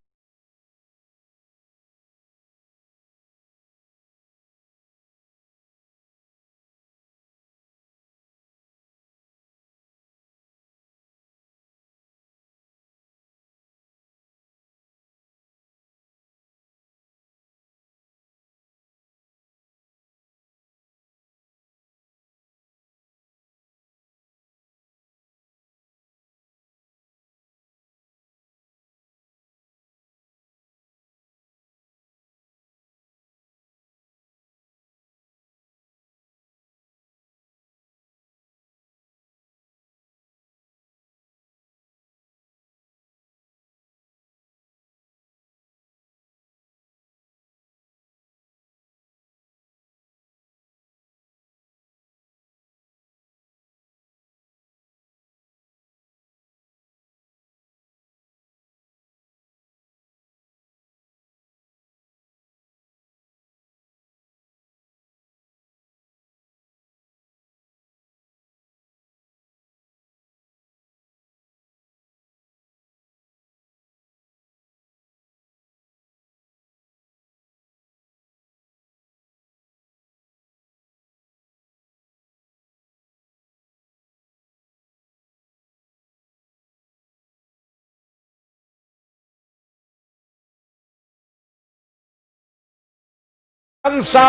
Sa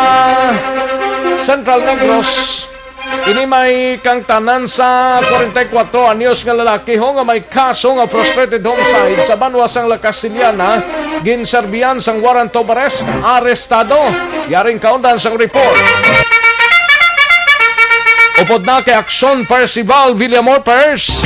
Central Negros, ini may kangtanan sa forty-four anyos nga lalaki ho nga may kaso nga frustrated homicide sa banwa sang La Castellana, ginserbihan sang warrant of arrest, arestado. Yaring kaundan sang report. Upod na kay Aksyon Percival Villamor Pers.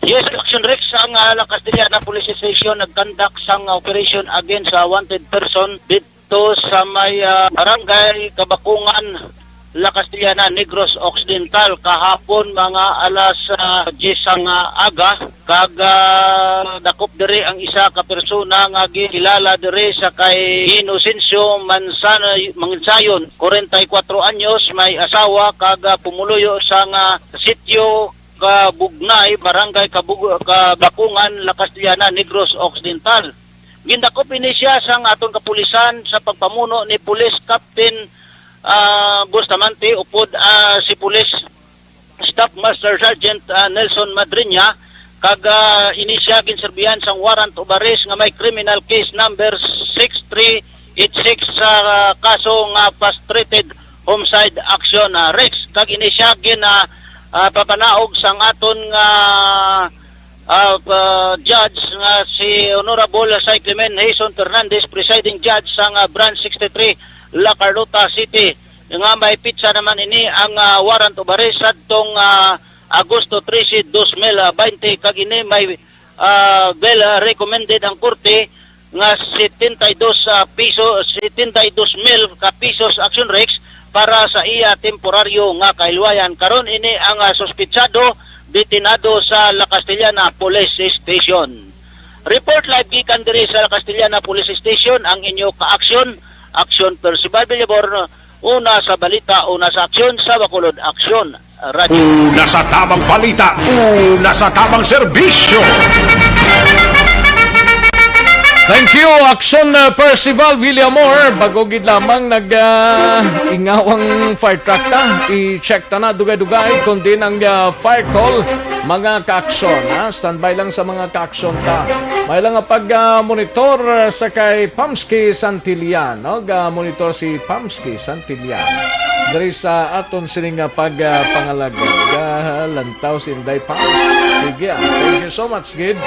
Yes, Action Rex, ang ah, La Castellana Police Station nagkandak sang operation against sa wanted person dito sa may ah, barangay Kabakungan, La Castellana, Negros Occidental, kahapon mga alas ah, diyes sang ah, aga, kag ah, dakop diri ang isa ka persona nga gikilala diri sa kay Inocencio Mansan-, Mansayon, forty-four anyos, may asawa, kag ah, pumuluyo sa nga sitio Kabugnay, Barangay Kabug-, Kabakungan, La Castellana, Negros Occidental. Gindakop ini siya sang aton kapulisan sa pagpamuno ni Police Captain ah, Bustamante upod ah, si Police Staff Master Sergeant ah, Nelson Madriña, kag ah, ini siya ginserbihan sang warrant of arrest nga may criminal case number six three eight six sa ah, kaso nga frustrated homicide action ah, Rex, kag ini siya gin ah, ah, papanaog sang aton nga ah, pa-, judge nga si Honorable Cyclamen Jason Fernandez, presiding judge sang ah, Branch sixty-three, La Carlota City, nga may pitsa naman ini ang ah, warrant of arrest sadtong ah, Agosto trese, dos mil baynte, kag ini may ah, bail recommended ang korte nga setenta y dos ah, piso, setenta y dos mil ka pisos, Action Rex, para sa iya temporaryo nga kahilwayan. Karon ini ang ah, suspitsado detenado sa La Castellana Police Station. Report live gikan diri sa La Castellana Police Station ang inyo ka-aksyon, Aksyon Percival Villabor, una sa balita, una sa aksyon, sa Bacolod Aksyon. Radyo. Una sa tamang balita, una sa tamang serbisyo. Thank you, Action uh, Percival Villamor. Bago gid lamang nag uh, ingawang fire truck ta. I-check ta na dugay-dugay kung din ang uh, fire call. Mga ka-action, ha? Standby lang sa mga ka-action ta. May lang nga pag-monitor uh, sa kay Pamski Santillan, no? Ga-monitor si Pamski Santillan. Diri sa aton sining nga pag uh, pangalagad. Galantaw si Inday Pams. Sige, ah. Thank you so much, gid.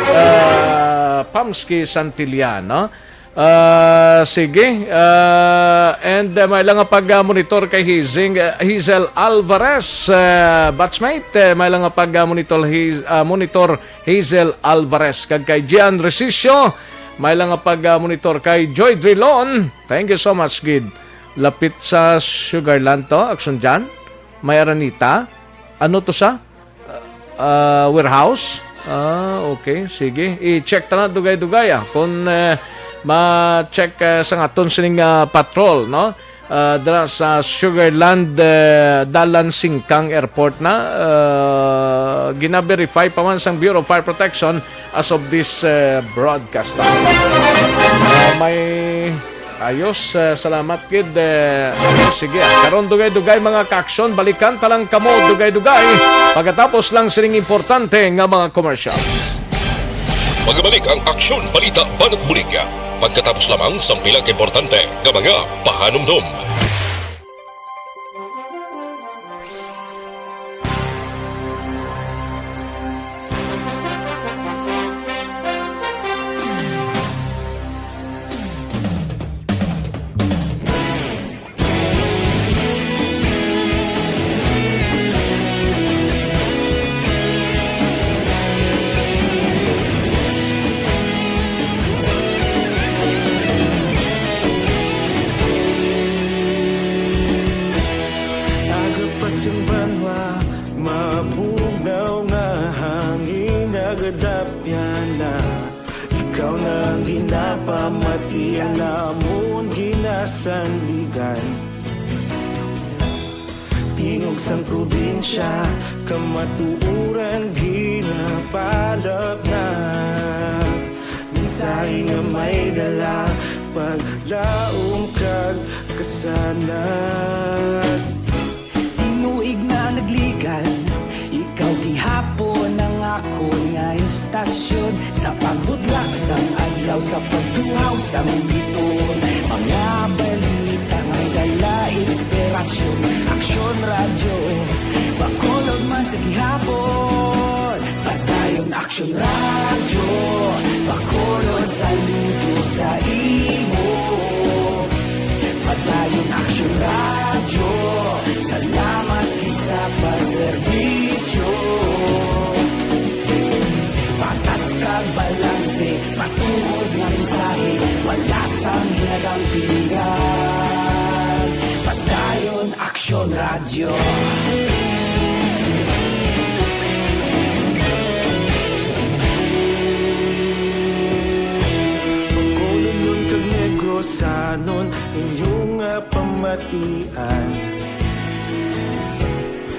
Uh, Pamski Santillan, no? Ah, sige. Ah, and uh, may lang nga pag-monitor kay Hizing, uh, Hazel Alvarez, uh, batchmate. Uh, may lang nga pag-monitor Hiz, uh, monitor Hazel Alvarez kag kay Gian Resicio. May lang nga pag-monitor kay Joy Drilon. Thank you so much, gid. Lapit sa Sugarland to, Action Jan. May Aranita. Ano to sa? Ah, warehouse? Ah, okay. Sige. I-check ta na dugay-dugay, ah. Kung eh, ma-check eh, sa aton sining ah, patrol, no? Ah, dira sa Sugarland, eh, Dalan Singkang Airport na. Ah, gina-verify pa man sang Bureau of Fire Protection as of this eh, broadcast. Ah, may Ayos, eh, salamat gid. Eh, sige, karon dugay-dugay mga ka-aksyon, balikan ta lang kamo dugay-dugay pagkatapos lang sining importante nga mga commercial. Magabalik ang Aksyon Balita Banat Bulig pagkatapos lamang sa pila ka importante nga mga pahanumdom. Aga pa sing banwa, mabugnaw nga hangin nagadapyan na. Ikaw na ang ginapamatian namon ginasandigan. Tingog sang probinsya, kamatuoran ginapalapnap. Mensahe nga may dala, paglaom kag kasanag. Tinuig na nagligad, ikaw gihapon ang akon nga istasyon. Sa pagbudlak sang adlaw, sa pagtuhaw sang biton, Mga balita nga may dala inspirasyon. Aksyon Radyo, Bacolod man sa gihapon. Padayon Aksyon Radyo, Bacolod saludo sa imo. Padayon Aksyon Radyo, salamat gid sa pagserbisyo. Patas kag balanse, matuod nga mensahe, wala sang ginadampingan. Padayon Aksyon Radyo. Bacolodnon kag Negrosanon, inyo nga pamatian.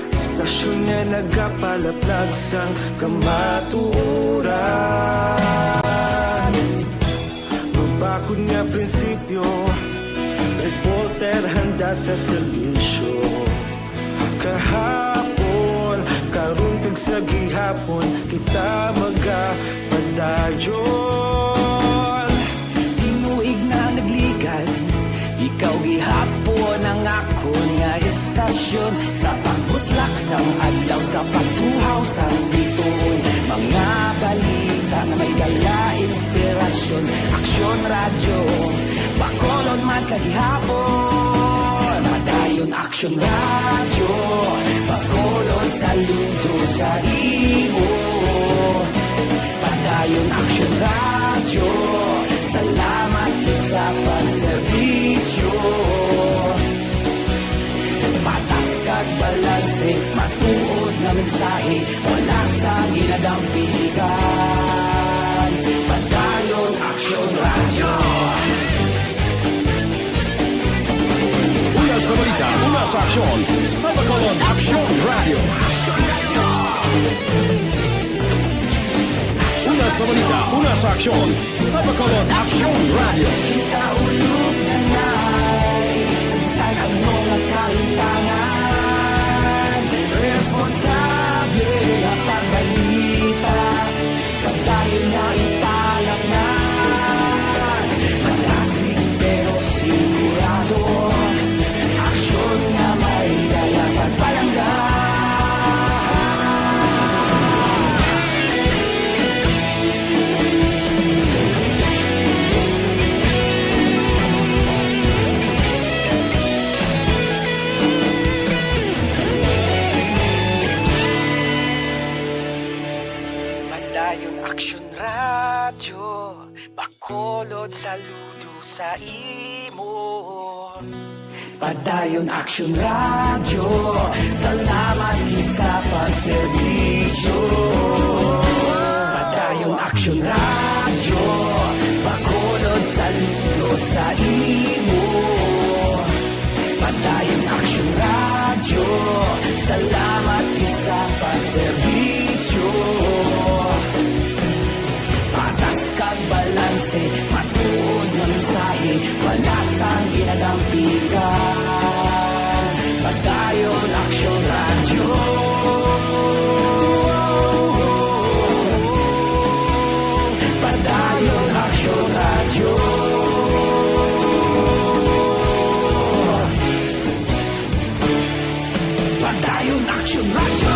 Istasyon nga nagapalaplag sang kamatuoran. Mabakod nga prinsipyo, reporter handa sa serbisyo. Kahapon, karon kag sa gihapon, kita magapadayon. Tinuig na nagligad, ikaw gihapon ang akon nga istasyon. Sa pagbutlak sang adlaw, sa pagtuhaw sang bituon, mga balita nga may dala inspirasyon. Aksyon Radyo, Bacolod man sa gihapon. Padayon Aksyon Radyo, Bacolod saludo sa imo. Padayon Aksyon Radyo, salamat gid sa pagserbisyo. Patas kag balanse, matuod nga mensahe, wala sang ginadampigan. Padayon Aksyon Radyo. Una sa balita, una sa aksyon, sa Bacolod Aksyon Radyo. Una sa balita, una sa aksyon, sa Bacolod Aksyon Radyo. Kita ulog na nai, sa bisan ano nga kahitangan, responsable nga pagbalita. Padayon nga ipalatnan, malasig pero sigurado. Aksyon nga may dala pagpalangga. Padayon Aksyon Radyo, Bacolod saludo sa imo. Padayon Aksyon Radyo, salamat gid sa pagserbisyo. Padayon Aksyon Radyo, Bacolod saludo sa imo. Padayon Aksyon Radyo, salamat gid sa pagserbisyo. Patas kag balanse, matuod nga mensahe, wala sang ginadampigan. Padayon Aksyon Radyo. Padayon Aksyon Radyo. Padayon Aksyon Radyo.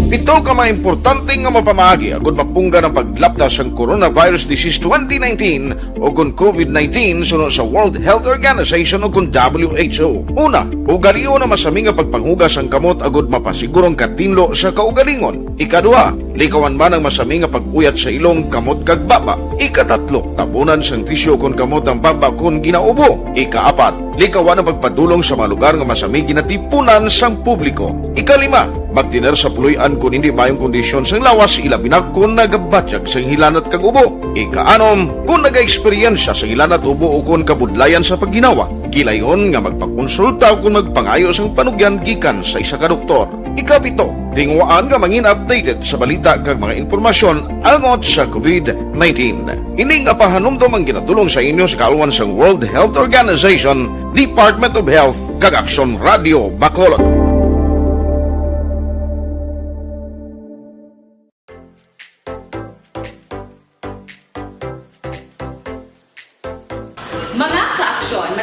Pito ka mga importante nga mapamaagi agud mapunggan ang paglapda sang coronavirus disease twenty nineteen o kon covid nineteen suno sa World Health Organization o kon W H O. Una, ugalion ang masami nga pagpanghugas sang kamot agud mapasiguro ang katinlo sa kaugalingon. Ikaduha, likawan man ang masami nga pag-uyat sa ilong, kamot, kag baba. Ikatatlo, tabunan sang tisyu kon kamot ang baba kon ginaubo. Ikaapat, likawan ang pagpadulong sa mga lugar nga masami ginatipunan sang publiko. Ikalima, magtener sa puloy-an kon hindi maayong kondisyon sang lawas, ilabi na kon nagabatyag sang hilanat kag ubo. Ikaanom, kon nagaeksperyensya sang hilanat, ubo, o kon kabudlayan sa pagginawa, gilayon nga magpakonsulta o kon magpangayo sang panugyan gikan sa isa ka doktor. Ikapito, tinguhaan nga mangin updated sa balita kag mga impormasyon angot sa covid nineteen. Ini nga pahanumdom ang ginadul-ong sa inyo sa kaalwan sang World Health Organization, Department of Health, kag Aksyon Radio Bacolod.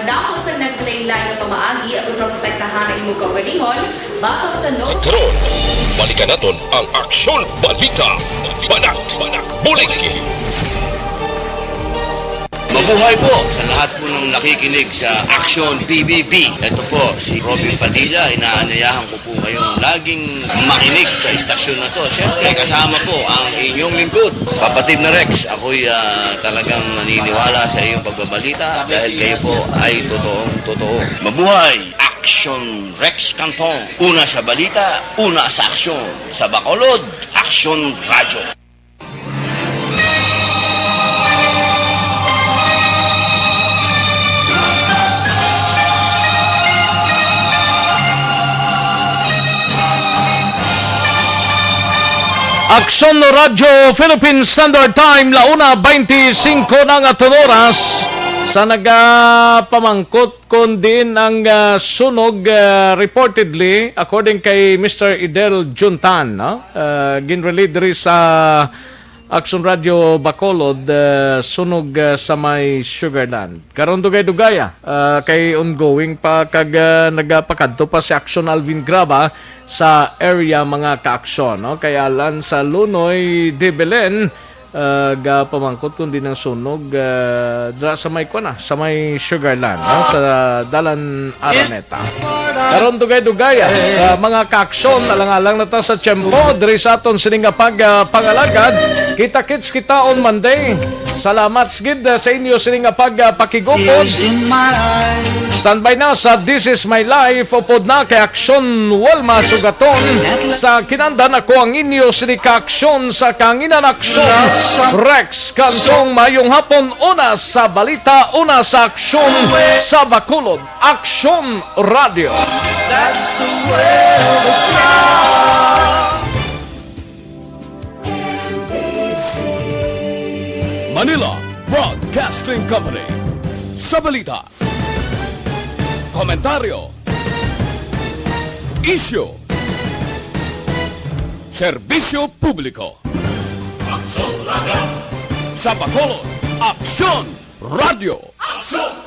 Damo sa naglain-lain nga pamaagi aron maprotektahan ang imong kaugalingon batok sa no. Karon, balikan naton ang Aksyon Balita. Banat, bulig. Mabuhay po sa lahat po ng nakikinig sa Aksyon P B B. Ito po si Robin Padilla, inaanyayahan ko po kayong laging makinig sa istasyon na to. Siyempre, kasama po ang inyong lingkod, Kapatid na Rex. Ako'y, ah, talagang naniniwala sa iyong pagbabalita dahil kayo po ay totoong totoo. Mabuhay! Aksyon Rex Cantong. Una sa balita, una sa aksyon. Sa Bacolod, Aksyon Radyo. Aksyon Radyo Philippine Standard Time, la una beintisinco na nga aton oras. Sa nagapamangkot kon diin ang, ah, sunog, ah, reportedly, according kay Mister Idel Juntan, no? Ah, ginrelay diri sa Aksyon Radyo Bacolod, ah, sunog, ah, sa may Sugarland. Karon dugay-dugaya, ah, kay ongoing pa kag, ah, nagapakadto pa si Aksyon Alvin Graba sa area, mga kaaksyon, no? Kay Alan sa Lunoy de Belen, ah, gapamangkot kon diin ang sunog, ah, dira sa may, kuwan na, sa may Sugarland, no? Sa Dalan Araneta. Karon dugay-dugay, ah, ah, mga kaaksyon, alang-alang na ta sa tiyempo, diri sa aton sining nga pag, ah, pangalagad. Kita-kits kita on Monday. Salamat gid, ah, sa inyo sining nga pag, ah, pakigupod. Standby na sa This Is My Life, upod na kay Aksyon Walma Sugaton. Sa kinandan, ako ang inyo sini ka aksyon sa kanginan aksyon, Rex Cantong. Mayong hapon, una sa balita, una sa aksyon sa Bacolod, Aksyon Radyo. That's the way of the crowd. Manila Broadcasting Company. Sa balita, komentaryo, isyu, serbisyo publiko. Aksyon Radyo. Sa Bacolod, Aksyon Radyo. Aksyon